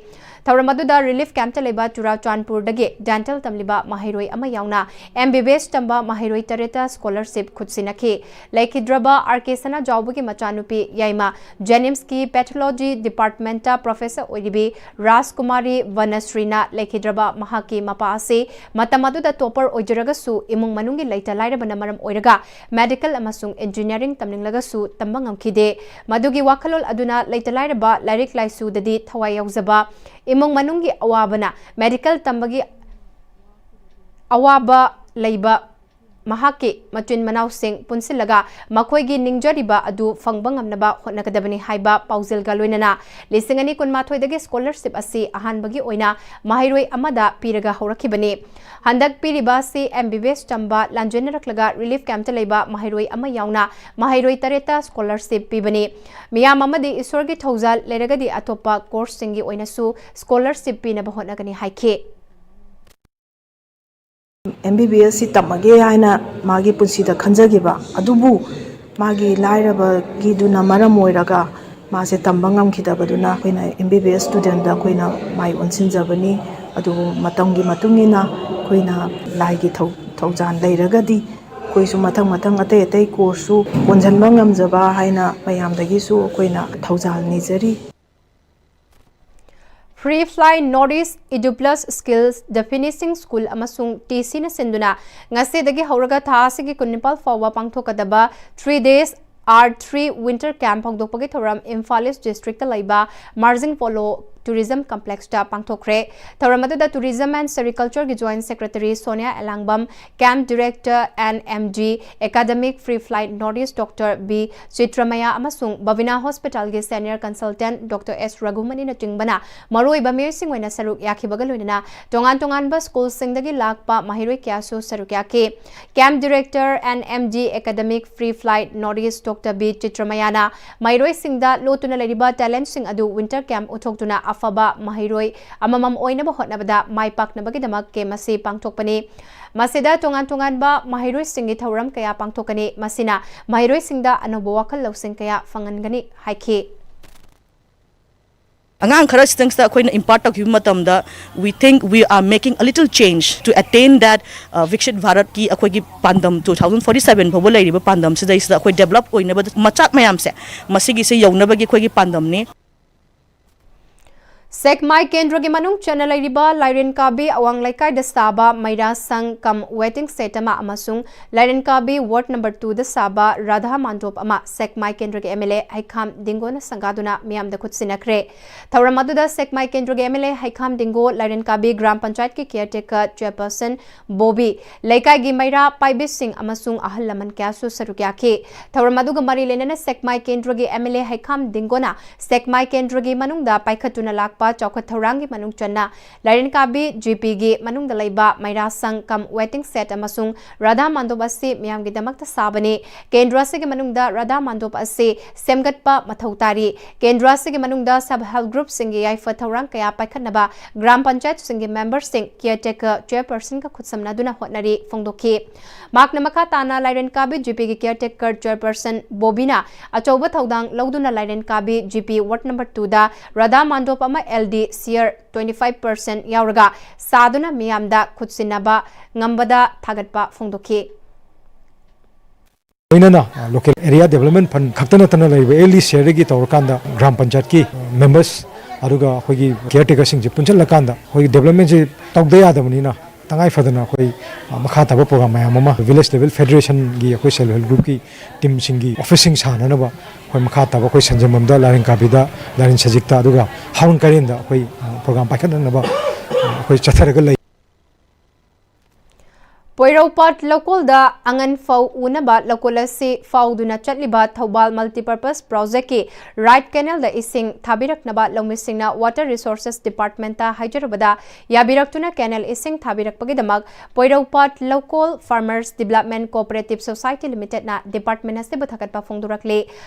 ꯊꯧꯔꯝ ꯑꯗꯨꯗ relief camp ꯇ ꯂꯩꯕ ꯆꯨꯔꯥꯆꯥꯟꯄꯨꯔꯗꯒꯤ dental ꯇꯝꯂꯤꯕ ꯃꯍꯩꯔꯣꯏ ꯑꯃ ꯌꯥꯎꯅ M B B S ꯇꯝꯕ ꯃꯍꯩꯔꯣꯏ ꯇꯔꯦꯠꯇ scholarship ꯈꯨꯠꯁꯤꯟꯅꯈꯤ꯫ ꯂꯩꯈꯤꯗ꯭ꯔꯕ R K ꯁꯅꯥꯖꯥꯎꯕꯒꯤ ꯃꯆꯥꯅꯨꯄꯤ ꯌꯥꯏꯃ JNIMS ꯀꯤ Pathology Department ꯇ Professor ꯑꯣꯏꯔꯤꯕꯤ ꯔꯥꯖꯀꯨꯃꯥꯔꯤ ꯚꯅꯁ꯭ꯔꯤꯅ ꯂꯩꯈꯤꯗ꯭ꯔꯕ ꯃꯍꯥꯛꯀꯤ ꯃꯄꯥ ꯑꯁꯤ ꯃꯇꯝ ꯑꯗꯨꯗ topper ꯑꯣꯏꯖꯔꯒꯁꯨ ꯏꯃꯨꯡ ꯃꯅꯨꯡꯒꯤ ꯂꯩꯇ ꯂꯥꯏꯔꯕꯅ ꯃꯔꯝ ꯑꯣꯏꯔꯒ medical ꯑꯃꯁꯨꯡ engineering ꯇꯝꯅꯤꯡꯂꯒꯁꯨ ꯇꯝꯕ ꯉꯝꯈꯤꯗꯦ꯫ ꯃꯗꯨꯒꯤ ꯋꯥꯈꯜꯂꯣꯟ ꯑꯗꯨꯅ ꯂꯩꯇ ꯂꯥꯏꯔꯕ ꯂꯥꯏꯔꯤꯛ ꯂꯥꯏꯁꯨꯗꯗꯤ ꯊꯋꯥꯏ ꯌꯥꯎꯖꯕ ꯏꯃꯨꯡ ꯃꯅꯨꯡꯒꯤ ꯑꯋꯥꯕꯅ medical ꯇꯝꯕꯒꯤ ꯑꯋꯥꯕ ꯂꯩꯕ ꯃꯍꯥꯛꯀꯤ ꯃꯆꯤꯟ ꯃꯅꯥꯎꯁꯤꯡ ꯄꯨꯟꯁꯤꯜꯂꯒ ꯃꯈꯣꯏꯒꯤ ꯅꯤꯡꯖꯔꯤꯕ ꯑꯗꯨ ꯐꯪꯕ ꯉꯝꯅꯕ ꯍꯣꯠꯅꯒꯗꯕꯅꯤ ꯍꯥꯏꯕ ꯄꯥꯎꯖꯦꯜꯒ ꯂꯣꯏꯅꯅ ꯂꯤꯁꯤꯡ ꯑꯅꯤ ꯀꯨꯟꯃꯥꯊꯣꯏꯗꯒꯤ scholarship ꯑꯁꯤ ꯑꯍꯥꯟꯕꯒꯤ ꯑꯣꯏꯅ ꯃꯍꯩꯔꯣꯏ ꯑꯃꯗ ꯄꯤꯔꯒ ꯍꯧꯔꯛꯈꯤꯕꯅꯤ꯫ ꯍꯟꯗꯛ ꯄꯤꯔꯤꯕ ꯑꯁꯤ M B B S ꯇꯝꯕ ꯂꯥꯟꯖꯦꯟꯅꯔꯛꯂꯒ relief camp ꯇ ꯂꯩꯕ ꯃꯍꯩꯔꯣꯏ ꯑꯃ ꯌꯥꯎꯅ ꯃꯍꯩꯔꯣꯏ ꯇꯔꯦꯠꯇ scholarship ꯄꯤꯕꯅꯤ꯫ ꯃꯤꯌꯥꯝ ꯑꯃꯗꯤ ꯏꯁꯣꯔꯒꯤ ꯊꯧꯖꯥꯜ ꯂꯩꯔꯒꯗꯤ ꯑꯇꯣꯞꯄ course ꯁꯤꯡꯒꯤ ꯑꯣꯏꯅꯁꯨ scholarship ꯄꯤꯅꯕ ꯍꯣꯠꯅꯒꯅꯤ ꯍꯥꯏꯈꯤ꯫ ꯑꯦꯝ ꯕꯤ ꯕꯤ ꯑꯦꯁꯁꯤ ꯇꯝꯃꯒꯦ ꯍꯥꯏꯅ ꯃꯥꯒꯤ ꯄꯨꯟꯁꯤꯗ ꯈꯟꯖꯈꯤꯕ ꯑꯗꯨꯕꯨ ꯃꯥꯒꯤ ꯂꯥꯏꯔꯕꯒꯤꯗꯨꯅ ꯃꯔꯝ ꯑꯣꯏꯔꯒ ꯃꯥꯁꯦ ꯇꯝꯕ ꯉꯝꯈꯤꯗꯕꯗꯨꯅ ꯑꯩꯈꯣꯏꯅ ꯑꯦꯝ ꯕꯤ ꯕꯤ ꯑꯦꯁ ꯁ꯭ꯇꯨꯗꯦꯟꯗ ꯑꯩꯈꯣꯏꯅ ꯃꯥꯏ ꯑꯣꯟꯁꯤꯟꯖꯕꯅꯤ꯫ ꯑꯗꯨꯕꯨ ꯃꯇꯝꯒꯤ ꯃꯇꯨꯡ ꯏꯟꯅ ꯑꯩꯈꯣꯏꯅ ꯂꯥꯏꯒꯤ ꯊꯧ ꯊꯧꯖꯥꯜ ꯂꯩꯔꯒꯗꯤ ꯑꯩꯈꯣꯏꯁꯨ ꯃꯊꯪ ꯃꯊꯪ ꯑꯇꯩ ꯑꯇꯩ ꯀꯣꯔꯁꯁꯨ ꯀꯣꯟꯁꯤꯟꯕ ꯉꯝꯖꯕ ꯍꯥꯏꯅ ꯃꯌꯥꯝꯗꯒꯤꯁꯨ ꯑꯩꯈꯣꯏꯅ ꯊꯧꯖꯥꯜ ꯅꯤꯖꯔꯤ꯫ Free Fly North East Eduplus Skills The Finishing School ꯑꯃꯁꯨꯡ ꯇꯤ ꯁꯤꯅ ꯁꯤꯟꯗꯨꯅ ꯉꯁꯤꯗꯒꯤ ꯍꯧꯔꯒ ꯊꯥ ꯑꯁꯤꯒꯤ ꯀꯨꯟꯅꯤꯄꯥꯜ ꯐꯥꯎꯕ ꯄꯥꯡꯊꯣꯛꯀꯗꯕ three days Art three Winter Camp ꯍꯧꯗꯣꯛꯄꯒꯤ ꯊꯧꯔꯝ ꯏꯝꯐꯥꯜ ꯏꯁ ꯗꯤꯁꯇ꯭ꯔꯤꯛꯇ ꯂꯩꯕ ꯃꯥꯔꯖꯤꯡ ꯄꯣꯂꯣ ꯇꯨꯔꯤꯖꯝ ꯀꯝꯄ꯭ꯂꯦꯛꯁꯇ ꯄꯥꯡꯊꯣꯛꯈ꯭ꯔꯦ꯫ ꯊꯧꯔꯝ ꯑꯗꯨꯗ Tourism and Sericultureꯒꯤ Joint Secretary Sonia Elangbam, Camp Director and M D Academic Free Fly North East Doctor B ꯆꯤꯇ꯭ꯔꯃꯌꯥ ꯑꯃꯁꯨꯡ ꯕꯕꯤꯅꯥ ꯍꯣꯁꯄꯤꯇꯥꯜꯒꯤ Senior Consultant Doctor S ꯔꯘꯨꯃꯅꯤꯅꯆꯤꯡꯕꯅ ꯃꯔꯨꯑꯣꯏꯕ ꯃꯤꯑꯣꯏꯁꯤꯡ ꯑꯣꯏꯅ ꯁꯔꯨꯛ ꯌꯥꯈꯤꯕꯒ ꯂꯣꯏꯅꯅ ꯇꯣꯉꯥꯟ ꯇꯣꯉꯥꯟꯕ ꯁ꯭ꯀꯨꯜꯁꯤꯡꯗꯒꯤ ꯂꯥꯛꯄ ꯃꯍꯩꯔꯣꯏ ꯀꯌꯥꯁꯨ ꯁꯔꯨꯛ ꯌꯥꯈꯤ꯫ Camp Director and M D Academic Free Fly North East Doctor B ꯆꯤꯇ꯭ꯔꯃꯌꯥꯅ ꯃꯍꯩꯔꯣꯏꯁꯤꯡꯗ ꯂꯣꯠꯇꯨꯅ ꯂꯩꯔꯤꯕ talentꯁꯤꯡ ꯑꯗꯨ Winter Camp ꯎꯠꯊꯣꯛꯇꯨꯅ ꯑꯐꯕ ꯃꯍꯩꯔꯣꯏ ꯑꯃꯃꯝ ꯑꯣꯏꯅꯕ ꯍꯣꯠꯅꯕꯗ ꯃꯥꯏ ꯄꯥꯛꯅꯕꯒꯤꯗꯃꯛ camp ꯑꯁꯤ ꯄꯥꯡꯊꯣꯛꯄꯅꯤ꯫ ꯃꯁꯤꯗ ꯇꯣꯉꯥꯟ ꯇꯣꯉꯥꯟꯕ ꯃꯍꯩꯔꯣꯏꯁꯤꯡꯒꯤ ꯊꯧꯔꯝ ꯀꯌꯥ ꯄꯥꯡꯊꯣꯛꯀꯅꯤ꯫ ꯃꯁꯤꯅ ꯃꯍꯩꯔꯣꯏꯁꯤꯡꯗ ꯑꯅꯧꯕ ꯋꯥꯈꯜ ꯂꯧꯁꯤꯡ ꯀꯌꯥ ꯐꯪꯍꯟꯒꯅꯤ ꯍꯥꯏꯈꯤ꯫ ꯑꯉꯥꯡ ꯈꯔꯁꯤꯗꯪꯁꯤꯗ ꯑꯩꯈꯣꯏꯅ impart ꯇꯧꯈꯤꯕ ꯃꯇꯝꯗ we think we are making a little change to attain that uh, Viksit Bharatꯀꯤ ꯑꯩꯈꯣꯏꯒꯤ ꯄꯥꯟꯗꯝ two thousand forty seven ꯐꯥꯎꯕ ꯂꯩꯔꯤꯕ ꯄꯥꯟꯗꯝꯁꯤꯗꯩꯁꯤꯗ ꯑꯩꯈꯣꯏ develop ꯑꯣꯏꯅꯕ ꯃꯆꯥꯛ ꯃꯌꯥꯝꯁꯦ ꯃꯁꯤꯒꯤꯁꯦ ꯌꯧꯅꯕꯒꯤ ꯑꯩꯈꯣꯏꯒꯤ ꯄꯥꯟꯗꯝꯅꯤ꯫ ꯁꯦꯛꯃꯥꯏ ꯀꯦꯟꯗ꯭ꯔꯒꯤ ꯃꯅꯨꯡ ꯆꯟꯅ ꯂꯩꯔꯤꯕ ꯂꯥꯏꯔꯦꯟꯀꯥꯕꯤ ꯑꯋꯥꯡ ꯂꯩꯀꯥꯏꯗ ꯁꯥꯕ ꯃꯩꯔꯥ ꯁꯪ cum waiting shed ꯑꯃ ꯑꯃꯁꯨꯡ ꯂꯥꯏꯔꯦꯟꯀꯥꯕꯤ ward number twoꯗ ꯁꯥꯕ ꯔꯥꯙꯥ ꯃꯥꯟꯗꯣꯞ ꯑꯃ ꯁꯦꯛꯃꯥꯏ ꯀꯦꯟꯗ꯭ꯔꯒꯤ M L A ꯍꯩꯈꯥꯝ ꯗꯤꯡꯒꯣꯅ ꯁꯪꯒꯥꯗꯨꯅ ꯃꯤꯌꯥꯝꯗ ꯈꯨꯠꯁꯤꯟꯅꯈ꯭ꯔꯦ꯫ ꯊꯧꯔꯝ ꯑꯗꯨꯗ ꯁꯦꯛꯃꯥꯏ ꯀꯦꯟꯗ꯭ꯔꯒꯤ M L A ꯍꯩꯈꯥꯝ ꯗꯤꯡꯒꯣ, ꯂꯥꯏꯔꯦꯟꯀꯥꯕꯤ ꯒ꯭ꯔꯥꯝ ꯄꯟꯆꯥꯌꯠꯀꯤ caretaker chairperson ꯕꯣꯕꯤ, ꯂꯩꯀꯥꯏꯒꯤ ꯃꯩꯔꯥ ꯄꯥꯏꯕꯤꯁꯤꯡ ꯑꯃꯁꯨꯡ ꯑꯍꯜ ꯂꯃꯟ ꯀꯌꯥꯁꯨ ꯁꯔꯨꯛ ꯌꯥꯈꯤ꯫ ꯊꯧꯔꯝ ꯑꯗꯨꯒ ꯃꯔꯤ ꯂꯩꯅꯅ ꯁꯦꯛꯃꯥꯏ ꯀꯦꯟꯗ꯭ꯔꯒꯤ M L A ꯍꯩꯈꯥꯝ ꯗꯤꯡꯒꯣꯅ ꯁꯦꯛꯃꯥꯏ ꯀꯦꯟꯗ꯭ꯔꯒꯤ ꯃꯅꯨꯡꯗ ꯄꯥꯏꯈꯠꯇꯨꯅ ꯂꯥꯛꯄ ꯆꯥꯎꯈꯠ ꯊꯧꯔꯥꯡꯒꯤ ꯃꯅꯨꯡ ꯆꯟꯅ ꯂꯥꯏꯔꯦꯟꯀꯥꯕꯤ ꯖꯤꯄꯤꯒꯤ ꯃꯅꯨꯡꯗ ꯂꯩꯕ ꯃꯩꯔꯥꯁꯪ ꯀꯝ ꯋꯦꯇꯤꯡ ꯁꯦꯠ ꯑꯃꯁꯨꯡ ꯔꯥꯙꯥ ꯃꯥꯟꯗꯣꯞ ꯑꯁꯤ ꯃꯤꯌꯥꯝꯒꯤꯗꯃꯛꯇ ꯁꯥꯕꯅꯤ꯫ ꯀꯦꯟꯗ꯭ꯔ ꯑꯁꯤꯒꯤ ꯃꯅꯨꯡꯗ ꯔꯥꯙꯥ ꯃꯥꯟꯗꯣꯞ ꯑꯁꯤ ꯁꯦꯝꯒꯠꯄ ꯃꯊꯧ ꯇꯥꯔꯤ꯫ ꯀꯦꯟꯗ꯭ꯔ ꯑꯁꯤꯒꯤ ꯃꯅꯨꯡꯗ ꯁꯦꯜꯐ ꯍꯦꯜꯞ ꯒ꯭ꯔꯨꯞꯁꯤꯡꯒꯤ ꯌꯥꯏꯐ ꯊꯧꯔꯥꯡ ꯀꯌꯥ ꯄꯥꯏꯈꯠꯅꯕ ꯒ꯭ꯔꯥꯝ ꯄꯟꯆꯥꯌꯠꯁꯤꯡꯒꯤ ꯃꯦꯝꯕꯔꯁꯤꯡ, ꯀꯤꯌꯔꯇꯦꯀꯔ ꯆꯦꯌꯔꯄꯔꯁꯟꯒ ꯈꯨꯠꯁꯝꯅꯗꯨꯅ ꯍꯣꯠꯅꯔꯤ ꯐꯣꯡꯗꯣꯛꯈꯤ꯫ ꯃꯍꯥꯛꯅ ꯃꯈꯥ ꯇꯥꯅ ꯂꯥꯏꯔꯦꯟꯀꯥꯕꯤ ꯖꯤꯄꯤꯒꯤ ꯀꯤꯌꯔꯇꯦꯀꯔ ꯆꯦꯌꯔꯄꯔꯁꯟ ꯕꯣꯕꯤꯅ ꯑꯆꯧꯕ ꯊꯧꯗꯥꯡ ꯂꯧꯗꯨꯅ ꯂꯥꯏꯔꯦꯟꯀꯥꯕꯤ ꯖꯤꯄꯤ ꯋꯥꯔꯗ ꯅꯝꯕꯔ ꯇꯨꯗ ꯔꯥꯙꯥ ꯃꯥꯟꯗꯣꯞ ꯑꯃ ꯑꯦꯜ ꯗꯤ ꯁꯤꯌꯔ ꯇ꯭ꯋꯦꯟꯇꯤ ꯐꯥꯏꯚ ꯄꯥꯔꯁꯦꯟ ꯌꯥꯎꯔꯒ ꯁꯥꯗꯨꯅ ꯃꯤꯌꯥꯝꯗ ꯈꯨꯠꯁꯤꯟꯅꯕ ꯉꯝꯕꯗ ꯊꯥꯒꯠꯄ ꯐꯣꯡꯗꯣꯛꯈꯤ꯫ ꯂꯣꯏꯅꯅ ꯂꯣꯀꯦꯜ ꯑꯦꯔꯤꯌꯥ ꯗꯦꯕꯂꯞꯃꯦꯟ ꯐꯟ ꯈꯛꯇ ꯅꯠꯇꯅ ꯂꯩꯔꯤꯕ ꯑꯦꯜ ꯗꯤ ꯁꯤꯌꯔꯗꯒꯤ ꯇꯧꯔꯀꯥꯟꯗ ꯒ꯭ꯔꯥꯝ ꯄꯟꯆꯥꯌꯠꯀꯤ ꯃꯦꯝꯕꯔꯁ ꯑꯗꯨꯒ ꯑꯩꯈꯣꯏꯒꯤ ꯀꯤꯌꯔꯇꯦꯀꯔꯁꯤꯡꯁꯦ ꯄꯨꯟꯁꯤꯜꯂꯀꯥꯟꯗ ꯑꯩꯈꯣꯏꯒꯤ ꯗꯦꯕꯂꯞꯃꯦꯟꯁꯦ ꯇꯧꯗ ꯌꯥꯗꯕꯅꯤꯅ ꯇꯉꯥꯏ ꯐꯗꯅ ꯑꯩꯈꯣꯏ ꯃꯈꯥ ꯇꯥꯕ ꯄ꯭ꯔꯣꯒ꯭ꯔꯥꯝ ꯃꯌꯥꯝ ꯑꯃ ꯚꯤꯂꯦꯖ ꯂꯦꯚꯦꯜ ꯐꯦꯗꯔꯦꯁꯟꯒꯤ ꯑꯩꯈꯣꯏ ꯁꯦꯜꯐ ꯍꯦꯜꯞ ꯒ꯭ꯔꯨꯞꯀꯤ ꯇꯤꯝꯁꯤꯡꯒꯤ ꯑꯣꯐꯤꯁꯁꯤꯡ ꯁꯥꯅꯅꯕ ꯑꯩꯈꯣꯏ ꯃꯈꯥ ꯇꯥꯕ ꯑꯩꯈꯣꯏ ꯁꯟꯖꯦꯟꯕꯝꯗ, ꯂꯥꯏꯔꯦꯟꯀꯥꯕꯤꯗ, ꯂꯥꯏꯔꯦꯟ ꯁꯖꯤꯛꯇ, ꯑꯗꯨꯒ ꯍꯥꯎꯟ ꯀꯥꯏꯔꯦꯟꯗ ꯑꯩꯈꯣꯏ ꯄ꯭ꯔꯣꯒ꯭ꯔꯥꯝ ꯄꯥꯏꯈꯠꯅꯅꯕ ꯑꯩꯈꯣꯏ ꯆꯠꯊꯔꯒ ꯂꯩ꯫ ꯄꯣꯏꯔꯧꯄꯥꯠ ꯂꯧꯀꯣꯜꯗ ꯑꯉꯟ ꯐꯧ ꯎꯅꯕ ꯂꯧꯀꯣꯜ ꯑꯁꯤ ꯐꯥꯎꯗꯨꯅ ꯆꯠꯂꯤꯕ ꯊꯧꯕꯥꯜ ꯃꯜꯇꯤꯄꯔꯄꯁ ꯄ꯭ꯔꯣꯖꯦꯛꯀꯤ ꯔꯥꯏꯠ ꯀꯦꯅꯦꯜꯗ ꯏꯁꯤꯡ ꯊꯥꯕꯤꯔꯛꯅꯕ ꯂꯧꯃꯤꯁꯤꯡꯅ ꯋꯥꯇꯔ ꯔꯤꯁꯣꯔꯁꯦꯁ ꯗꯤꯄꯥꯔꯠꯃꯦꯟꯇ ꯍꯥꯏꯖꯔꯨꯕꯗ ꯌꯥꯕꯤꯔꯛꯇꯨꯅ ꯀꯦꯅꯦꯜ ꯏꯁꯤꯡ ꯊꯥꯕꯤꯔꯛꯄꯒꯤꯗꯃꯛ ꯄꯣꯏꯔꯧꯄꯥꯠ ꯂꯧꯀꯣꯜ ꯐꯥꯔꯃꯔꯁ ꯗꯤꯕꯂꯞꯃꯦꯟ ꯀꯣꯑꯣꯄꯔꯦꯇꯤꯚ ꯁꯣꯁꯥꯏꯇꯤ ꯂꯤꯃꯤꯇꯦꯗꯅ ꯗꯤꯄꯥꯔꯠꯃꯦꯟ ꯑꯁꯤꯕꯨ ꯊꯥꯒꯠꯄ ꯐꯣꯡꯗꯣꯔꯛꯂꯤ꯫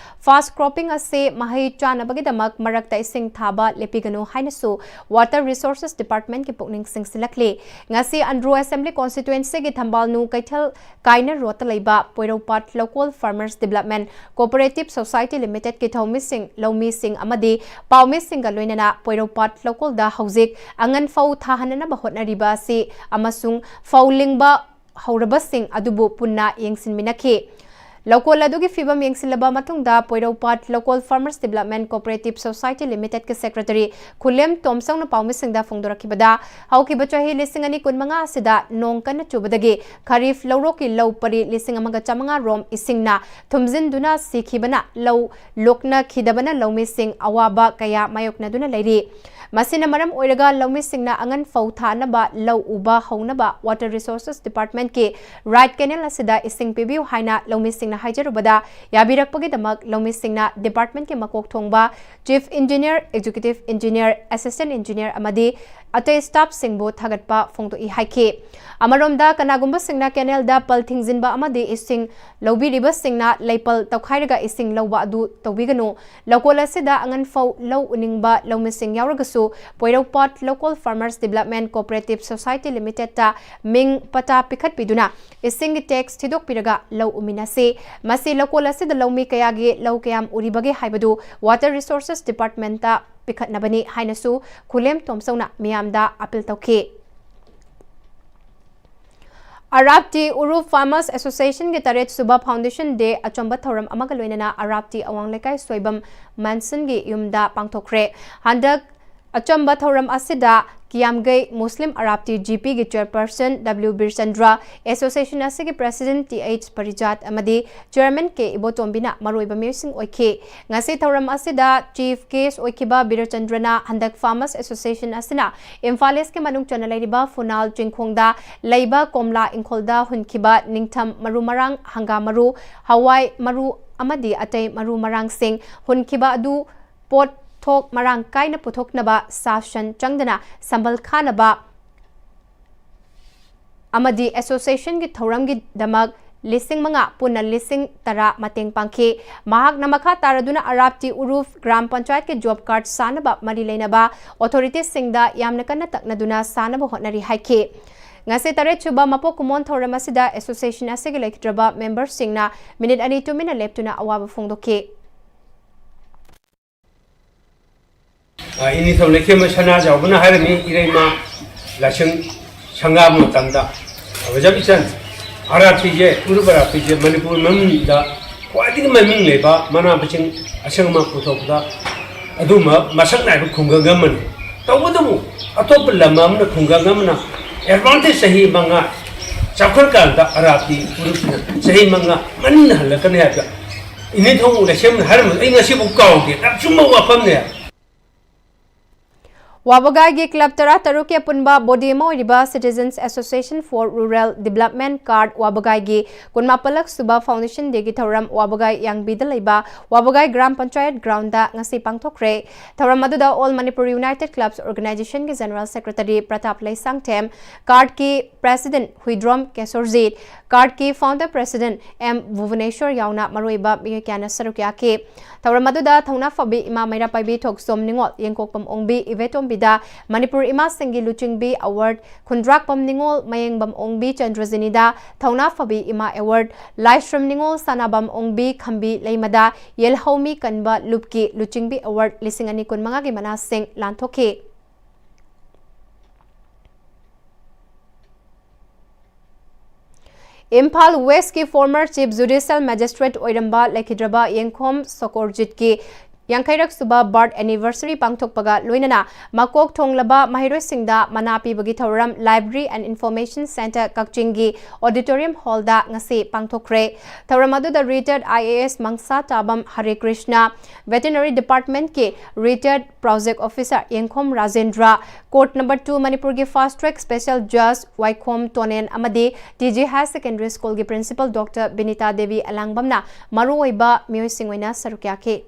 ꯐꯥꯁ ꯀ꯭ꯔꯣꯞꯄꯤꯡ ꯑꯁꯤ ꯃꯍꯩ ꯆꯥꯅꯕꯒꯤꯗꯃꯛ ꯃꯔꯛꯇ ꯏꯁꯤꯡ ꯊꯥꯕ ꯂꯦꯞꯄꯤꯒꯅꯨ ꯍꯥꯏꯅꯁꯨ ꯋꯥꯇꯔ ꯔꯤꯁꯣꯔꯁꯦꯁ ꯗꯤꯄꯥꯔꯠꯃꯦꯟꯒꯤ ꯄꯨꯛꯅꯤꯡ ꯆꯤꯡꯁꯤꯜꯂꯛꯂꯤ꯫ ꯉꯁꯤ ꯑꯟꯗ꯭ꯔꯣ ꯑꯦꯁꯦꯝꯕ꯭ꯂꯤ ꯀꯣꯟꯁꯇꯤꯇ꯭ꯋꯦꯟꯁꯤꯒꯤ ꯊꯝꯕꯥꯜꯅꯨ ꯀꯩꯊꯦꯜ ꯀꯥꯏꯅ ꯔꯣꯗꯇ ꯂꯩꯕ ꯄꯣꯏꯔꯧꯄꯥꯠ ꯂꯧꯀꯣꯜ ꯐꯥꯔꯃꯔꯁ ꯗꯤꯕꯂꯞꯃꯦꯟ ꯀꯣꯑꯣꯄꯔꯦꯇꯤꯚ ꯁꯣꯁꯥꯏꯇꯤ ꯂꯤꯃꯤꯇꯦꯗꯀꯤ ꯊꯧꯃꯤꯁꯤꯡ, ꯂꯧꯃꯤꯁꯤꯡ ꯑꯃꯗꯤ ꯄꯥꯎꯃꯤꯁꯤꯡꯒ ꯂꯣꯏꯅꯅ ꯄꯣꯏꯔꯧꯄꯥꯠ ꯂꯧꯀꯣꯜꯗ ꯍꯧꯖꯤꯛ ꯑꯉꯟ ꯐꯧ ꯊꯥꯍꯟꯅꯅꯕ ꯍꯣꯠꯅꯔꯤꯕ ꯑꯁꯤ ꯑꯃꯁꯨꯡ ꯐꯧ ꯂꯤꯡꯕ ꯍꯧꯔꯕꯁꯤꯡ ꯑꯗꯨꯕꯨ ꯄꯨꯟꯅ ꯌꯦꯡꯁꯤꯟꯃꯤꯟꯅꯈꯤ꯫ ꯂꯧꯀꯣꯜ ꯑꯗꯨꯒꯤ ꯐꯤꯚꯝ ꯌꯦꯡꯁꯤꯜꯂꯕ ꯃꯇꯨꯡꯗ ꯄꯣꯏꯔꯧꯄꯥꯠ ꯂꯧꯀꯣꯜ ꯐꯥꯔꯃꯔꯁ ꯗꯤꯕꯂꯞꯃꯦꯟ ꯀꯣꯑꯣꯄꯔꯦꯇꯤꯚ ꯁꯣꯁꯥꯏꯇꯤ ꯂꯤꯃꯤꯇꯦꯗꯀꯤ ꯁꯦꯀ꯭ꯔꯦꯇꯔꯤ ꯈꯨꯂꯦꯝ ꯇꯣꯝꯆꯧꯅ ꯄꯥꯎꯃꯤꯁꯤꯡꯗ ꯐꯣꯡꯗꯣꯔꯛꯈꯤꯕꯗ, ꯍꯧꯈꯤꯕ ꯆꯍꯤ ꯂꯤꯁꯤꯡ ꯑꯅꯤ ꯀꯨꯟꯃꯉꯥ ꯑꯁꯤꯗ ꯅꯣꯡ ꯀꯟꯅ ꯆꯨꯕꯗꯒꯤ ꯈꯔꯤꯐ ꯂꯧꯔꯣꯛꯀꯤ ꯂꯧ ꯄꯔꯤ ꯂꯤꯁꯤꯡ ꯑꯃꯒ ꯆꯥꯃꯉꯥ ꯔꯣꯝ ꯏꯁꯤꯡꯅ ꯊꯨꯝꯖꯤꯟꯗꯨꯅ ꯁꯤꯈꯤꯕꯅ ꯂꯧ ꯂꯣꯛꯅꯈꯤꯗꯕꯅ ꯂꯧꯃꯤꯁꯤꯡ ꯑꯋꯥꯕ ꯀꯌꯥ ꯃꯥꯌꯣꯛꯅꯗꯨꯅ ꯂꯩꯔꯤ꯫ ꯃꯁꯤꯅ ꯃꯔꯝ ꯑꯣꯏꯔꯒ ꯂꯧꯃꯤꯁꯤꯡꯅ ꯑꯉꯟ ꯐꯧ ꯊꯥꯅꯕ ꯂꯧ ꯎꯕ ꯍꯧꯅꯕ Water Resources Department ꯀꯤ Right Canal ꯑꯁꯤꯗ ꯏꯁꯤꯡ ꯄꯤꯕꯤꯌꯨ ꯍꯥꯏꯅ ꯂꯧꯃꯤꯁꯤꯡꯅ ꯍꯥꯏꯖꯔꯨꯕꯗ ꯌꯥꯕꯤꯔꯛꯄꯒꯤꯗꯃꯛ ꯂꯧꯃꯤꯁꯤꯡꯅ department ꯀꯤ ꯃꯀꯣꯛ ꯊꯣꯡꯕ Chief Engineer, Executive Engineer, Assistant Engineer ꯑꯃꯗꯤ ꯑꯇꯩ staff ꯁꯤꯡꯕꯨ ꯊꯥꯒꯠꯄ ꯐꯣꯡꯗꯣꯛꯏ ꯍꯥꯏꯈꯤ꯫ ꯑꯃꯔꯣꯝꯗ, ꯀꯅꯥꯒꯨꯝꯕꯁꯤꯡꯅ canal ꯗ ꯄꯜ ꯊꯤꯡꯖꯤꯟꯕ ꯑꯃꯗꯤ ꯏꯁꯤꯡ ꯂꯧꯕꯤꯔꯤꯕꯁꯤꯡꯅ ꯂꯩꯄꯜ ꯇꯧꯈꯥꯏꯔꯒ ꯏꯁꯤꯡ ꯂꯧꯕ ꯑꯗꯨ ꯇꯧꯕꯤꯒꯅꯨ꯫ ꯂꯧꯀꯣꯜ ꯑꯁꯤꯗ ꯑꯉꯟ ꯐꯧ ꯂꯧ ꯎꯅꯤꯡꯕ ꯂꯧꯃꯤꯁꯤꯡ ꯌꯥꯎꯔꯒꯁꯨ, ꯄꯣꯏꯔꯧꯄꯥꯠ Local Farmers Development Cooperative Society Limited ꯇ ꯃꯤꯡ ꯄꯇꯥ ꯄꯤꯈꯠꯄꯤꯗꯨꯅ ꯏꯁꯤꯡꯒꯤ tax ꯊꯤꯗꯣꯛꯄꯤꯔꯒ ꯂꯧ ꯎꯃꯤꯟꯅꯁꯤ꯫ ꯃꯁꯤ ꯂꯧꯀꯣꯜ ꯑꯁꯤꯗ ꯂꯧꯃꯤ ꯀꯌꯥꯒꯤ ꯂꯧ ꯀꯌꯥꯝ ꯎꯔꯤꯕꯒꯦ ꯍꯥꯏꯕꯗꯨ Water Resources Department ꯇ ꯄꯤꯈꯠꯅꯕꯅꯤ ꯍꯥꯏꯅꯁꯨ ꯈꯨꯂꯦꯝ ꯇꯣꯝꯆꯧꯅ ꯃꯤꯌꯥꯝꯗ appeal ꯇꯧꯈꯤ꯫ ꯑꯔꯥꯞꯇꯤ ꯎꯔꯨꯞ Farmers Association ꯒꯤ ꯇꯔꯦꯠ ꯁꯨꯕ Foundation Day ꯑꯆꯝꯕ ꯊꯧꯔꯝ ꯑꯃꯒ ꯂꯣꯏꯅꯅ ꯑꯔꯥꯞꯇꯤ ꯑꯋꯥꯡ ꯂꯩꯀꯥꯏ ꯁꯣꯏꯕꯝ ꯃꯟꯁꯟꯒꯤ ꯌꯨꯝꯗ ꯄꯥꯡꯊꯣꯛꯈ꯭ꯔꯦ꯫ ꯍꯟꯗꯛ ꯑꯆꯝꯕ ꯊꯧꯔꯝ ꯑꯁꯤꯗ ꯀꯤꯌꯥꯝꯒꯩ ꯃꯨꯁꯂꯤꯝ ꯑꯔꯥꯞꯇꯤ G P ꯒꯤ chairperson W ꯕꯤꯔꯆꯟꯗ꯭ꯔ, association ꯑꯁꯤꯒꯤ president T H ꯄꯔꯤꯖꯥꯠ ꯑꯃꯗꯤ chairman K ꯏꯕꯣꯇꯣꯝꯕꯤꯅ ꯃꯔꯨꯑꯣꯏꯕ ꯃꯤꯑꯣꯏꯁꯤꯡ ꯑꯣꯏꯈꯤ꯫ ꯉꯁꯤ ꯊꯧꯔꯝ ꯑꯁꯤꯗ chief guest ꯑꯣꯏꯈꯤꯕ ꯕꯤꯔꯆꯟꯗ꯭ꯔꯅ ꯍꯟꯗꯛ Farmers Association ꯑꯁꯤꯅ ꯏꯝꯐꯥꯜ East ꯀꯤ ꯃꯅꯨꯡ ꯆꯟꯅ ꯂꯩꯔꯤꯕ ꯐꯨꯅꯥꯜ ꯆꯤꯡꯈꯣꯡꯗ ꯂꯩꯕ ꯀꯣꯝꯂꯥ ꯏꯪꯈꯣꯜꯗ ꯍꯨꯟꯈꯤꯕ ꯅꯤꯡꯊꯝ ꯃꯔꯨ ꯃꯔꯥꯡ, ꯍꯪꯒꯥꯝ ꯃꯔꯨ, ꯍꯋꯥꯏ ꯃꯔꯨ ꯑꯃꯗꯤ ꯑꯇꯩ ꯃꯔꯨ ꯃꯔꯥꯡꯁꯤꯡ ꯍꯨꯟꯈꯤꯕ ꯑꯗꯨ ꯄꯣꯠꯊꯣꯛ ꯃꯔꯥꯡ ꯀꯥꯏꯅ ꯄꯨꯊꯣꯛꯅꯕ ꯁꯥꯁꯟ ꯆꯪꯗꯅ ꯁꯝꯕꯜ ꯈꯥꯅꯕ ꯑꯃꯗꯤ association ꯒꯤ ꯊꯧꯔꯝꯒꯤꯗꯃꯛ ꯂꯤꯁꯤꯡ ꯃꯉꯥ, ꯄꯨꯟꯅ ꯂꯤꯁꯤꯡ ꯇꯔꯥ ꯃꯇꯦꯡ ꯄꯥꯡꯈꯤ꯫ ꯃꯍꯥꯛꯅ ꯃꯈꯥ ꯇꯥꯔꯗꯨꯅ ꯑꯔꯥꯞꯇꯤ ꯎꯔꯨꯐ ꯒ꯭ꯔꯥꯝ ꯄꯟꯆꯥꯌꯠꯀꯤ job card ꯁꯥꯅꯕ ꯃꯔꯤ ꯂꯩꯅꯕ authorities ꯁꯤꯡꯗ ꯌꯥꯝꯅ ꯀꯟꯅ ꯇꯛꯅꯗꯨꯅ ꯁꯥꯅꯕ ꯍꯣꯠꯅꯔꯤ ꯍꯥꯏꯈꯤ꯫ ꯉꯁꯤ ꯇꯔꯦꯠ ꯁꯨꯕ ꯃꯄꯣꯛ ꯀꯨꯝꯑꯣꯟ ꯊꯧꯔꯝ ꯑꯁꯤꯗ association ꯑꯁꯤꯒꯤ ꯂꯩꯈꯤꯗ꯭ꯔꯕ member ꯁꯤꯡꯅ minute ꯑꯅꯤ ꯇꯨꯃꯤꯟꯅ ꯂꯦꯞꯇꯨꯅ ꯑꯋꯥꯕ ꯐꯣꯡꯗꯣꯛꯈꯤ꯫ ꯑ, ꯏꯅꯤꯊꯧ ꯂꯩꯈꯦꯝꯕ ꯁꯅꯥꯖꯥꯎꯕꯅ ꯍꯥꯏꯔꯝꯃꯤ, ꯏꯔꯩꯃ ꯂꯥꯏꯁꯪ ꯁꯪꯒꯥꯕ ꯃꯇꯝꯗ, ꯑꯣꯖꯥ ꯕꯤꯆꯟ, ꯑꯔꯥꯞꯄꯤꯁꯦ, ꯎꯔꯨꯞ ꯑꯔꯥꯞꯄꯤꯁꯦ ꯃꯅꯤꯄꯨꯔ ꯃꯅꯨꯡꯗ ꯈ꯭ꯋꯥꯏꯗꯒꯤ ꯃꯃꯤꯡ ꯂꯩꯕ ꯃꯅꯥ ꯃꯁꯤꯡ ꯑꯁꯪ ꯑꯃꯥꯟ ꯄꯨꯊꯣꯛꯄꯗ ꯑꯗꯨꯒꯨꯝꯕ ꯃꯁꯛ ꯅꯥꯏꯕ ꯈꯨꯡꯒꯪ ꯑꯃꯅꯤ꯫ ꯇꯧꯕꯇꯕꯨ ꯑꯇꯣꯞꯄ ꯂꯝ ꯑꯃꯅ, ꯈꯨꯡꯒꯪ ꯑꯃꯅ advance ꯆꯍꯤ ꯃꯉꯥ ꯆꯥꯎꯈꯠꯀꯥꯟꯗ ꯑꯔꯥꯞꯄꯤ ꯎꯔꯨꯞꯁꯤꯅ ꯆꯍꯤ ꯃꯉꯥ ꯃꯅꯤꯡꯗ ꯍꯜꯂꯛꯀꯅꯤ ꯍꯥꯏꯕꯗ ꯏꯅꯤꯊꯧ ꯂꯩꯁꯦꯝꯅ ꯍꯥꯏꯔꯝꯕꯗꯣ ꯑꯩ ꯉꯁꯤꯐꯥꯎ ꯀꯥꯎꯗꯦ꯫ ꯑꯆꯨꯝꯕ ꯋꯥꯐꯝꯅꯦ꯫ ꯋꯥꯕꯒꯥꯏꯒꯤ ꯀ꯭ꯂꯕ ꯇꯔꯥ ꯇꯔꯨꯛꯀꯤ ꯑꯄꯨꯟꯕ ꯕꯣꯗꯤ ꯑꯃ ꯑꯣꯏꯔꯤꯕ Citizens Association for Rural Development, CARD, ꯋꯥꯕꯒꯥꯏꯒꯤ ꯀꯨꯟꯃꯥꯄꯜꯂꯛ ꯁꯨꯕ ꯐꯥꯎꯟꯗꯦꯁꯟ ꯗꯦꯒꯤ ꯊꯧꯔꯝ ꯋꯥꯕꯒꯥꯏ ꯌꯥꯡꯕꯤꯗ ꯂꯩꯕ ꯋꯥꯕꯒꯥꯏ ꯒ꯭ꯔꯥꯝ ꯄꯟꯆꯥꯌꯠ ꯒ꯭ꯔꯥꯎꯟꯗ ꯉꯁꯤ ꯄꯥꯡꯊꯣꯛꯈ꯭ꯔꯦ꯫ ꯊꯧꯔꯝ ꯑꯗꯨꯗ All Manipur United Clubs Organizationꯒꯤ ꯖꯦꯅꯔꯦꯜ ꯁꯦꯀ꯭ꯔꯦꯇꯔꯤ ꯄ꯭ꯔꯇꯥꯞ ꯂꯩꯁꯥꯡꯊꯦꯝ, CARDꯀꯤ ꯄ꯭ꯔꯦꯁꯤꯗꯦꯟꯠ ꯍꯨꯏꯗ꯭ꯔꯣꯝ ꯀꯦꯁꯣꯔꯖꯤꯠ, CARDꯀꯤ ꯐꯥꯎꯟꯗꯔ ꯄ꯭ꯔꯦꯁꯤꯗꯦꯟꯠ ꯑꯦꯝ ꯚꯨꯕꯅꯦꯁꯣꯔ ꯌꯥꯎꯅ ꯃꯔꯨꯑꯣꯏꯕ ꯃꯤꯑꯣꯏ ꯀꯌꯥꯅ ꯁꯔꯨꯛ ꯌꯥꯈꯤ꯫ ꯊꯧꯔꯝ ꯑꯗꯨꯗ ꯊꯧꯅꯥ ꯐꯕꯤ ꯏꯃꯥ ꯃꯩꯔꯥ ꯄꯥꯏꯕꯤ ꯊꯣꯛꯆꯣꯝ ꯅꯤꯉꯣꯜ, ꯌꯦꯡꯀꯣꯛꯄꯝ ꯑꯣꯡꯕꯤ ꯏꯕꯦꯇꯣꯝꯕꯤꯗ ꯃꯅꯤꯄꯨꯔ ꯏꯃꯥꯁꯤꯡꯒꯤ ꯂꯨꯆꯤꯡꯕꯤ ꯑꯦꯋꯥꯔꯗ, ꯈꯨꯟꯗ꯭ꯔꯥꯛꯄꯝ ꯅꯤꯉꯣꯜ, ꯃꯌꯦꯡꯕꯝ ꯑꯣꯡꯕꯤ ꯆꯟꯗ꯭ꯔꯖꯤꯅꯤꯗ ꯊꯧꯅꯥ ꯐꯕꯤ ꯏꯃꯥ ꯑꯦꯋꯥꯔꯗ, ꯂꯥꯏꯁ꯭ꯔꯝ ꯅꯤꯉꯣꯜ, ꯁꯅꯥꯕꯝ ꯑꯣꯡꯕꯤ ꯈꯝꯕꯤ ꯂꯩꯃꯗ ꯌꯦꯜꯍꯧꯃꯤ ꯀꯟꯕ ꯂꯨꯞꯀꯤ ꯂꯨꯆꯤꯡꯕꯤ ꯑꯦꯋꯥꯔꯗ ꯂꯤꯁꯤꯡ ꯑꯅꯤ ꯀꯨꯟꯃꯉꯥꯒꯤ ꯃꯅꯥꯁꯤꯡ ꯂꯥꯟꯊꯣꯛꯈꯤ꯫ Imphal ꯋꯦꯁ꯭ꯠꯀꯤ former Chief Judicial Magistrate ꯑꯣꯏꯔꯝꯕ ꯂꯩꯈꯤꯗ꯭ꯔꯕ ꯌꯦꯡꯈꯣꯝ ꯁꯣꯀꯣꯔꯖꯤꯠꯀꯤ ꯌꯥꯡꯈꯩꯔꯛ ꯁꯨꯕ birth anniversary ꯄꯥꯡꯊꯣꯛꯄꯒ ꯂꯣꯏꯅꯅ ꯃꯀꯣꯛ ꯊꯣꯡꯂꯕ ꯃꯍꯩꯔꯣꯏꯁꯤꯡꯗ ꯃꯅꯥ ꯄꯤꯕꯒꯤ ꯊꯧꯔꯝ Library and Information Centre ꯀꯛꯆꯤꯡꯒꯤ auditorium hallꯗ ꯉꯁꯤ ꯄꯥꯡꯊꯣꯛꯈ꯭ꯔꯦ꯫ ꯊꯧꯔꯝ ꯑꯗꯨꯗ retired IAS ꯃꯪꯁꯥ ꯇꯥꯕꯝ ꯍꯔꯦ Krishna, Veterinary Departmentꯀꯤ retired Project Officer ꯌꯦꯡꯈꯣꯝ ꯔꯥꯖꯦꯟꯗ꯭ꯔ, Court number two ꯃꯅꯤꯄꯨꯔꯒꯤ fast track special judge ꯋꯥꯏꯈꯣꯝ ꯇꯣꯅꯦꯟ ꯑꯃꯗꯤ TG Higher Secondary Schoolꯒꯤ principal Doctor Binita Devi ꯑꯂꯥꯡꯕꯝꯅ ꯃꯔꯨꯑꯣꯏꯕ ꯃꯤꯑꯣꯏꯁꯤꯡ ꯑꯣꯏꯅ ꯁꯔꯨꯛ ꯌꯥꯈꯤ꯫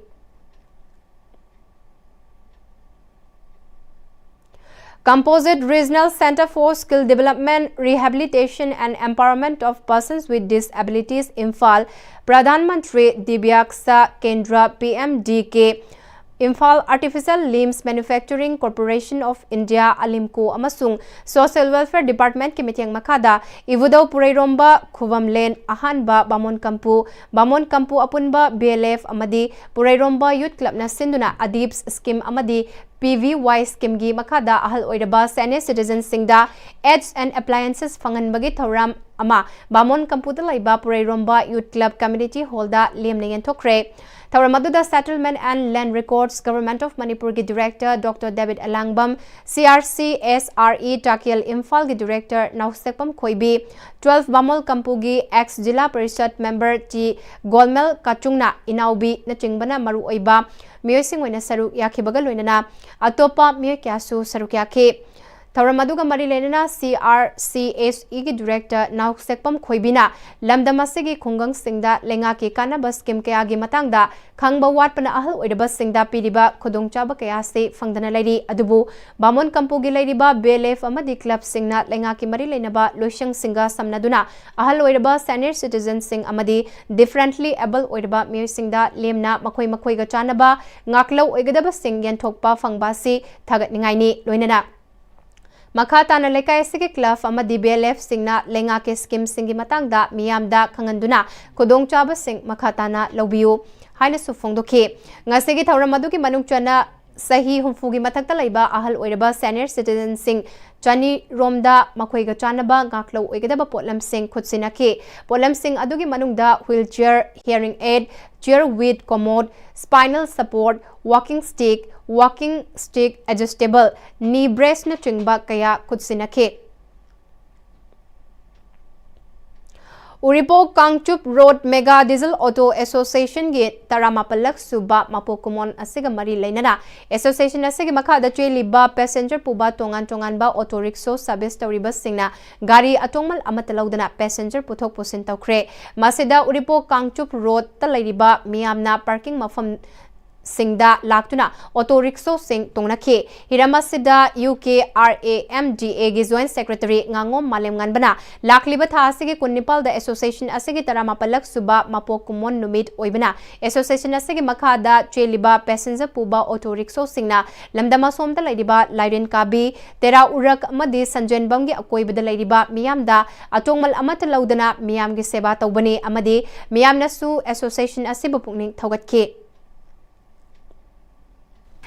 Composite Regional Centre for Skill Development, Rehabilitation and Empowerment of Persons with Disabilities, Imphal, Pradhan Mantri Divyaksa Kendra, PMDK, Imphal Artificial Limbs Manufacturing Corporation of India, ALIMCO, ꯑꯃꯁꯨꯡ Social Welfare Departmentꯀꯤ ꯃꯤꯠꯌꯦꯡ ꯃꯈꯥꯗ ꯏꯕꯨꯙꯧ ꯄꯨꯔꯩꯔꯣꯝꯕ ꯈꯨꯕꯝꯂꯦꯟ ꯑꯍꯥꯟꯕ ꯕꯥꯃꯣꯟ ꯀꯝꯄꯨ, ꯕꯥꯃꯣꯟ ꯀꯝꯄꯨ ꯑꯄꯨꯟꯕ, BLF, ꯑꯃꯗꯤ ꯄꯨꯔꯩꯔꯣꯝꯕ Youth Clubꯅ ꯁꯤꯟꯗꯨꯅ ADIPS scheme ꯑꯃꯗꯤ PVY schemeꯒꯤ ꯃꯈꯥꯗ ꯑꯍꯜ ꯑꯣꯏꯔꯕ senior citizenꯁꯤꯡꯗ aids and appliances ꯐꯪꯍꯟꯕꯒꯤ ꯊꯧꯔꯝ ꯑꯃ ꯕꯥꯃꯣꯟ ꯀꯝꯄꯨꯗ ꯂꯩꯕ ꯄꯨꯔꯩꯔꯣꯝꯕ Youth Club Community Hallꯗ ꯂꯦꯝꯅ ꯌꯦꯟꯊꯣꯛꯈ꯭ꯔꯦ꯫ ꯊꯧꯔꯝ ꯑꯗꯨꯗ Settlement and Land Records, Government of Manipur ꯒꯤ Director Doctor David Elangbam, C R C S R E Takel Imphal ꯒꯤ Director ꯅꯥꯎꯁꯦꯛꯄꯝ ꯈꯣꯏꯕꯤ, twelve ꯕꯥꯃꯣꯜ ꯀꯝꯄꯨꯒꯤ ex ꯖꯤꯂꯥ ꯄꯔꯤꯁꯠ member ꯇꯤ ꯒꯣꯜꯃꯦꯜ ꯀꯥꯆꯨꯡꯅ ꯏꯅꯥꯎꯕꯤꯅꯆꯤꯡꯕꯅ ꯃꯔꯨꯑꯣꯏꯕ ꯃꯤꯑꯣꯏꯁꯤꯡ ꯑꯣꯏꯅ ꯁꯔꯨꯛ ꯌꯥꯈꯤꯕꯒ ꯂꯣꯏꯅꯅ ꯑꯇꯣꯞꯄ ꯃꯤꯑꯣꯏ ꯀꯌꯥꯁꯨ ꯁꯔꯨꯛ ꯌꯥꯈꯤ꯫ ꯊꯧꯔꯝ ꯑꯗꯨꯒ ꯃꯔꯤ ꯂꯩꯅꯅ C R C S E ꯒꯤ Director ꯅꯥꯎꯁꯦꯛꯄꯝ ꯈꯣꯏꯕꯤꯅ ꯂꯝꯗꯝ ꯑꯁꯤꯒꯤ ꯈꯨꯡꯒꯪꯁꯤꯡꯗ ꯂꯩꯉꯥꯛꯀꯤ ꯀꯥꯟꯅꯕ scheme ꯀꯌꯥꯒꯤ ꯃꯇꯥꯡꯗ ꯈꯪꯕ ꯋꯥꯠꯄꯅ ꯑꯍꯜ ꯑꯣꯏꯔꯕꯁꯤꯡꯗ ꯄꯤꯔꯤꯕ ꯈꯨꯗꯣꯡꯆꯥꯕ ꯀꯌꯥ ꯑꯁꯤ ꯐꯪꯗꯅ ꯂꯩꯔꯤ꯫ ꯑꯗꯨꯕꯨ ꯕꯥꯃꯣꯟ ꯀꯝꯄꯨꯒꯤ ꯂꯩꯔꯤꯕ B L F ꯑꯃꯗꯤ club ꯁꯤꯡꯅ ꯂꯩꯉꯥꯛꯀꯤ ꯃꯔꯤ ꯂꯩꯅꯕ ꯂꯣꯏꯁꯪꯁꯤꯡꯒ ꯁꯝꯅꯗꯨꯅ ꯑꯍꯜ ꯑꯣꯏꯔꯕ senior citizen ꯁꯤꯡ ꯑꯃꯗꯤ differently able ꯑꯣꯏꯔꯕ ꯃꯤꯑꯣꯏꯁꯤꯡꯗ ꯂꯦꯝꯅ ꯃꯈꯣꯏ ꯃꯈꯣꯏꯒ ꯆꯥꯟꯅꯕ ꯉꯥꯛꯂꯧ ꯑꯣꯏꯒꯗꯕꯁꯤꯡ ꯌꯦꯟꯊꯣꯛꯄ ꯐꯪꯕ ꯑꯁꯤ ꯊꯥꯒꯠꯅꯤꯡꯉꯥꯏꯅꯤ꯫ ꯂꯣꯏꯅꯅ ꯃꯈꯥ ꯇꯥꯅ ꯂꯩꯀꯥꯏ ꯑꯁꯤꯒꯤ club ꯑꯃꯗꯤ B L F ꯁꯤꯡꯅ ꯂꯩꯉꯥꯛꯀꯤ scheme ꯁꯤꯡꯒꯤ ꯃꯇꯥꯡꯗ ꯃꯤꯌꯥꯝꯗ ꯈꯪꯍꯟꯗꯨꯅ ꯈꯨꯗꯣꯡꯆꯥꯕꯁꯤꯡ ꯃꯈꯥ ꯇꯥꯅ ꯂꯧꯕꯤꯌꯨ ꯍꯥꯏꯅꯁꯨ ꯐꯣꯡꯗꯣꯛꯈꯤ꯫ ꯉꯁꯤꯒꯤ ꯊꯧꯔꯝ ꯑꯗꯨꯒꯤ ꯃꯅꯨꯡ ꯆꯟꯅ ꯆꯍꯤ ꯍꯨꯝꯐꯨꯒꯤ ꯃꯊꯛꯇ ꯂꯩꯕ ꯑꯍꯜ ꯑꯣꯏꯔꯕ senior citizen ꯁꯤꯡ ꯆꯅꯤ ꯔꯣꯝꯗ ꯃꯈꯣꯏꯒ ꯆꯥꯟꯅꯕ ꯉꯥꯛꯂꯧ ꯑꯣꯏꯒꯗꯕ ꯄꯣꯠꯂꯝꯁꯤꯡ ꯈꯨꯠꯁꯤꯟꯅꯈꯤ꯫ ꯄꯣꯠꯂꯝꯁꯤꯡ ꯑꯗꯨꯒꯤ ꯃꯅꯨꯡꯗ wheelchair, hearing aid, chair with commode, spinal support, walking stick, walking stick adjustable, knee brace ꯅꯆꯤꯡꯕ ꯀꯌꯥ ꯈꯨꯠꯁꯤꯟꯅꯈꯤ꯫ ꯎꯔꯤꯄꯣꯛ Kangchup Road Mega Diesel Auto Association ꯒꯤ ꯇꯔꯥꯃꯥꯄꯜꯂꯛ ꯁꯨꯕ ꯃꯄꯣꯛ ꯀꯨꯝꯑꯣꯟ ꯑꯁꯤꯒ ꯃꯔꯤ ꯂꯩꯅꯅ association ꯑꯁꯤꯒꯤ ꯃꯈꯥꯗ ꯆꯦꯜꯂꯤꯕ passenger ꯄꯨꯕ ꯇꯣꯉꯥꯟ ꯇꯣꯉꯥꯟꯕ auto rickshaw service ꯇꯧꯔꯤꯕꯁꯤꯡꯅ ꯒꯥꯔꯤ ꯑꯇꯣꯡꯃꯜ ꯑꯃꯠꯇ ꯂꯧꯗꯅ passenger ꯄꯨꯊꯣꯛ ꯄꯨꯁꯤꯟ ꯇꯧꯈ꯭ꯔꯦ꯫ ꯃꯁꯤꯗ ꯎꯔꯤꯄꯣꯛ ꯀꯥꯡꯆꯨꯞ Road ꯇ ꯂꯩꯔꯤꯕ ꯃꯤꯌꯥꯝꯅ parking ꯃꯐꯝ ꯁꯤꯡꯗ ꯂꯥꯛꯇꯨꯅ auto rickshaw ꯁꯤꯡ ꯇꯣꯡꯅꯈꯤ꯫ ꯍꯤꯔꯝ ꯑꯁꯤꯗ U K R A M D A ꯒꯤ Joint Secretary ꯉꯥꯉꯣꯝ ꯃꯥꯂꯦꯝꯉꯥꯟꯕꯅ ꯂꯥꯛꯂꯤꯕ ꯊꯥ ꯑꯁꯤꯒꯤ ꯀꯨꯟꯅꯤꯄꯥꯜꯗ association ꯑꯁꯤꯒꯤ ꯇꯔꯥꯃꯥꯄꯜꯂꯛ ꯁꯨꯕ ꯃꯄꯣꯛ ꯀꯨꯝꯑꯣꯟ ꯅꯨꯃꯤꯠ ꯑꯣꯏꯕꯅ association ꯑꯁꯤꯒꯤ ꯃꯈꯥꯗ ꯆꯦꯜꯂꯤꯕ passenger ꯄꯨꯕ auto rickshaw ꯁꯤꯡꯅ ꯂꯝꯗꯝ ꯑꯁꯣꯝꯗ ꯂꯩꯔꯤꯕ ꯂꯥꯏꯔꯦꯟ ꯀꯥꯕꯤ, ꯇꯦꯔꯥ ꯎꯔꯛ ꯑꯃꯗꯤ ꯁꯟꯖꯦꯟꯕꯝꯒꯤ ꯑꯀꯣꯏꯕꯗ ꯂꯩꯔꯤꯕ ꯃꯤꯌꯥꯝꯗ ꯑꯇꯣꯡꯃꯜ ꯑꯃꯠꯇ ꯂꯧꯗꯅ ꯃꯤꯌꯥꯝꯒꯤ ꯁꯦꯕꯥ ꯇꯧꯕꯅꯤ ꯑꯃꯗꯤ ꯃꯤꯌꯥꯝꯅꯁꯨ association ꯑꯁꯤꯕꯨ ꯄꯨꯛꯅꯤꯡ ꯊꯧꯒꯠꯈꯤ꯫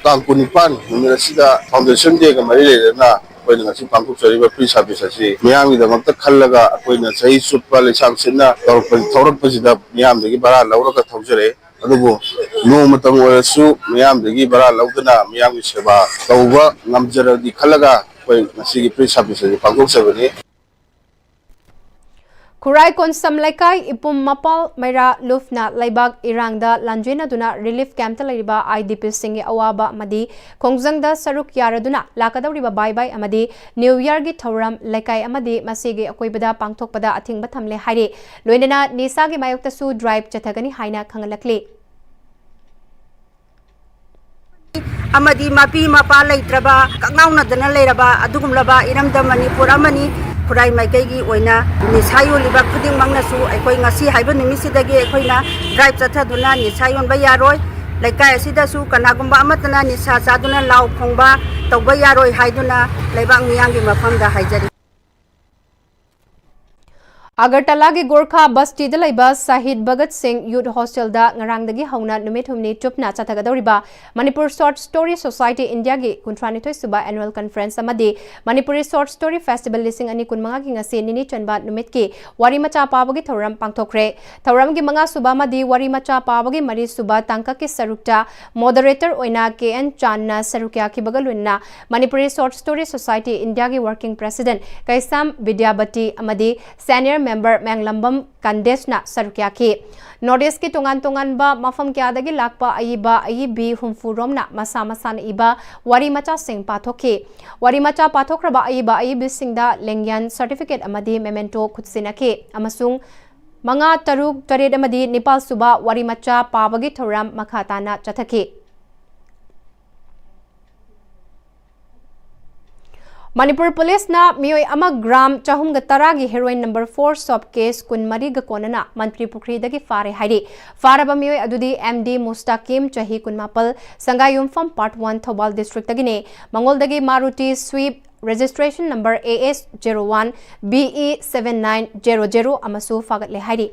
ꯇꯥꯡ ꯀꯨꯟꯅꯤꯄꯥꯟ ꯅꯨꯃꯤꯠ ꯑꯁꯤꯗ Foundation Day ꯒ ꯃꯔꯤ ꯂꯩꯅꯅ ꯑꯩꯈꯣꯏꯅ ꯉꯁꯤ ꯄꯥꯡꯊꯣꯛꯆꯔꯤꯕ free service ꯑꯁꯤ ꯃꯤꯌꯥꯝꯒꯤꯗꯃꯛꯇ ꯈꯜꯂꯒ ꯑꯩꯈꯣꯏꯅ ꯆꯍꯤ ꯆꯨꯞꯄ ꯂꯩꯁꯥꯡ ꯁꯤꯠꯅ ꯇꯧꯔꯛꯄ, ꯊꯧꯔꯛꯄꯁꯤꯗ ꯃꯤꯌꯥꯝꯗꯒꯤ ꯚꯔꯥ ꯂꯧꯔꯒ ꯊꯧꯖꯔꯛꯑꯦ꯫ ꯑꯗꯨꯕꯨ ꯅꯣꯡꯃꯇꯪ ꯑꯣꯏꯔꯁꯨ ꯃꯤꯌꯥꯝꯗꯒꯤ ꯚꯔꯥ ꯂꯧꯗꯨꯅ ꯃꯤꯌꯥꯝꯒꯤ ꯁꯦꯕꯥ ꯇꯧꯕ ꯉꯝꯖꯔꯗꯤ ꯈꯜꯂꯒ ꯑꯩꯈꯣꯏ ꯉꯁꯤꯒꯤ free service ꯑꯁꯤ ꯄꯥꯡꯊꯣꯛꯆꯕꯅꯤ꯫ ꯈꯨꯔꯥꯏ ꯀꯣꯟꯁꯝ ꯂꯩꯀꯥꯏ ꯏꯄꯨꯝ ꯃꯄꯥꯜ ꯃꯩꯔꯥ ꯂꯨꯞꯅ ꯂꯩꯕꯥꯛ ꯏꯔꯥꯡꯗ ꯂꯥꯟꯖꯦꯟꯅꯗꯨꯅ relief camp ꯇ ꯂꯩꯔꯤꯕ IDP ꯁꯤꯡꯒꯤ ꯑꯋꯥꯕ ꯑꯃꯗꯤ ꯈꯣꯡꯖꯪꯗ ꯁꯔꯨꯛ ꯌꯥꯔꯗꯨꯅ ꯂꯥꯛꯀꯗꯧꯔꯤꯕ ꯕꯥꯏ ꯕꯥꯏ ꯑꯃꯗꯤ New Year ꯒꯤ ꯊꯧꯔꯝ ꯂꯩꯀꯥꯏ ꯑꯃꯗꯤ ꯃꯁꯤꯒꯤ ꯑꯀꯣꯏꯕꯗ ꯄꯥꯡꯊꯣꯛꯄꯗ ꯑꯊꯤꯡꯕ ꯊꯝꯂꯦ ꯍꯥꯏꯔꯤ꯫ ꯂꯣꯏꯅꯅ ꯅꯤꯁꯥꯒꯤ ꯃꯥꯌꯣꯛꯇꯁꯨ drive ꯆꯠꯊꯒꯅꯤ ꯍꯥꯏꯅ ꯈꯪꯍꯜꯂꯛꯂꯤ꯫ ꯑꯃꯗꯤ ꯃꯄꯤ ꯃꯄꯥ ꯂꯩꯇ꯭ꯔꯕ, ꯀꯛꯉꯥꯎꯅꯗꯅ ꯂꯩꯔꯕ ꯑꯗꯨꯒꯨꯝꯂꯕ ꯏꯔꯝꯗꯝ ꯃꯅꯤꯄꯨꯔ ꯑꯃꯅꯤ꯫ ꯈꯨꯔꯥꯏ ꯃꯥꯏꯀꯩꯒꯤ ꯑꯣꯏꯅ ꯅꯤꯁꯥ ꯌꯣꯜꯂꯤꯕ ꯈꯨꯗꯤꯡꯃꯛꯅꯁꯨ ꯑꯩꯈꯣꯏ ꯉꯁꯤ ꯍꯥꯏꯕ ꯅꯨꯃꯤꯠꯁꯤꯗꯒꯤ ꯑꯩꯈꯣꯏꯅ drive ꯆꯠꯊꯗꯨꯅ ꯅꯤꯁꯥ ꯌꯣꯟꯕ ꯌꯥꯔꯣꯏ, ꯂꯩꯀꯥꯏ ꯑꯁꯤꯗꯁꯨ ꯀꯅꯥꯒꯨꯝꯕ ꯑꯃꯠꯇꯅ ꯅꯤꯁꯥ ꯆꯥꯗꯨꯅ ꯂꯥꯎ ꯈꯣꯡꯕ ꯇꯧꯕ ꯌꯥꯔꯣꯏ ꯍꯥꯏꯗꯨꯅ ꯂꯩꯕꯥꯛ ꯃꯤꯌꯥꯝꯒꯤ ꯃꯐꯝꯗ ꯍꯥꯏꯖꯔꯤ꯫ ꯑꯒꯔꯇꯂꯥꯒꯤ ꯒꯣꯔꯈꯥ ꯕꯁꯇꯤꯗ ꯂꯩꯕ ꯁꯍꯤꯗ ꯚꯒꯠ ꯁꯤꯡ ꯌꯨꯊ ꯍꯣꯁꯇꯦꯜꯗ ꯉꯔꯥꯡꯗꯒꯤ ꯍꯧꯅ ꯅꯨꯃꯤꯠ ꯍꯨꯝꯅꯤ ꯆꯨꯞꯅ ꯆꯠꯊꯒꯗꯧꯔꯤꯕ ꯃꯅꯤꯄꯨꯔ ꯁꯣꯔꯠ ꯁ꯭ꯇꯣꯔꯤ ꯁꯣꯁꯥꯏꯇꯤ ꯏꯟꯗꯤꯌꯥꯒꯤ ꯀꯨꯟꯊ꯭ꯔꯥꯅꯤꯊꯣꯏ ꯁꯨꯕ annual conference ꯑꯃꯗꯤ ꯃꯅꯤꯄꯨꯔꯤ ꯁꯣꯔꯠ ꯁ꯭ꯇꯣꯔꯤ ꯐꯦꯁꯇꯤꯚꯦꯜ ꯂꯤꯁꯤꯡ ꯑꯅꯤ ꯀꯨꯟꯃꯉꯥꯒꯤ ꯉꯁꯤ ꯅꯤꯅꯤ ꯆꯟꯕ ꯅꯨꯃꯤꯠꯀꯤ ꯋꯥꯔꯤ ꯃꯆꯥ ꯄꯥꯕꯒꯤ ꯊꯧꯔꯝ ꯄꯥꯡꯊꯣꯛꯈ꯭ꯔꯦ꯫ ꯊꯧꯔꯝꯒꯤ ꯃꯉꯥ ꯁꯨꯕ ꯑꯃꯗꯤ ꯋꯥꯔꯤ ꯃꯆꯥ ꯄꯥꯕꯒꯤ ꯃꯔꯤ ꯁꯨꯕ ꯇꯥꯡꯀꯛꯀꯤ ꯁꯔꯨꯛꯇ moderator ꯑꯣꯏꯅ ꯀꯦ ꯑꯦꯟ ꯆꯥꯟꯅ ꯁꯔꯨꯛ ꯌꯥꯈꯤꯕꯒ ꯂꯣꯏꯅꯅ ꯃꯅꯤꯄꯨꯔꯤ ꯁꯣꯔꯠ ꯁ꯭ꯇꯣꯔꯤ ꯁꯣꯁꯥꯏꯇꯤ ꯏꯟꯗꯤꯌꯥꯒꯤ ꯋꯥꯔꯀꯤꯡ ꯄ꯭ꯔꯦꯁꯤꯗꯦꯟꯠ ꯀꯩꯁꯥꯝ ꯕꯤꯗ꯭ꯌꯥꯕꯇꯤ ꯑꯃꯗꯤ ꯁꯦꯅꯤꯌꯔ ꯃꯦꯝꯕꯔ ꯃꯦꯡꯂꯝꯕꯝ ꯀꯟꯗꯦꯁꯅ ꯁꯔꯨꯛ ꯌꯥꯈꯤ꯫ ꯅꯣꯔꯠ ꯏꯁ꯭ꯠꯀꯤ ꯇꯣꯉꯥꯟ ꯇꯣꯉꯥꯟꯕ ꯃꯐꯝ ꯀꯌꯥꯗꯒꯤ ꯂꯥꯛꯄ ꯑꯏꯕ ꯑꯏꯕꯤ ꯍꯨꯝꯐꯨ ꯔꯣꯝꯅ ꯃꯁꯥ ꯃꯁꯥꯅ ꯏꯕ ꯋꯥꯔꯤ ꯃꯆꯥꯁꯤꯡ ꯄꯥꯊꯣꯛꯈꯤ꯫ ꯋꯥꯔꯤ ꯃꯆꯥ ꯄꯥꯊꯣꯛꯈ꯭ꯔꯕ ꯑꯏꯕ ꯑꯏꯕꯤꯁꯤꯡꯗ ꯂꯦꯡꯌꯥꯟ, ꯁꯔꯇꯤꯐꯤꯀꯦꯠ ꯑꯃꯗꯤ ꯃꯦꯃꯦꯟꯇꯣ ꯈꯨꯠꯁꯤꯟꯅꯈꯤ ꯑꯃꯁꯨꯡ ꯃꯉꯥ, ꯇꯔꯨꯛ, ꯇꯔꯦꯠ ꯑꯃꯗꯤ ꯅꯤꯄꯥꯜ ꯁꯨꯕ ꯋꯥꯔꯤ ꯃꯆꯥ ꯄꯥꯕꯒꯤ ꯊꯧꯔꯝ ꯃꯈꯥ ꯇꯥꯅ ꯆꯠꯊꯈꯤ꯫ ꯃꯅꯤꯄꯨꯔ ꯄꯨꯂꯤꯁꯅ ꯃꯤꯑꯣꯏ ꯑꯃ ꯒ꯭ꯔꯥꯝ ꯆꯍꯨꯝꯒ ꯇꯔꯥꯒꯤ heroin number four soap case ꯀꯨꯟꯃꯔꯤꯒ ꯀꯣꯟꯅꯅ ꯃꯟꯇ꯭ꯔꯤ ꯄꯨꯈ꯭ꯔꯤꯗꯒꯤ ꯐꯥꯔꯦ ꯍꯥꯏꯔꯤ꯫ ꯐꯥꯔꯕ ꯃꯤꯑꯣꯏ ꯑꯗꯨꯗꯤ ꯑꯦꯝ ꯗꯤ ꯃꯨꯁꯇꯥꯀꯤꯝ, ꯆꯍꯤ ꯀꯨꯟꯃꯥꯄꯜ, ꯁꯪꯒꯥꯏꯌꯨꯝꯐꯝ, Part one, Thoubal district ꯇꯒꯤꯅꯤ꯫ ꯃꯉꯣꯜꯗꯒꯤ Maruti Swift registration number A S zero one B E seven nine zero zero ꯑꯃꯁꯨ ꯐꯥꯒꯠꯂꯦ ꯍꯥꯏꯔꯤ꯫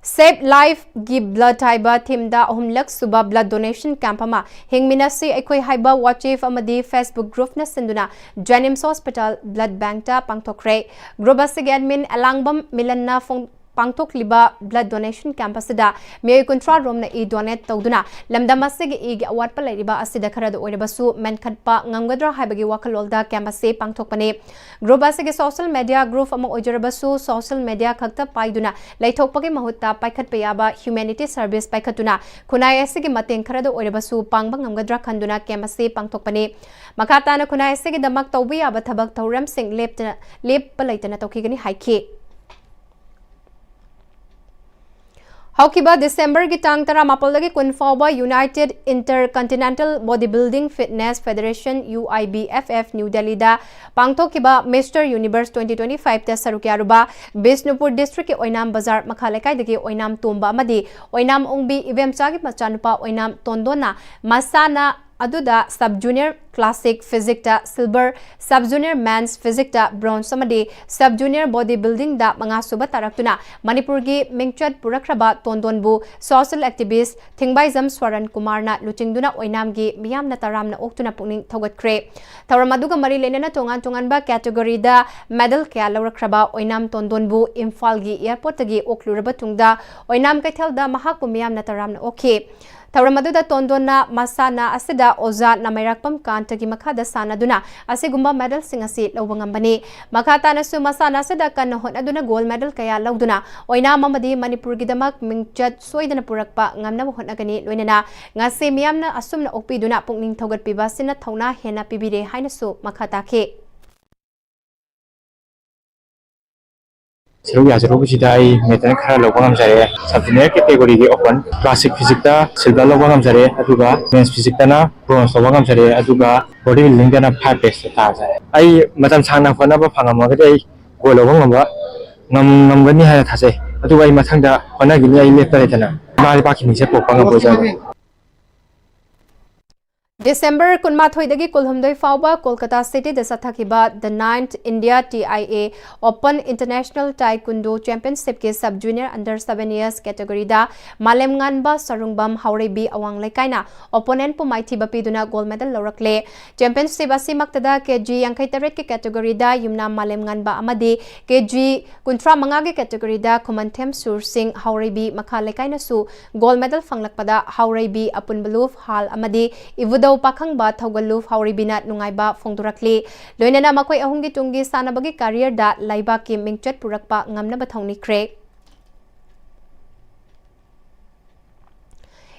Save Life, Give Blood ꯍꯥꯏꯕ theme ꯗ ꯑꯍꯨꯝꯂꯛ ꯁꯨꯕ blood donation camp ꯑꯃ ꯍꯤꯡꯃꯤꯟꯅꯁꯤ ꯑꯩꯈꯣꯏ ꯍꯥꯏꯕ WhatsApp ꯑꯃꯗꯤ Facebook group ꯅ ꯁꯤꯟꯗꯨꯅ JNIMS Hospital Blood Bank ꯇ ꯄꯥꯡꯊꯣꯛꯈ꯭ꯔꯦ꯫ Group ꯑꯁꯤꯒꯤ admin ꯑꯦꯂꯥꯡꯕꯝ ꯃꯤꯂꯟꯅ ꯐꯣꯡ-, ꯄꯥꯡꯊꯣꯛꯂꯤꯕ blood donation camp ꯑꯁꯤꯗ ꯃꯤꯑꯣꯏ ꯀꯨꯟꯊ꯭ꯔꯥ ꯔꯣꯝꯅ ꯏ donate ꯇꯧꯗꯨꯅ ꯂꯝꯗꯝ ꯑꯁꯤꯒꯤ ꯏꯒꯤ ꯑꯋꯥꯠꯄ ꯂꯩꯔꯤꯕ ꯑꯁꯤꯗ ꯈꯔꯗ ꯑꯣꯏꯔꯕꯁꯨ ꯃꯦꯟꯈꯠꯄ ꯉꯝꯒꯗ꯭ꯔꯥ ꯍꯥꯏꯕꯒꯤ ꯋꯥꯈꯜꯂꯣꯟꯗ camp ꯑꯁꯤ ꯄꯥꯡꯊꯣꯛꯄꯅꯤ꯫ Group ꯑꯁꯤꯒꯤ social media group ꯑꯃ ꯑꯣꯏꯖꯔꯕꯁꯨ social media ꯈꯛꯇ ꯄꯥꯏꯗꯨꯅ ꯂꯩꯊꯣꯛꯄꯒꯤ ꯃꯍꯨꯠꯇ ꯄꯥꯏꯈꯠꯄ ꯌꯥꯕ humanity service ꯄꯥꯏꯈꯠꯇꯨꯅ ꯈꯨꯟꯅꯥꯏ ꯑꯁꯤꯒꯤ ꯃꯇꯦꯡ ꯈꯔꯗ ꯑꯣꯏꯔꯕꯁꯨ ꯄꯥꯡꯕ ꯉꯝꯒꯗ꯭ꯔꯥ ꯈꯟꯗꯨꯅ camp ꯑꯁꯤ ꯄꯥꯡꯊꯣꯛꯄꯅꯤ꯫ ꯃꯈꯥ ꯇꯥꯅ ꯈꯨꯟꯅꯥꯏ ꯑꯁꯤꯒꯤꯗꯃꯛ ꯇꯧꯕ ꯌꯥꯕ ꯊꯕꯛ ꯊꯧꯔꯝꯁꯤꯡ ꯂꯦꯞꯇꯅ, ꯂꯦꯞꯄ ꯂꯩꯇꯅ ꯇꯧꯈꯤꯒꯅꯤ ꯍꯥꯏꯈꯤ꯫ ꯍꯧꯈꯤꯕ ꯗꯤꯁꯦꯝꯕꯔꯒꯤ ꯇꯥꯡ ꯇꯔꯥꯃꯥꯄꯜꯗꯒꯤ ꯀꯨꯟ ꯐꯥꯎꯕ United Intercontinental Bodybuilding Fitness Federation, U I B F F, new ꯗꯦꯜꯂꯤꯗ ꯄꯥꯡꯊꯣꯛꯈꯤꯕ Mister Universe twenty twenty-five ꯇ ꯁꯔꯨꯛ ꯌꯥꯔꯨꯕ ꯕꯤꯁꯅꯨꯄꯨꯔ district ꯀꯤ ꯑꯣꯏꯅꯥꯝ ꯕꯖꯥꯔ ꯃꯈꯥ ꯂꯩꯀꯥꯏꯗꯒꯤ ꯑꯣꯏꯅꯥꯝ ꯇꯣꯝꯕ ꯑꯃꯗꯤ ꯑꯣꯏꯅꯥꯝ ꯑꯣꯡꯕꯤ ꯏꯕꯦꯝꯆꯥꯒꯤ ꯃꯆꯥꯅꯨꯄꯥ ꯑꯣꯏꯅꯥꯝ ꯇꯣꯟꯗꯣꯟꯅ ꯃꯁꯥꯟꯅ ꯑꯗꯨꯗ sub junior classic physique ꯇ silver, sub junior men's physique ꯇ bronze ꯑꯃꯗꯤ sub junior body building ꯗ ꯃꯉꯥ ꯁꯨꯕ ꯇꯥꯔꯛꯇꯨꯅ ꯃꯅꯤꯄꯨꯔꯒꯤ ꯃꯤꯡꯆꯠ ꯄꯨꯔꯛꯈ꯭ꯔꯕ ꯇꯣꯟꯗꯣꯟꯕꯨ social activist ꯊꯤꯡꯕꯥꯏꯖꯝ ꯁ꯭ꯋꯥꯔꯟ ꯀꯨꯃꯥꯔꯅ ꯂꯨꯆꯤꯡꯗꯨꯅ ꯑꯣꯏꯅꯥꯝꯒꯤ ꯃꯤꯌꯥꯝꯅ ꯇꯔꯥꯝꯅ ꯑꯣꯛꯇꯨꯅ ꯄꯨꯛꯅꯤꯡ ꯊꯧꯒꯠꯈ꯭ꯔꯦ꯫ ꯊꯧꯔꯝ ꯑꯗꯨꯒ ꯃꯔꯤ ꯂꯩꯅꯅ ꯇꯣꯉꯥꯟ ꯇꯣꯉꯥꯟꯕ category ꯗ medal ꯀꯌꯥ ꯂꯧꯔꯛꯈ꯭ꯔꯕ ꯑꯣꯏꯅꯥꯝ ꯇꯣꯟꯗꯣꯟꯕꯨ ꯏꯝꯐꯥꯜꯒꯤ airport ꯇꯒꯤ ꯑꯣꯛꯂꯨꯔꯕ ꯇꯨꯡꯗ ꯑꯣꯏꯅꯥꯝ ꯀꯩꯊꯦꯜꯗ ꯃꯍꯥꯛꯄꯨ ꯃꯤꯌꯥꯝꯅ ꯇꯔꯥꯝꯅ ꯑꯣꯛꯈꯤ꯫ ꯊꯧꯔꯝ ꯑꯗꯨꯗ ꯇꯣꯟꯗꯣꯟꯅ ꯃꯁꯥꯟꯅ ꯑꯁꯤꯗ ꯑꯣꯖꯥ ꯅꯃꯩꯔꯥꯛꯄꯝ ꯀꯥꯟꯇꯒꯤ ꯃꯈꯥꯗ ꯁꯥꯟꯅꯗꯨꯅ ꯑꯁꯤꯒꯨꯝꯕ medal ꯁꯤꯡ ꯑꯁꯤ ꯂꯧꯕ ꯉꯝꯕꯅꯤ꯫ ꯃꯈꯥ ꯇꯥꯅꯁꯨ ꯃꯁꯥꯟꯅ ꯑꯁꯤꯗ ꯀꯟꯅ ꯍꯣꯠꯅꯗꯨꯅ gold medal ꯀꯌꯥ ꯂꯧꯗꯨꯅ ꯑꯣꯏꯅꯥꯝ ꯑꯃꯗꯤ ꯃꯅꯤꯄꯨꯔꯒꯤꯗꯃꯛ ꯃꯤꯡꯆꯠ ꯁꯣꯏꯗꯅ ꯄꯨꯔꯛꯄ ꯉꯝꯅꯕ ꯍꯣꯠꯅꯒꯅꯤ꯫ ꯂꯣꯏꯅꯅ ꯉꯁꯤ ꯃꯤꯌꯥꯝꯅ ꯑꯁꯨꯝꯅ ꯑꯣꯛꯄꯤꯗꯨꯅ ꯄꯨꯛꯅꯤꯡ ꯊꯧꯒꯠꯄꯤꯕ ꯑꯁꯤꯅ ꯊꯧꯅꯥ ꯍꯦꯟꯅ ꯄꯤꯕꯤꯔꯦ ꯍꯥꯏꯅꯁꯨ ꯃꯈꯥ ꯇꯥꯈꯤ꯫ ꯁꯔꯨꯛ ꯌꯥꯖꯔꯨꯕꯁꯤꯗ ꯑꯩ medal ꯈꯔ ꯂꯧꯕ ꯉꯝꯖꯔꯦ꯫ Sub junior category ꯒꯤ open classic physique ꯇ silver ꯂꯧꯕ ꯉꯝꯖꯔꯦ, ꯑꯗꯨꯒ men's physique ꯇꯅ bronze ꯂꯧꯕ ꯉꯝꯖꯔꯦ, ꯑꯗꯨꯒ body building ꯗꯅ first place ꯇ ꯇꯥꯖꯔꯦ꯫ ꯑꯩ ꯃꯇꯝ ꯁꯥꯡꯅ ꯍꯣꯠꯅꯕ ꯐꯪꯉꯝꯃꯒꯗꯤ ꯑꯩ gold ꯂꯧꯕ ꯉꯝꯕ, ꯉꯝ-, ꯉꯝꯒꯅꯤ ꯍꯥꯏꯅ ꯊꯥꯖꯩ꯫ ꯑꯗꯨꯒ ꯑꯩ ꯃꯊꯪꯗ ꯍꯣꯠꯅꯒꯅꯤ, ꯑꯩ ꯂꯦꯞꯄ ꯂꯩꯇꯅ ꯏꯃꯥ ꯂꯩꯕꯥꯛꯀꯤ ꯃꯤꯡꯆꯠ ꯄꯨꯔꯛꯄ ꯉꯝꯕ ꯑꯣꯏꯖꯔꯒꯦ꯫ ꯗꯤꯁꯦꯝꯕꯔ ꯀꯨꯟꯃꯥꯊꯣꯏꯗꯒꯤ ꯀꯨꯟꯍꯨꯝꯗꯣꯏ ꯐꯥꯎꯕ Kolkata ꯁꯤꯇꯤꯗ ꯆꯠꯊꯈꯤꯕ The Ninth India T I A Open International Taekwondo Championshipꯀꯤ Sub Junior Under Seven Years categoryꯗ ꯃꯥꯂꯦꯝꯉꯥꯟꯕ Sarungbam ꯍꯥꯎꯔꯩꯕꯤ ꯑꯋꯥꯡ ꯂꯩꯀꯥꯏꯅ opponentꯄꯨ ꯃꯥꯏꯊꯤꯕ ꯄꯤꯗꯨꯅ gold medal ꯂꯧꯔꯛꯂꯦ꯫ Championship ꯑꯁꯤꯃꯛꯇꯗ ꯀꯦ ꯖꯤ ꯌꯥꯡꯈꯩ ꯇꯔꯦꯠꯀꯤ categoryꯗ ꯌꯨꯝꯅꯥꯝ ꯃꯥꯂꯦꯝꯉꯥꯟꯕ ꯑꯃꯗꯤ ꯀꯦ ꯖꯤ ꯀꯨꯟꯊ꯭ꯔꯥ ꯃꯉꯥꯒꯤ categoryꯗ ꯈꯨꯃꯟꯊꯦꯝ ꯁꯨꯔ ꯁꯤꯡ ꯍꯥꯎꯔꯩꯕꯤ ꯃꯈꯥ ꯂꯩꯀꯥꯏꯅꯁꯨ gold medal ꯐꯪꯂꯛꯄꯗ ꯍꯥꯎꯔꯩꯕꯤ ꯑꯄꯨꯟꯕ ꯂꯨꯞ ꯍꯥꯜ ꯑꯃꯗꯤ ꯏꯕꯨꯙꯧ ꯄꯥꯈꯪꯕ ꯊꯧꯒꯜꯂꯨꯞ ꯍꯥꯎꯔꯩꯕꯤꯅ ꯅꯨꯡꯉꯥꯏꯕ ꯐꯣꯡꯗꯣꯔꯛꯂꯤ꯫ ꯂꯣꯏꯅꯅ ꯃꯈꯣꯏ ꯑꯍꯨꯝꯒꯤ ꯇꯨꯡꯒꯤ ꯁꯥꯟꯅꯕꯒꯤ careerꯗ ꯂꯩꯕꯥꯛꯀꯤ ꯃꯤꯡꯆꯠ ꯄꯨꯔꯛꯄ ꯉꯝꯅꯕ ꯊꯧꯅꯤꯈ꯭ꯔꯦ꯫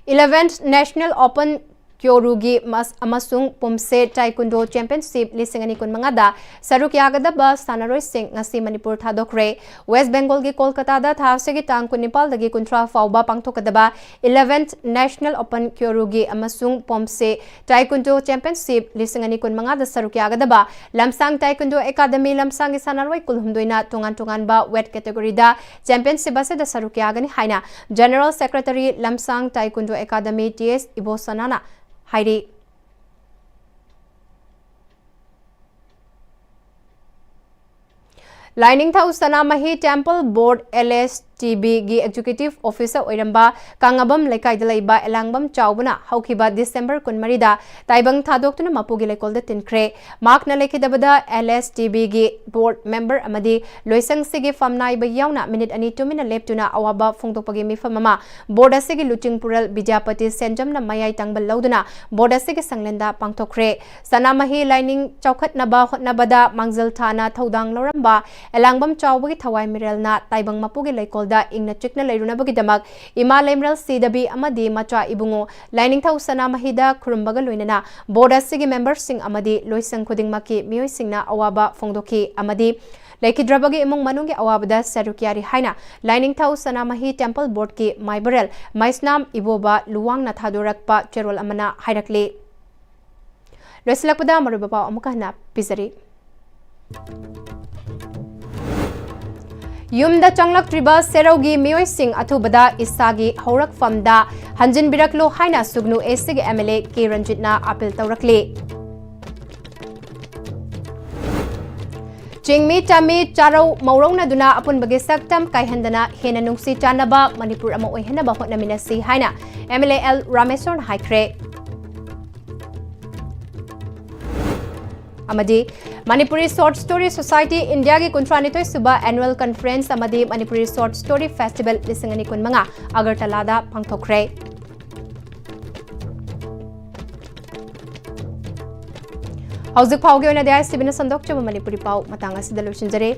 Eleventh National Open ꯀ꯭ꯌꯣꯔꯨꯒꯤ ꯃꯁ-, ꯑꯃꯁꯨꯡ ꯄꯨꯝꯁꯦ Taekwondo Championship ꯂꯤꯁꯤꯡ ꯑꯅꯤ ꯀꯨꯟꯃꯉꯥꯗ ꯁꯔꯨꯛ ꯌꯥꯒꯗꯕ ꯁꯥꯟꯅꯔꯣꯏꯁꯤꯡ ꯉꯁꯤ ꯃꯅꯤꯄꯨꯔ ꯊꯥꯗꯣꯛꯈ꯭ꯔꯦ꯫ ꯋꯦꯁ ꯕꯦꯡꯒꯣꯜꯒꯤ ꯀꯣꯜꯀꯇꯥꯗ ꯊꯥ ꯑꯁꯤꯒꯤ ꯇꯥꯡ ꯀꯨꯟꯅꯤꯄꯥꯜꯗꯒꯤ ꯀꯨꯟꯊ꯭ꯔꯥ ꯐꯥꯎꯕ ꯄꯥꯡꯊꯣꯛꯀꯗꯕ Eleventh National Open ꯀ꯭ꯌꯣꯔꯨꯒꯤ ꯑꯃꯁꯨꯡ ꯄꯣꯝꯁꯦ Taekwondo Championship ꯂꯤꯁꯤꯡ ꯑꯅꯤ ꯀꯨꯟꯃꯉꯥꯗ ꯁꯔꯨꯛ ꯌꯥꯒꯗꯕ ꯂꯝꯁꯥꯡ Taekwondo Academy ꯂꯝꯁꯥꯡꯒꯤ ꯁꯥꯟꯅꯔꯣꯏ ꯀꯨꯟꯍꯨꯝꯗꯣꯏꯅ ꯇꯣꯉꯥꯟ ꯇꯣꯉꯥꯟꯕ weight categoryꯗ championship ꯑꯁꯤꯗ ꯁꯔꯨꯛ ꯌꯥꯒꯅꯤ ꯍꯥꯏꯅ General Secretary ꯂꯝꯁꯥꯡ Taekwondo Academy ꯇꯤ ꯑꯦꯁ ꯏꯕꯣꯁꯅꯥꯅ ꯍꯥꯏꯔꯤ꯫ ꯂꯥꯏꯅꯤꯡꯊꯧ ꯁꯅꯥꯃꯍꯤ Temple Board L S T Bꯒꯤ Executive Officer ꯑꯣꯏꯔꯝꯕ ꯀꯪꯉꯕꯝ ꯂꯩꯀꯥꯏꯗ ꯂꯩꯕ ꯑꯦꯂꯥꯡꯕꯝ ꯆꯥꯎꯕꯅ ꯍꯧꯈꯤꯕ ꯗꯤꯁꯦꯝꯕꯔ ꯀꯨꯟꯃꯔꯤꯗ ꯇꯥꯏꯕꯪ ꯊꯥꯗꯣꯛꯇꯨꯅ ꯃꯄꯨꯒꯤ ꯂꯩꯀꯣꯜꯗ ꯇꯤꯟꯈ꯭ꯔꯦ꯫ ꯃꯍꯥꯛꯅ ꯂꯩꯈꯤꯗꯕꯗ L S T Bꯒꯤ board member ꯑꯃꯗꯤ ꯂꯣꯏꯁꯪꯁꯤꯒꯤ ꯐꯝꯅꯥꯏꯕ ꯌꯥꯎꯅ ꯃꯤꯅꯤꯠ ꯑꯅꯤ ꯇꯨꯃꯤꯟꯅ ꯂꯦꯞꯇꯨꯅ ꯑꯋꯥꯕ ꯐꯣꯡꯗꯣꯛꯄꯒꯤ ꯃꯤꯐꯝ ꯑꯃ board ꯑꯁꯤꯒꯤ ꯂꯨꯆꯤꯡꯄꯨꯔꯦꯜ ꯕꯤꯗ꯭ꯌꯥꯄꯇꯤ ꯁꯦꯟꯖꯝꯅ ꯃꯌꯥꯏ ꯇꯪꯕ ꯂꯧꯗꯨꯅ board ꯑꯁꯤꯒꯤ ꯁꯪꯂꯦꯟꯗ ꯄꯥꯡꯊꯣꯛꯈ꯭ꯔꯦ꯫ ꯁꯅꯥꯃꯍꯤ ꯂꯥꯏꯅꯤꯡ ꯆꯥꯎꯈꯠꯅꯕ ꯍꯣꯠꯅꯕꯗ ꯃꯥꯡꯖꯤꯜ ꯊꯥꯅ ꯊꯧꯗꯥꯡ ꯂꯧꯔꯝꯕ ꯑꯦꯂꯥꯡꯕꯝ ꯆꯥꯎꯕꯒꯤ ꯊꯋꯥꯏ ꯃꯤꯔꯦꯜꯅ ꯇꯥꯏꯕꯪ ꯃꯄꯨꯒꯤ ꯂꯩꯀꯣꯜꯗ ꯏꯪꯅ ꯆꯤꯛꯅ ꯂꯩꯔꯨꯅꯕꯒꯤꯗꯃꯛ ꯏꯃꯥ ꯂꯩꯃꯔꯦꯜ ꯁꯤꯗꯕꯤ ꯑꯃꯗꯤ ꯃꯆꯥ ꯏꯕꯨꯡꯉꯣ ꯂꯥꯏꯅꯤꯡꯊꯧ ꯁꯅꯥꯃꯍꯤꯗ ꯈꯨꯔꯨꯝꯕꯒ ꯂꯣꯏꯅꯅ board ꯑꯁꯤꯒꯤ memberꯁꯤꯡ ꯑꯃꯗꯤ ꯂꯣꯏꯁꯪ ꯈꯨꯗꯤꯡꯃꯛꯀꯤ ꯃꯤꯑꯣꯏꯁꯤꯡꯅ ꯑꯋꯥꯕ ꯐꯣꯡꯗꯣꯛꯈꯤ ꯑꯃꯗꯤ ꯂꯩꯈꯤꯗ꯭ꯔꯕꯒꯤ ꯏꯃꯨꯡ ꯃꯅꯨꯡꯒꯤ ꯑꯋꯥꯕꯗ ꯁꯔꯨꯛ ꯌꯥꯔꯤ ꯍꯥꯏꯅ ꯂꯥꯏꯅꯤꯡꯊꯧ ꯁꯅꯥꯃꯍꯤ Temple Boardꯀꯤ ꯃꯥꯏꯕꯔꯦꯜ ꯃꯩꯁꯅꯥꯝ ꯏꯕꯣꯕ ꯂꯨꯋꯥꯡꯅ ꯊꯥꯗꯣꯔꯛꯄ ꯆꯦꯔꯣꯜ ꯑꯃꯅ ꯍꯥꯏꯔꯛꯂꯤ꯫ ꯂꯣꯏꯁꯤꯜꯂꯛꯄꯗ ꯃꯔꯨꯑꯣꯏꯕ ꯄꯥꯎ ꯑꯃꯨꯛꯀ ꯍꯟꯅ ꯄꯤꯖꯔꯤ꯫ ꯌꯨꯝꯗ ꯆꯪꯂꯛꯇ꯭ꯔꯤꯕ ꯁꯦꯔꯧꯒꯤ ꯃꯤꯑꯣꯏꯁꯤꯡ ꯑꯊꯨꯕꯗ ꯏꯁꯥꯒꯤ ꯍꯧꯔꯛꯐꯝꯗ ꯍꯟꯖꯤꯟꯕꯤꯔꯛꯂꯨ ꯍꯥꯏꯅ ꯁꯨꯒꯅꯨ ꯑꯦꯁꯤꯒꯤ ꯑꯦꯝ ꯑꯦꯜ ꯑꯦ ꯀꯦ ꯔꯟꯖꯤꯠꯅ ꯑꯥꯄꯤꯜ ꯇꯧꯔꯛꯂꯤ꯫ ꯆꯤꯡꯃꯤ ꯇꯝꯃꯤ ꯆꯥꯔꯧ ꯃꯧꯔꯧꯅꯗꯨꯅ ꯑꯄꯨꯟꯕꯒꯤ ꯁꯛꯇꯝ ꯀꯥꯏꯍꯟꯗꯅ ꯍꯦꯟꯅ ꯅꯨꯡꯁꯤ ꯆꯥꯟꯅꯕ ꯃꯅꯤꯄꯨꯔ ꯑꯃ ꯑꯣꯏꯍꯟꯅꯕ ꯍꯣꯠꯅꯃꯤꯟꯅꯁꯤ ꯍꯥꯏꯅ ꯑꯦꯝ ꯑꯦꯜ ꯑꯦ ꯑꯦꯜ ꯔꯥꯃꯦꯁꯣꯔꯅ ꯍꯥꯏꯈ꯭ꯔꯦ꯫ ꯑꯃꯗꯤ ꯃꯅꯤꯄꯨꯔꯤ ꯁꯣꯔꯠ ꯁ꯭ꯇꯣꯔꯤ ꯁꯣꯁꯥꯏꯇꯤ ꯏꯟꯗꯤꯌꯥꯒꯤ ꯀꯨꯟꯊ꯭ꯔꯥꯅꯤꯊꯣꯏ ꯁꯨꯕ ꯑꯦꯅꯨꯑꯦꯜ ꯀꯟꯐꯔꯦꯟꯁ ꯑꯃꯗꯤ ꯃꯅꯤꯄꯨꯔꯤ ꯁꯣꯔꯠ ꯁ꯭ꯇꯣꯔꯤ ꯐꯦꯁꯇꯤꯚꯦꯜ ꯂꯤꯁꯤꯡ ꯑꯅꯤ ꯀꯨꯟꯃꯉꯥ ꯑꯒꯔꯇꯂꯥꯗ ꯄꯥꯡꯊꯣꯛꯈ꯭ꯔꯦ꯫ ꯍꯧꯖꯤꯛ ꯐꯥꯎꯒꯤ ꯑꯣꯏꯅꯗꯤ ꯑꯥꯏ ꯑꯦꯁ ꯇꯤ ꯚꯤꯅ ꯁꯟꯗꯣꯛꯆꯕ ꯃꯅꯤꯄꯨꯔꯤ ꯄꯥꯎ ꯃꯇꯥꯡ ꯑꯁꯤꯗ ꯂꯣꯏꯁꯤꯟꯖꯔꯦ꯫